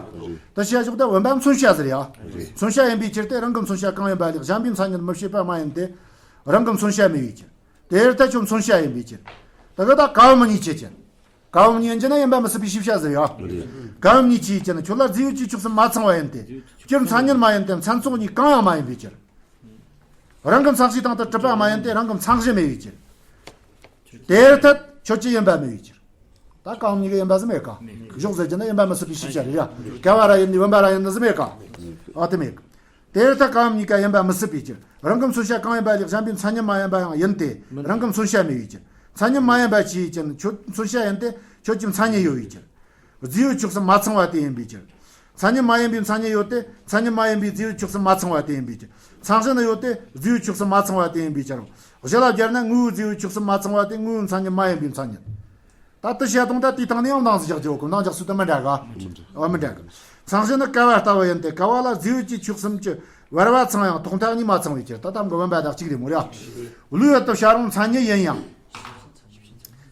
ད་བཤད་ཕྱོགས་ད་བུམ་པ་མཚོན་བྱ་ཟིག་རེད་ཡ། མཚོན་བྱ་ཡིན་པའི་ཕྱིར་ཏེ་རང་གི་མཚོན་བྱ་གང་ཡིན་པ་ལས་གཞན་པའི་མཚན་ཉིད་མི་བྱེད་པ་མ་ཡིན་ཏེ། རང་གི་མཚོན་བྱ་མེད་པའི་ཕྱིར། དེར་ཐལ་ཁྱོད་མཚོན་བྱ་ཡིན་པའི་ཕྱིར། ད་ག་ད་ཀ་བུམ་གཉིས་ཆོས་ཅན། ཀ་བུམ་གཉིས་ཡིན་གྱི་ན་ཡིན་པ་མི་སྲིད་པའི་ཕྱིར་བཤད་ཟེར་ཡ། ཀ་བུམ་གཉིས་ཆོས་ཅན། ཁྱོད་ལ་རྫས་ཡོད་ཀྱི་ཆོས་གསུམ་མ་ཚང་བ་ཡིན་ཏེ། སྤྱིར་མཚན་ཉིད་མ་ཡིན་ཏེ་མཚན་མཚོན་གཉིས་གང་ཡང་མ་ཡིན་པའི་ཕྱིར། རང་གི་མཚན་གཞིའི་སྟེང་དུ་གྲུབ་པ་མ་ཡིན་ཏེ་རང་གི་མཚན་གཞི་མེད་པའི་ཕྱིར། དེར་ཐལ་ཁྱོད་ཀྱི་ཡིན་པ་མེད་པའི་ཕྱིར། ད་ཀ་བུམ་གཉིས་ཀ་ཡིན་པ་ཟིག་མེད་ཀ། གཞོགས་ཟེར་གྱི་ན་ཡིན་པ་མི་སྲིད་པའི་ཕྱིར་བཤད་རེད་ཡ། ཀ་བུམ་ར་ཡིན་ནི་བུམ་པ་ར་ཡིན་ནི་ཟིག་མེད་ཀ། ཨ་དེ་མེད་ཀ། དེར་ཐལ་ཀ་བུམ་གཉིས་ཀ་ཡིན་པ་མི་སྲིད་པའི་ཕྱིར། རང་གི་མཚོན་བྱ་གང་ཡིན་པ་ལས་གཞན་པའི་མཚན་ཉིད་མ་ཡིན་པ་ཡང་ཡིན་ཏེ། རང་གི་མཚོན་བྱ་མེད་པའི་ཕྱིར། མཚན་ཉིད་མ་ཡིན་པ་ཆོས་ཅན། ཁྱོད་མཚོན་བྱ་ཡིན་ཏེ་ཁྱོད་ཀྱི་མཚན་ཉིད་ཡོད་པའི་ཕྱིར། རྫས་ཡོད་ཆོས་གསུམ་མ་ཚང་བ་དེ་ཡིན་པའི་ཕྱིར། མཚན་ཉིད་མ་ཡིན་པའི་མཚན་ཉིད་ཡོད་དེ། མཚན་ཉིད་མ་ཡིན་པའི་རྫས་ཡོད་ཆོས་གསུམ་མ་ཚང་བ་དེ་ཡིན་པའི་ཕྱིར། མཚན་གཞི་ནི་ཡོད་དེ། རྫས་ཡོད་ཆོས་གསུམ་མ་ཚང་བ་དེ་ཡིན་པའི་ཕྱིར། གཞི་ལ་སྦྱར་ན་དངོས་པོའི་རྫས་ཡོད་ཆོས་གསུམ་མ་ཚང་བ་དེ་དངོས་པོའི་མཚན་ཉིད་མ་ཡིན་པའི་མཚན་ཉིད། ད་དེ་བཤད་དང་ད་དེའི་སྟེང་ནས་ཡང་འདང་ཟིག་རྒྱག་རྒྱུ་གི་འདང་རྒྱག་ཚུལ་དུ་མི་འདྲ་ག་ཨ་མི་འདྲ་གི་ཚང་གཞི་ནི་བསྐལ་བ་ལྟ་བུ་ཡིན་ཏེ། བསྐལ་བ་ལ་རྫས་ཡོད་ཀྱི་ཆོས་གསུམ་གྱི་བར་བ་ཚང་ཡང་ཐོག་མཐའ་གཉིས་མ་ཚང་བའི་ཕྱིར། ད་ལྟ་གི་བུམ་པ་དག་གཅིག་རེད་མོ་ར། བློས་ཡོད་དུ་བྱ་རུང་མཚན་ཉིད་ཡིན་ཡང་།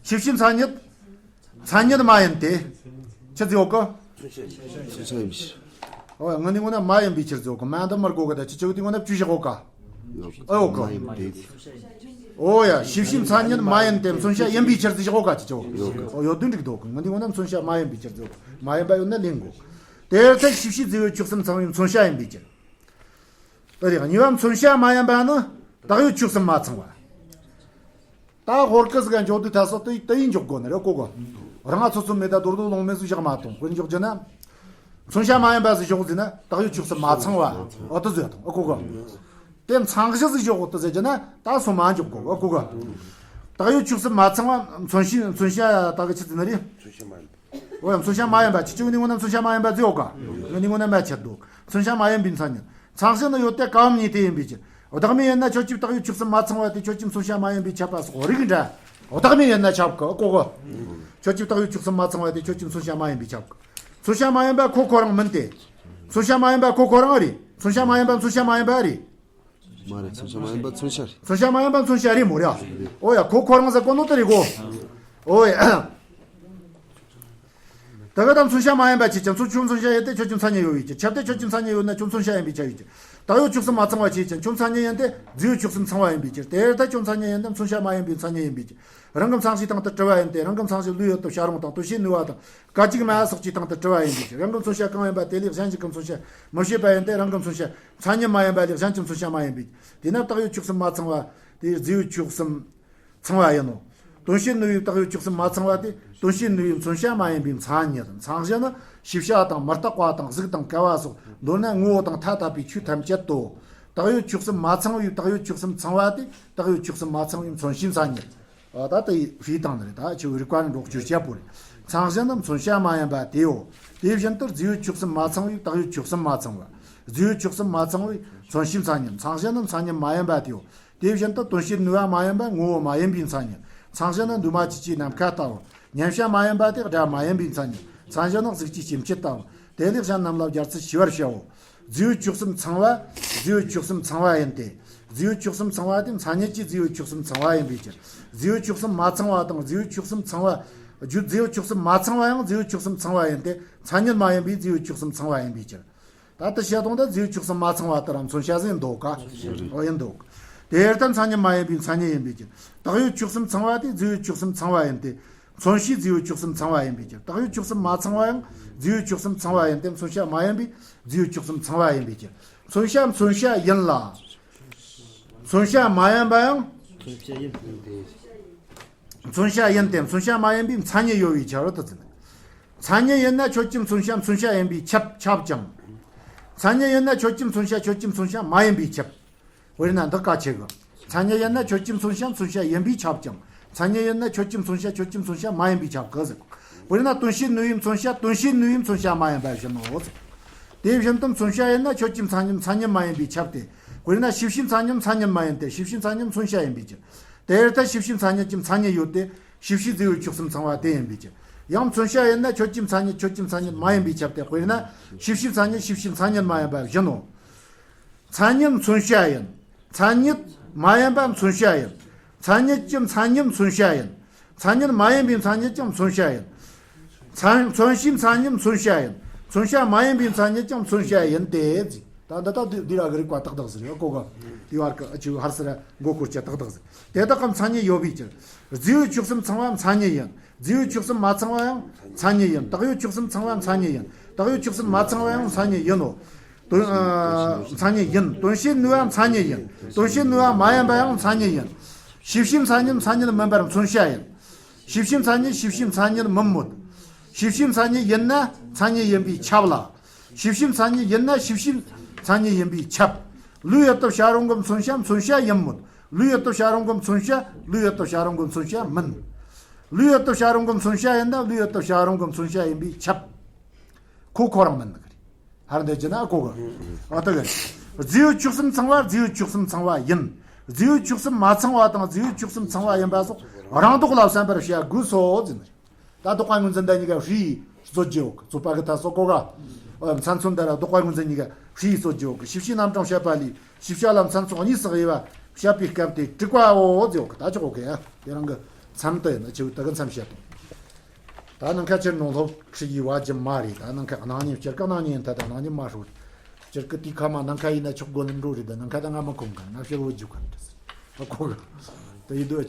ཤེས་བྱའི་མཚན་ཉིད། མཚན་ཉིད་མ་ཡིན་ཏེ། ཆི་ཟིག་ཡོད་གི་མཚོན་བྱ་ཡིན་པའི་ཕྱིར། ཨོ་ཡ། ངའི་ངོ་ན་མ་ཡིན་པའི་ཕྱིར་ཟེར་གི་མ་འདི་མར་གོ་གི་ད་ཅི་ཅི་གི་དེ་ངོ་ན་བཅུ་བཞག་གོ་ག་ཨོ་ཡོད་གི་ཨོ་ཡ། ཤེས་བྱའི་མཚན་ཉིད་མ་ཡིན་ཏེ་མཚོན་བྱ་ཡིན་པའི་ཕྱིར་ཟེར་བཞག་གོ་ག་ཅི་ཅི་ཡོད་གི་ཨོ་ཡོད་དུ་འགྲིག་འདུག་གི་ངའི་ངོ་ན་མཚོན་བྱ་མ་ཡིན་པའི་ཕྱིར་ཟེར་གི་མ་ཡིན་པ་ཡོད་ན་ལེན་དགོས། དེར་ཐལ་ཤེས་བྱའི་རྫས་ཡོད་ཆོས་གསུམ་ཚང་བའི་མཚོན་བྱ་ཡིན་པའི་ཕྱིར། ཨེ་རེད། གཉིས་པ་མཚོན་བྱ་མ་ཡིན་པ་ནི་བཏགས་ཡོད་ཆོས་གསུམ་མ་ཚང་བ། ད་ཧོར་སྐད་ཟིག་ག་འཇོག་དུས་ད་སོ་དེ་དེ་ཡིན་འཇོག་དགོས་ནི་རེད་གོ་གོ་རང་ང་ཚོ་ཚོ་མེད་ད་རྡོར་རྡོར་ལོང་མེད་ཟིག་བཞག་མ་གཏོང་དཔེར་འཇོག་རྒྱུ་ན། མཚོན་བྱ་མ་ཡིན་པ་ཟིག་བཞག་ཟིག་ན་བཏགས་ཡོད་ཆོས་གསུམ་མ་ཚང་བ་ཨོ་དེ་ཟིག་ཡོད་དང་ཨོ་གོ་གོ་དེ་མཚང་གཞི་ཟིག་བཞག་གོ་དེ་ཟེར་རྒྱུ་ན་ད་སོ་མ་འཇོག་གོ་ཨོ་གོ་གོ་བཏགས་ཡོད་ཆོས་གསུམ་མ་ཚང་བ་མཚོན་བྱའི་མཚོན་བྱ་ད་གི་ཆི་ཟིག་ན་རེད། མཚོན་བྱ་མ་ཡིན་པ། འོ་ཡ། མཚོན་བྱ་མ་ཡིན་པ་ཅི་ཅི་ནི་ངོ་ན་མཚོན་བྱ་མ་ཡིན་པ་ཟེར་ཡོད་ག་ངི་ནི་ངོ་ན་མ་ཆད་འདུག་མཚོན་བྱ་མ་ཡིན་པའི་མཚན་ཉིད། མཚང་གཞི་ནི་ཡོད་དེ་ཀ་བ་མ་ཡིན་ཏེ་ཡིན་པའི་ཕྱིར། བདག་མེད་ཡིན་ན་ཁྱོད་ཀྱི་བཏགས་ཡོད་ཆོས་གསུམ་མ་ཚང་བ་དེ་ཁྱོད་ཀྱི་མཚོན་བྱ་མ་ཡིན་པས་ཁྱབ་པ་སོགས་རིགས་འདྲ། བདག་མེད་ཡིན་ན་ཁྱབ་གི་ཨོ་གོ་གོ་ཁྱོད་ཀྱི་བཏགས་ཡོད་ཆོས་གསུམ་མ་ཚང་བ་དེ་ཁྱོད་ཀྱི་མཚོན་བྱ་མ་ཡིན་པས་ཁྱབ་གི་མཚོན་བྱ་མ་ཡིན་པ་ཁོ་ཁོ་རང་མིན་ཏེ། མཚོན་བྱ་མ་ཡིན་པ་ཁོ་ཁོ་རང་རེད། མཚོན་བྱ་མ་ཡིན་པ་མཚོན་བྱ་མ་ཡིན་པ་རེད། མ་རེད། མཚོན་བྱ་མ་ཡིན་པ་མཚོན་བྱ་རེད། མཚོན་བྱ་མ་ཡིན་པ་མཚོན་བྱ་རེད་མོ་ར། ཨོ་ཡ། ཁོ་ཁོ་རང་ཟེར་གོ་ནོ་དེ་རེད་གོ་ཨོ་ཡ། ད་ག་ད་མཚོན་བྱ་མ་ཡིན་པ་ཆེ་ཅན་ཚོ་ཁྱོད་མཚོན་བྱ་ཡིན་ཏེ་ཁྱོད་ཀྱི་མཚན་ཉིད་ཡོད་པའི་ཕྱིར། ཁྱབ་སྟེ་ཁྱོད་ཀྱི་མཚན་ཉིད་ཡོད་ན་ཁྱོད་མཚོན་བྱ་ཡིན་པས་ཁྱབ་ཡོད་ཀྱི། བཏགས་ཡོད་ཆོས་གསུམ་མ་ཚང་བ་ཆེ་ཅན་ཁྱོད་མཚན་ཉིད་ཡིན་ཏེ་རྫས་ཡོད་ཆོས་གསུམ་ཚང་བ་ཡིན་པའི་ཕྱིར། དེ་ལྟར་ཁྱོད་མཚན་ཉིད་ཡིན་ཏེ་མཚོན་བྱ་མ་ཡིན་པའི་མཚན་ཉིད་ཡིན་པའི་ཕྱིར། རང་གི་མཚང་གཞི་དང་དུ་བྲི་བ་ཡིན་ཏེ་རང་གི་མཚང་གཞི་བློས་ཡོད་དུ་བྱ་རུང་དང་དོན་བྱེད་ནུས་པ་དང་སྐད་ཅིག་མ་སོགས་ཀྱི་སྟེང་དུ་བྲི་བ་ཡིན་པའི་ཕྱིར། རང་གི་མཚོན་བྱ་གང་ཡིན་པ་དེ་ལས་གཞན་གཅིག་གི་མཚོན་བྱ་མི་བྱེད་པ་ཡིན་ཏེ་རང་གི་མཚོན་བྱ་མཚན་ཉིད་མ་ཡིན་པ་ལས་གཞན་གྱི་མཚོན་བྱ་མ་ཡིན་པའི། དེས་ན་བཏགས་ཡོད་ཆོས་གསུམ་མ་ཚང་བ་དེ་རྫས་ཡོད་ཆོས་གསུམ་ཚང་བ་ཡིན་ནོ། དོན་བྱེད་ནུས་པའི་བཏགས་ཡོད་ཆོས་གསུམ་མ་ཚང་བ་དེ་དོན་བྱེད་ནུས་པའི་མཚོན་བྱ་མ་ཡིན་པའི་མཚན་ཉིད། མཚང་གཞི་ནི་ཤེས་བྱ་དང་མི་རྟག་པ་དང་གཟུགས་དང་བསྐལ་བ་སོགས་མདོར་ན་ངོ་བོ་དང་ཐ་དད་པའི་ཆོས་ཐམས་ཅད་དོ། བཏགས་ཡོད་ཆོས་གསུམ་མ་ཚང་བའི་བཏགས་ཡོད་ཆོས་གསུམ་ཚང་བ་དེ་བཏགས་ཡོད་ཆོས་གསུམ་མ་ཚང་བའི་མཚོན་བྱའི་མཚན་ཉིད། ཨ་ད་ལྟ་ཡི་བྲིས་བཏང་ནི་རེད། ད་ཆུ་རིག་པ་ནི་འགྲོགས་བཅོས་བྱེད་པོ་རེད། མཚང་གཞི་ནི་མཚོན་བྱ་མ་ཡིན་པ་དེའོ། དེ་བཞིན་དུ་རྫས་ཡོད་ཆོས་གསུམ་མ་ཚང་བའི་བཏགས་ཡོད་ཆོས་གསུམ་མ་ཚང་བ། རྫས་ཡོད་ཆོས་གསུམ་མ་ཚང་བའི་མཚོན་བྱའི་མཚན་ཉིད། མཚང་གཞི་ནི་མཚན་ཉིད་མ་ཡིན་པ་དེའོ། དེ་བཞིན་དུ་དོན་བྱེད་ནུས་པ་མ་ཡིན་པ་ངོ་བོ་མ་ཡིན་པའི་མཚན་ཉིད། མཚང་གཞི་ནི་འདུས་མ་བྱས་ཀྱི་ནམ་མཁའ་ལྟ་བུ། མཉམ་བྱ་མ་ཡིན་པ་དེ་སྒྲ་མ་ཡིན་པའི་མཚན་ཉིད། མཚང་གཞི་ནི་གཟུགས་ཀྱི་སྐྱེ་མཆེད་ལྟ་བུ། དེ་ལས་གཞན་རྣམས་ལ་སྦྱར་ཚུལ་ཤེས་པར་བྱའོ། རྫས་ཡོད་ཆོས་གསུམ་ཚང་བ། རྫས་ཡོད་ཆོས་གསུམ་ཚང་བ་ཡིན་ཏེ། རྫས་ཡོད་ཆོས་གསུམ་ཚང་བ་དེ་མཚན་ཉིད་ཀྱིས་རྫས་ཡོད་ཆོས་གསུམ་ཚང་བ་ཡིན་པའི་ཕྱིར། རྫས་ཡོད་ཆོས་གསུམ་མ་ཚང་བ་དང་རྫས་ཡོད་ཆོས་གསུམ་ཚང་བ། རྫས་ཡོད་ཆོས་གསུམ་མ་ཚང་བ་ཡང་རྫས་ཡོད་ཆོས་གསུམ་ཚང་བ་ཡིན་ཏེ། མཚན་ཉིད་མ་ཡིན་པའི་རྫས་ཡོད་ཆོས་གསུམ་ཚང་བ་ཡིན་པའི་ཕྱིར། ད་ལྟ་བཤད་དོན་དེ་རྫས་ཡོད་ཆོས་གསུམ་མ་ཚང་བ་ལྟར་མཚོན་བྱ་ཟིན་འདུག་ག་ཨོ་ཡིན་འདུག་དེ་ལྟར་མཚན་ཉིད་མ་ཡིན་པའི་མཚན་ཉིད་ཡིན་པའི་ཕྱིར། བཏགས་ཡོད་ཆོས་གསུམ་ཚང་བ་དེ་རྫས་ཡོད་ཆོས་གསུམ་ཚང་བ་ཡིན་ཏེ། མཚོན་བྱའི་རྫས་ཡོད་ཆོས་གསུམ་ཚང་བ་ཡིན་པའི་ཕྱིར། བཏགས་ཡོད་ཆོས་གསུམ་མ་ཚང་བ་ཡང་རྫས་ཡོད་ཆོས་གསུམ་ཚང་བ་ཡིན་ཏེ། མཚོན་བྱ་མ་ཡིན་པའི་རྫས་ཡོད་ཆོས་གསུམ་ཚང་བ་ཡིན་པའི་ཕྱིར། མཚོན་བྱ་མཚོན་བྱ་ཡིན་ལ། མཚོན་བྱ་མ་ཡིན་པ་ཡང་། མཚོན་བྱ་ཡིན་ཏེ། མཚོན་བྱ་མ་ཡིན་པའི་མཚན་ཉིད་ཡོད་པའི་ཕྱིར་དུ་ཟིན། མཚན་ཉིད་ཡིན་ན་ཁྱོད་ཀྱི་མཚོན་བྱ་མཚོན་བྱ་ཡིན་པས་ཁྱབ་ཁྱབ་ཀྱང་། མཚན་ཉིད་ཡིན་ན་ཁྱོད་ཀྱི་མཚོན་བྱ་ཁྱོད་ཀྱི་མཚོན་བྱ་མ་ཡིན་པས་ཁྱབ། དཔེར་ན་འདི་ག་ཆེ་གི། མཚན་ཉིད་ཡིན་ན་ཁྱོད་ཀྱི་མཚོན་བྱ་མཚོན་བྱ་ཡིན་པས་ཁྱབ་ཀྱང་། མཚན་ཉིད་ཡིན་ན་ཁྱོད་ཀྱི་མཚོན་བྱ་ཁྱོད་ཀྱི་མཚོན་བྱ་མ་ཡིན་པས་ཁྱབ་གི་ཟེར། དཔེར་ན་དོན་བྱེད་ནུས་པའི་མཚོན་བྱ་དོན་བྱེད་ནུས་པའི་མཚོན་བྱ་མ་ཡིན་པ་བཞིན་ནོ་ཟེར། དེ་བཞིན་དུ་མཚོན་བྱ་ཡིན་ན་ཁྱོད་ཀྱི་མཚན་ཉིད་མཚན་ཉིད་མ་ཡིན་པས་ཁྱབ་སྟེ། དཔེར་ན་ཤེས་བྱའི་མཚན་ཉིད་མཚན་ཉིད་མ་ཡིན་ཏེ། ཤེས་བྱའི་མཚན་ཉིད་མཚོན་བྱ་ཡིན་པའི་ཕྱིར། དེ་ལྟར་ཤེས་བྱའི་མཚན་ཉིད་ཀྱི་མཚན་ཉིད་ཡོད་དེ། ཤེས་བྱའི་རྫས་ཡོད་ཆོས་གསུམ་ཚང་བ་དེ་ཡིན་པའི་ཕྱིར། ཡང་མཚོན་བྱ་ཡིན་ན་ཁྱོད་ཀྱི་མཚན་ཉིད་ཁྱོད་ཀྱི་མཚན་ཉིད་མ་ཡིན་པས་ཁྱབ་སྟེ། དཔེར་ན་ཤེས་བྱའི་མཚན་ཉིད་ཤེས་བྱའི་མཚན་ཉིད་མ་ཡིན་པ་བཞིན་ནོ། མཚན་ཉིད་མཚོན་བྱ་ཡིན། མཚན་ཉིད་མ་ཡིན་པ་མཚོན་བྱ་ཡིན། མཚན་ཉིད་ཀྱི་མཚན་ཉིད་མཚོན་བྱ་ཡིན། མཚན་ཉིད་མ་ཡིན་པའི་མཚན་ཉིད་ཀྱང་མཚོན་བྱ་ཡིན། མཚན་མཚོན་བྱའི་མཚན་ཉིད་མཚོན་བྱ་ཡིན། མཚོན་བྱ་མ་ཡིན་པའི་མཚན་ཉིད་ཀྱང་མཚོན་བྱ་ཡིན་ཏེ། ད་འདི་དག་འདི་ར་གི་རིགས་པ་ཏག་ཏག་ཟེར་ཡོད་གོ་ག་དེ་བར་གི་ཨ་ཆུ་ཧར་སི་ར་མགོ་སྐོར་བྱ་ཏག་ཏག་ཟེར། དེ་དག་གི་མཚན་ཉིད་ཡོད་པའི་ཕྱིར། རྫས་ཡོད་ཆོས་གསུམ་ཚང་བ་མཚན་ཉིད་ཡིན། རྫས་ཡོད་ཆོས་གསུམ་མ་ཚང་བ་ཡང་མཚན་ཉིད་ཡིན། བཏགས་ཡོད་ཆོས་གསུམ་ཚང་བ་མཚན་ཉིད་ཡིན། བཏགས་ཡོད་ཆོས་གསུམ་མ་ཚང་བ་ཡང་མཚན་ཉིད་ཡིན་ནོ། དོན་ཨ་མཚན་ཉིད་ཡིན། དོན་བྱེད་ནུས་པ་མཚན་ཉིད་ཡིན། དོན་བྱེད་ནུས་པ་མ་ཡིན་པ་ཡང་མཚན་ཉིད་ཡིན། ཤེས་བྱའི་མཚན་ཉིད་མཚན་ཉིད་མིན་པར་མཚོན་བྱ་ཡིན། ཤེས་བྱའི་མཚན་ཉིད་ཤེས་བྱའི་མཚན་ཉིད་མིན་མོད། ཤེས་བྱའི་མཚན་ཉིད་ཡིན་ན་མཚན་ཉིད་ཡིན་པས་ཁྱབ་ལ། ཤེས་བྱའི་མཚན་ཉིད་ཡིན་ན་ཤེས་བྱའི་མཚན་ཉིད་ཡིན་པས་ཁྱབ། བློས་ཡོད་དུ་བྱ་རུང་གི་མཚོན་བྱ་མཚོན་བྱ་ཡིན་མོད། བློས་ཡོད་དུ་བྱ་རུང་གི་མཚོན་བྱ་བློས་ཡོད་དུ་བྱ་རུང་གི་མཚོན་བྱ་མིན། བློས་ཡོད་དུ་བྱ་རུང་གི་མཚོན་བྱ་ཡིན་ན་བློས་ཡོད་དུ་བྱ་རུང་གི་མཚོན་བྱ་ཡིན་པས་ཁྱབ། ཁོ་ཁོ་རང་མིན་ནི་གི་རེད། ཧར་འདི་ཅི་ན་ཨ་གོ་གི། ཨ་ད་གི་རེད། རྫས་ཡོད་ཆོས་གསུམ་ཚང་བ་རྫས་ཡོད་ཆོས་གསུམ་ཚང་བ་ཡིན། རྫས་ཡོད་ཆོས་གསུམ་མ་ཚང་བ་དང་རྫས་ཡོད་ཆོས་གསུམ་ཚང་བ་ཡིན་པ་སོགས་རང་ལྡོག་ལ་བསམ་པར་བྱ་དགོས་སོ་ཟེར་ནི། ད་ལྡོག་པ་ངོས་འཛིན་དེ་གཉིས་ཀ་ཧྲིལ་རྩོད་རྒྱུ་ཡོད་གི། རྩོད་པ་གི་ཐ་སོ་གོ་ག་མཚན་མཚོན་དེ་ར་ལྡོག་པ་ངོས་འཛིན་གཉིས་ཀ་ཧྲིལ་རྩོད་རྒྱུ་ཡོད་གི། ཤེས་བྱའི་རྣམ་གྲངས་བཤད་པ་ལས་ཤེས་བྱ་ལ་མཚན་མཚོན་གཉིས་སུ་དབྱེ་བ་བཤད་པའི་སྐབས་དེ་དྲུག་པའོ་ཟེར་ཡོད་གི། ད་ཅོག་གོ་གི་ཡ། དེ་རང་གི་མཚམས་དེ་ཡིན་ན་ཆེ་བོ་དེ་གི་མཚམས་བཤད་དང་། ད་ནང་ཁ་ཕྱིར་ནང་སློབ་ཁྲིད་ཡི་བ་ཇི་མ་རེད། ད་ནང་ཁ་སྣང་བརྙན་སྤྱིར་ཀ་སྣང་བརྙན་ད་ད་སྣང་བརྙན་མ་ཧྲོ། སྤྱིར་ཀ་དེའི་ཁ་མ་ནང་ཁ་ཡིན་ན་ཆོག་དགོས་ནི་འགྲོ་རེད། ད་ནང་ཁ་ད་ང་མ་ཁོང་ག་ང་ཕྱིར་བོ་རྒྱུག་ག་འདྲ་ཟེར་ད་ཁོ་ག་ད་ཡིད་དུ་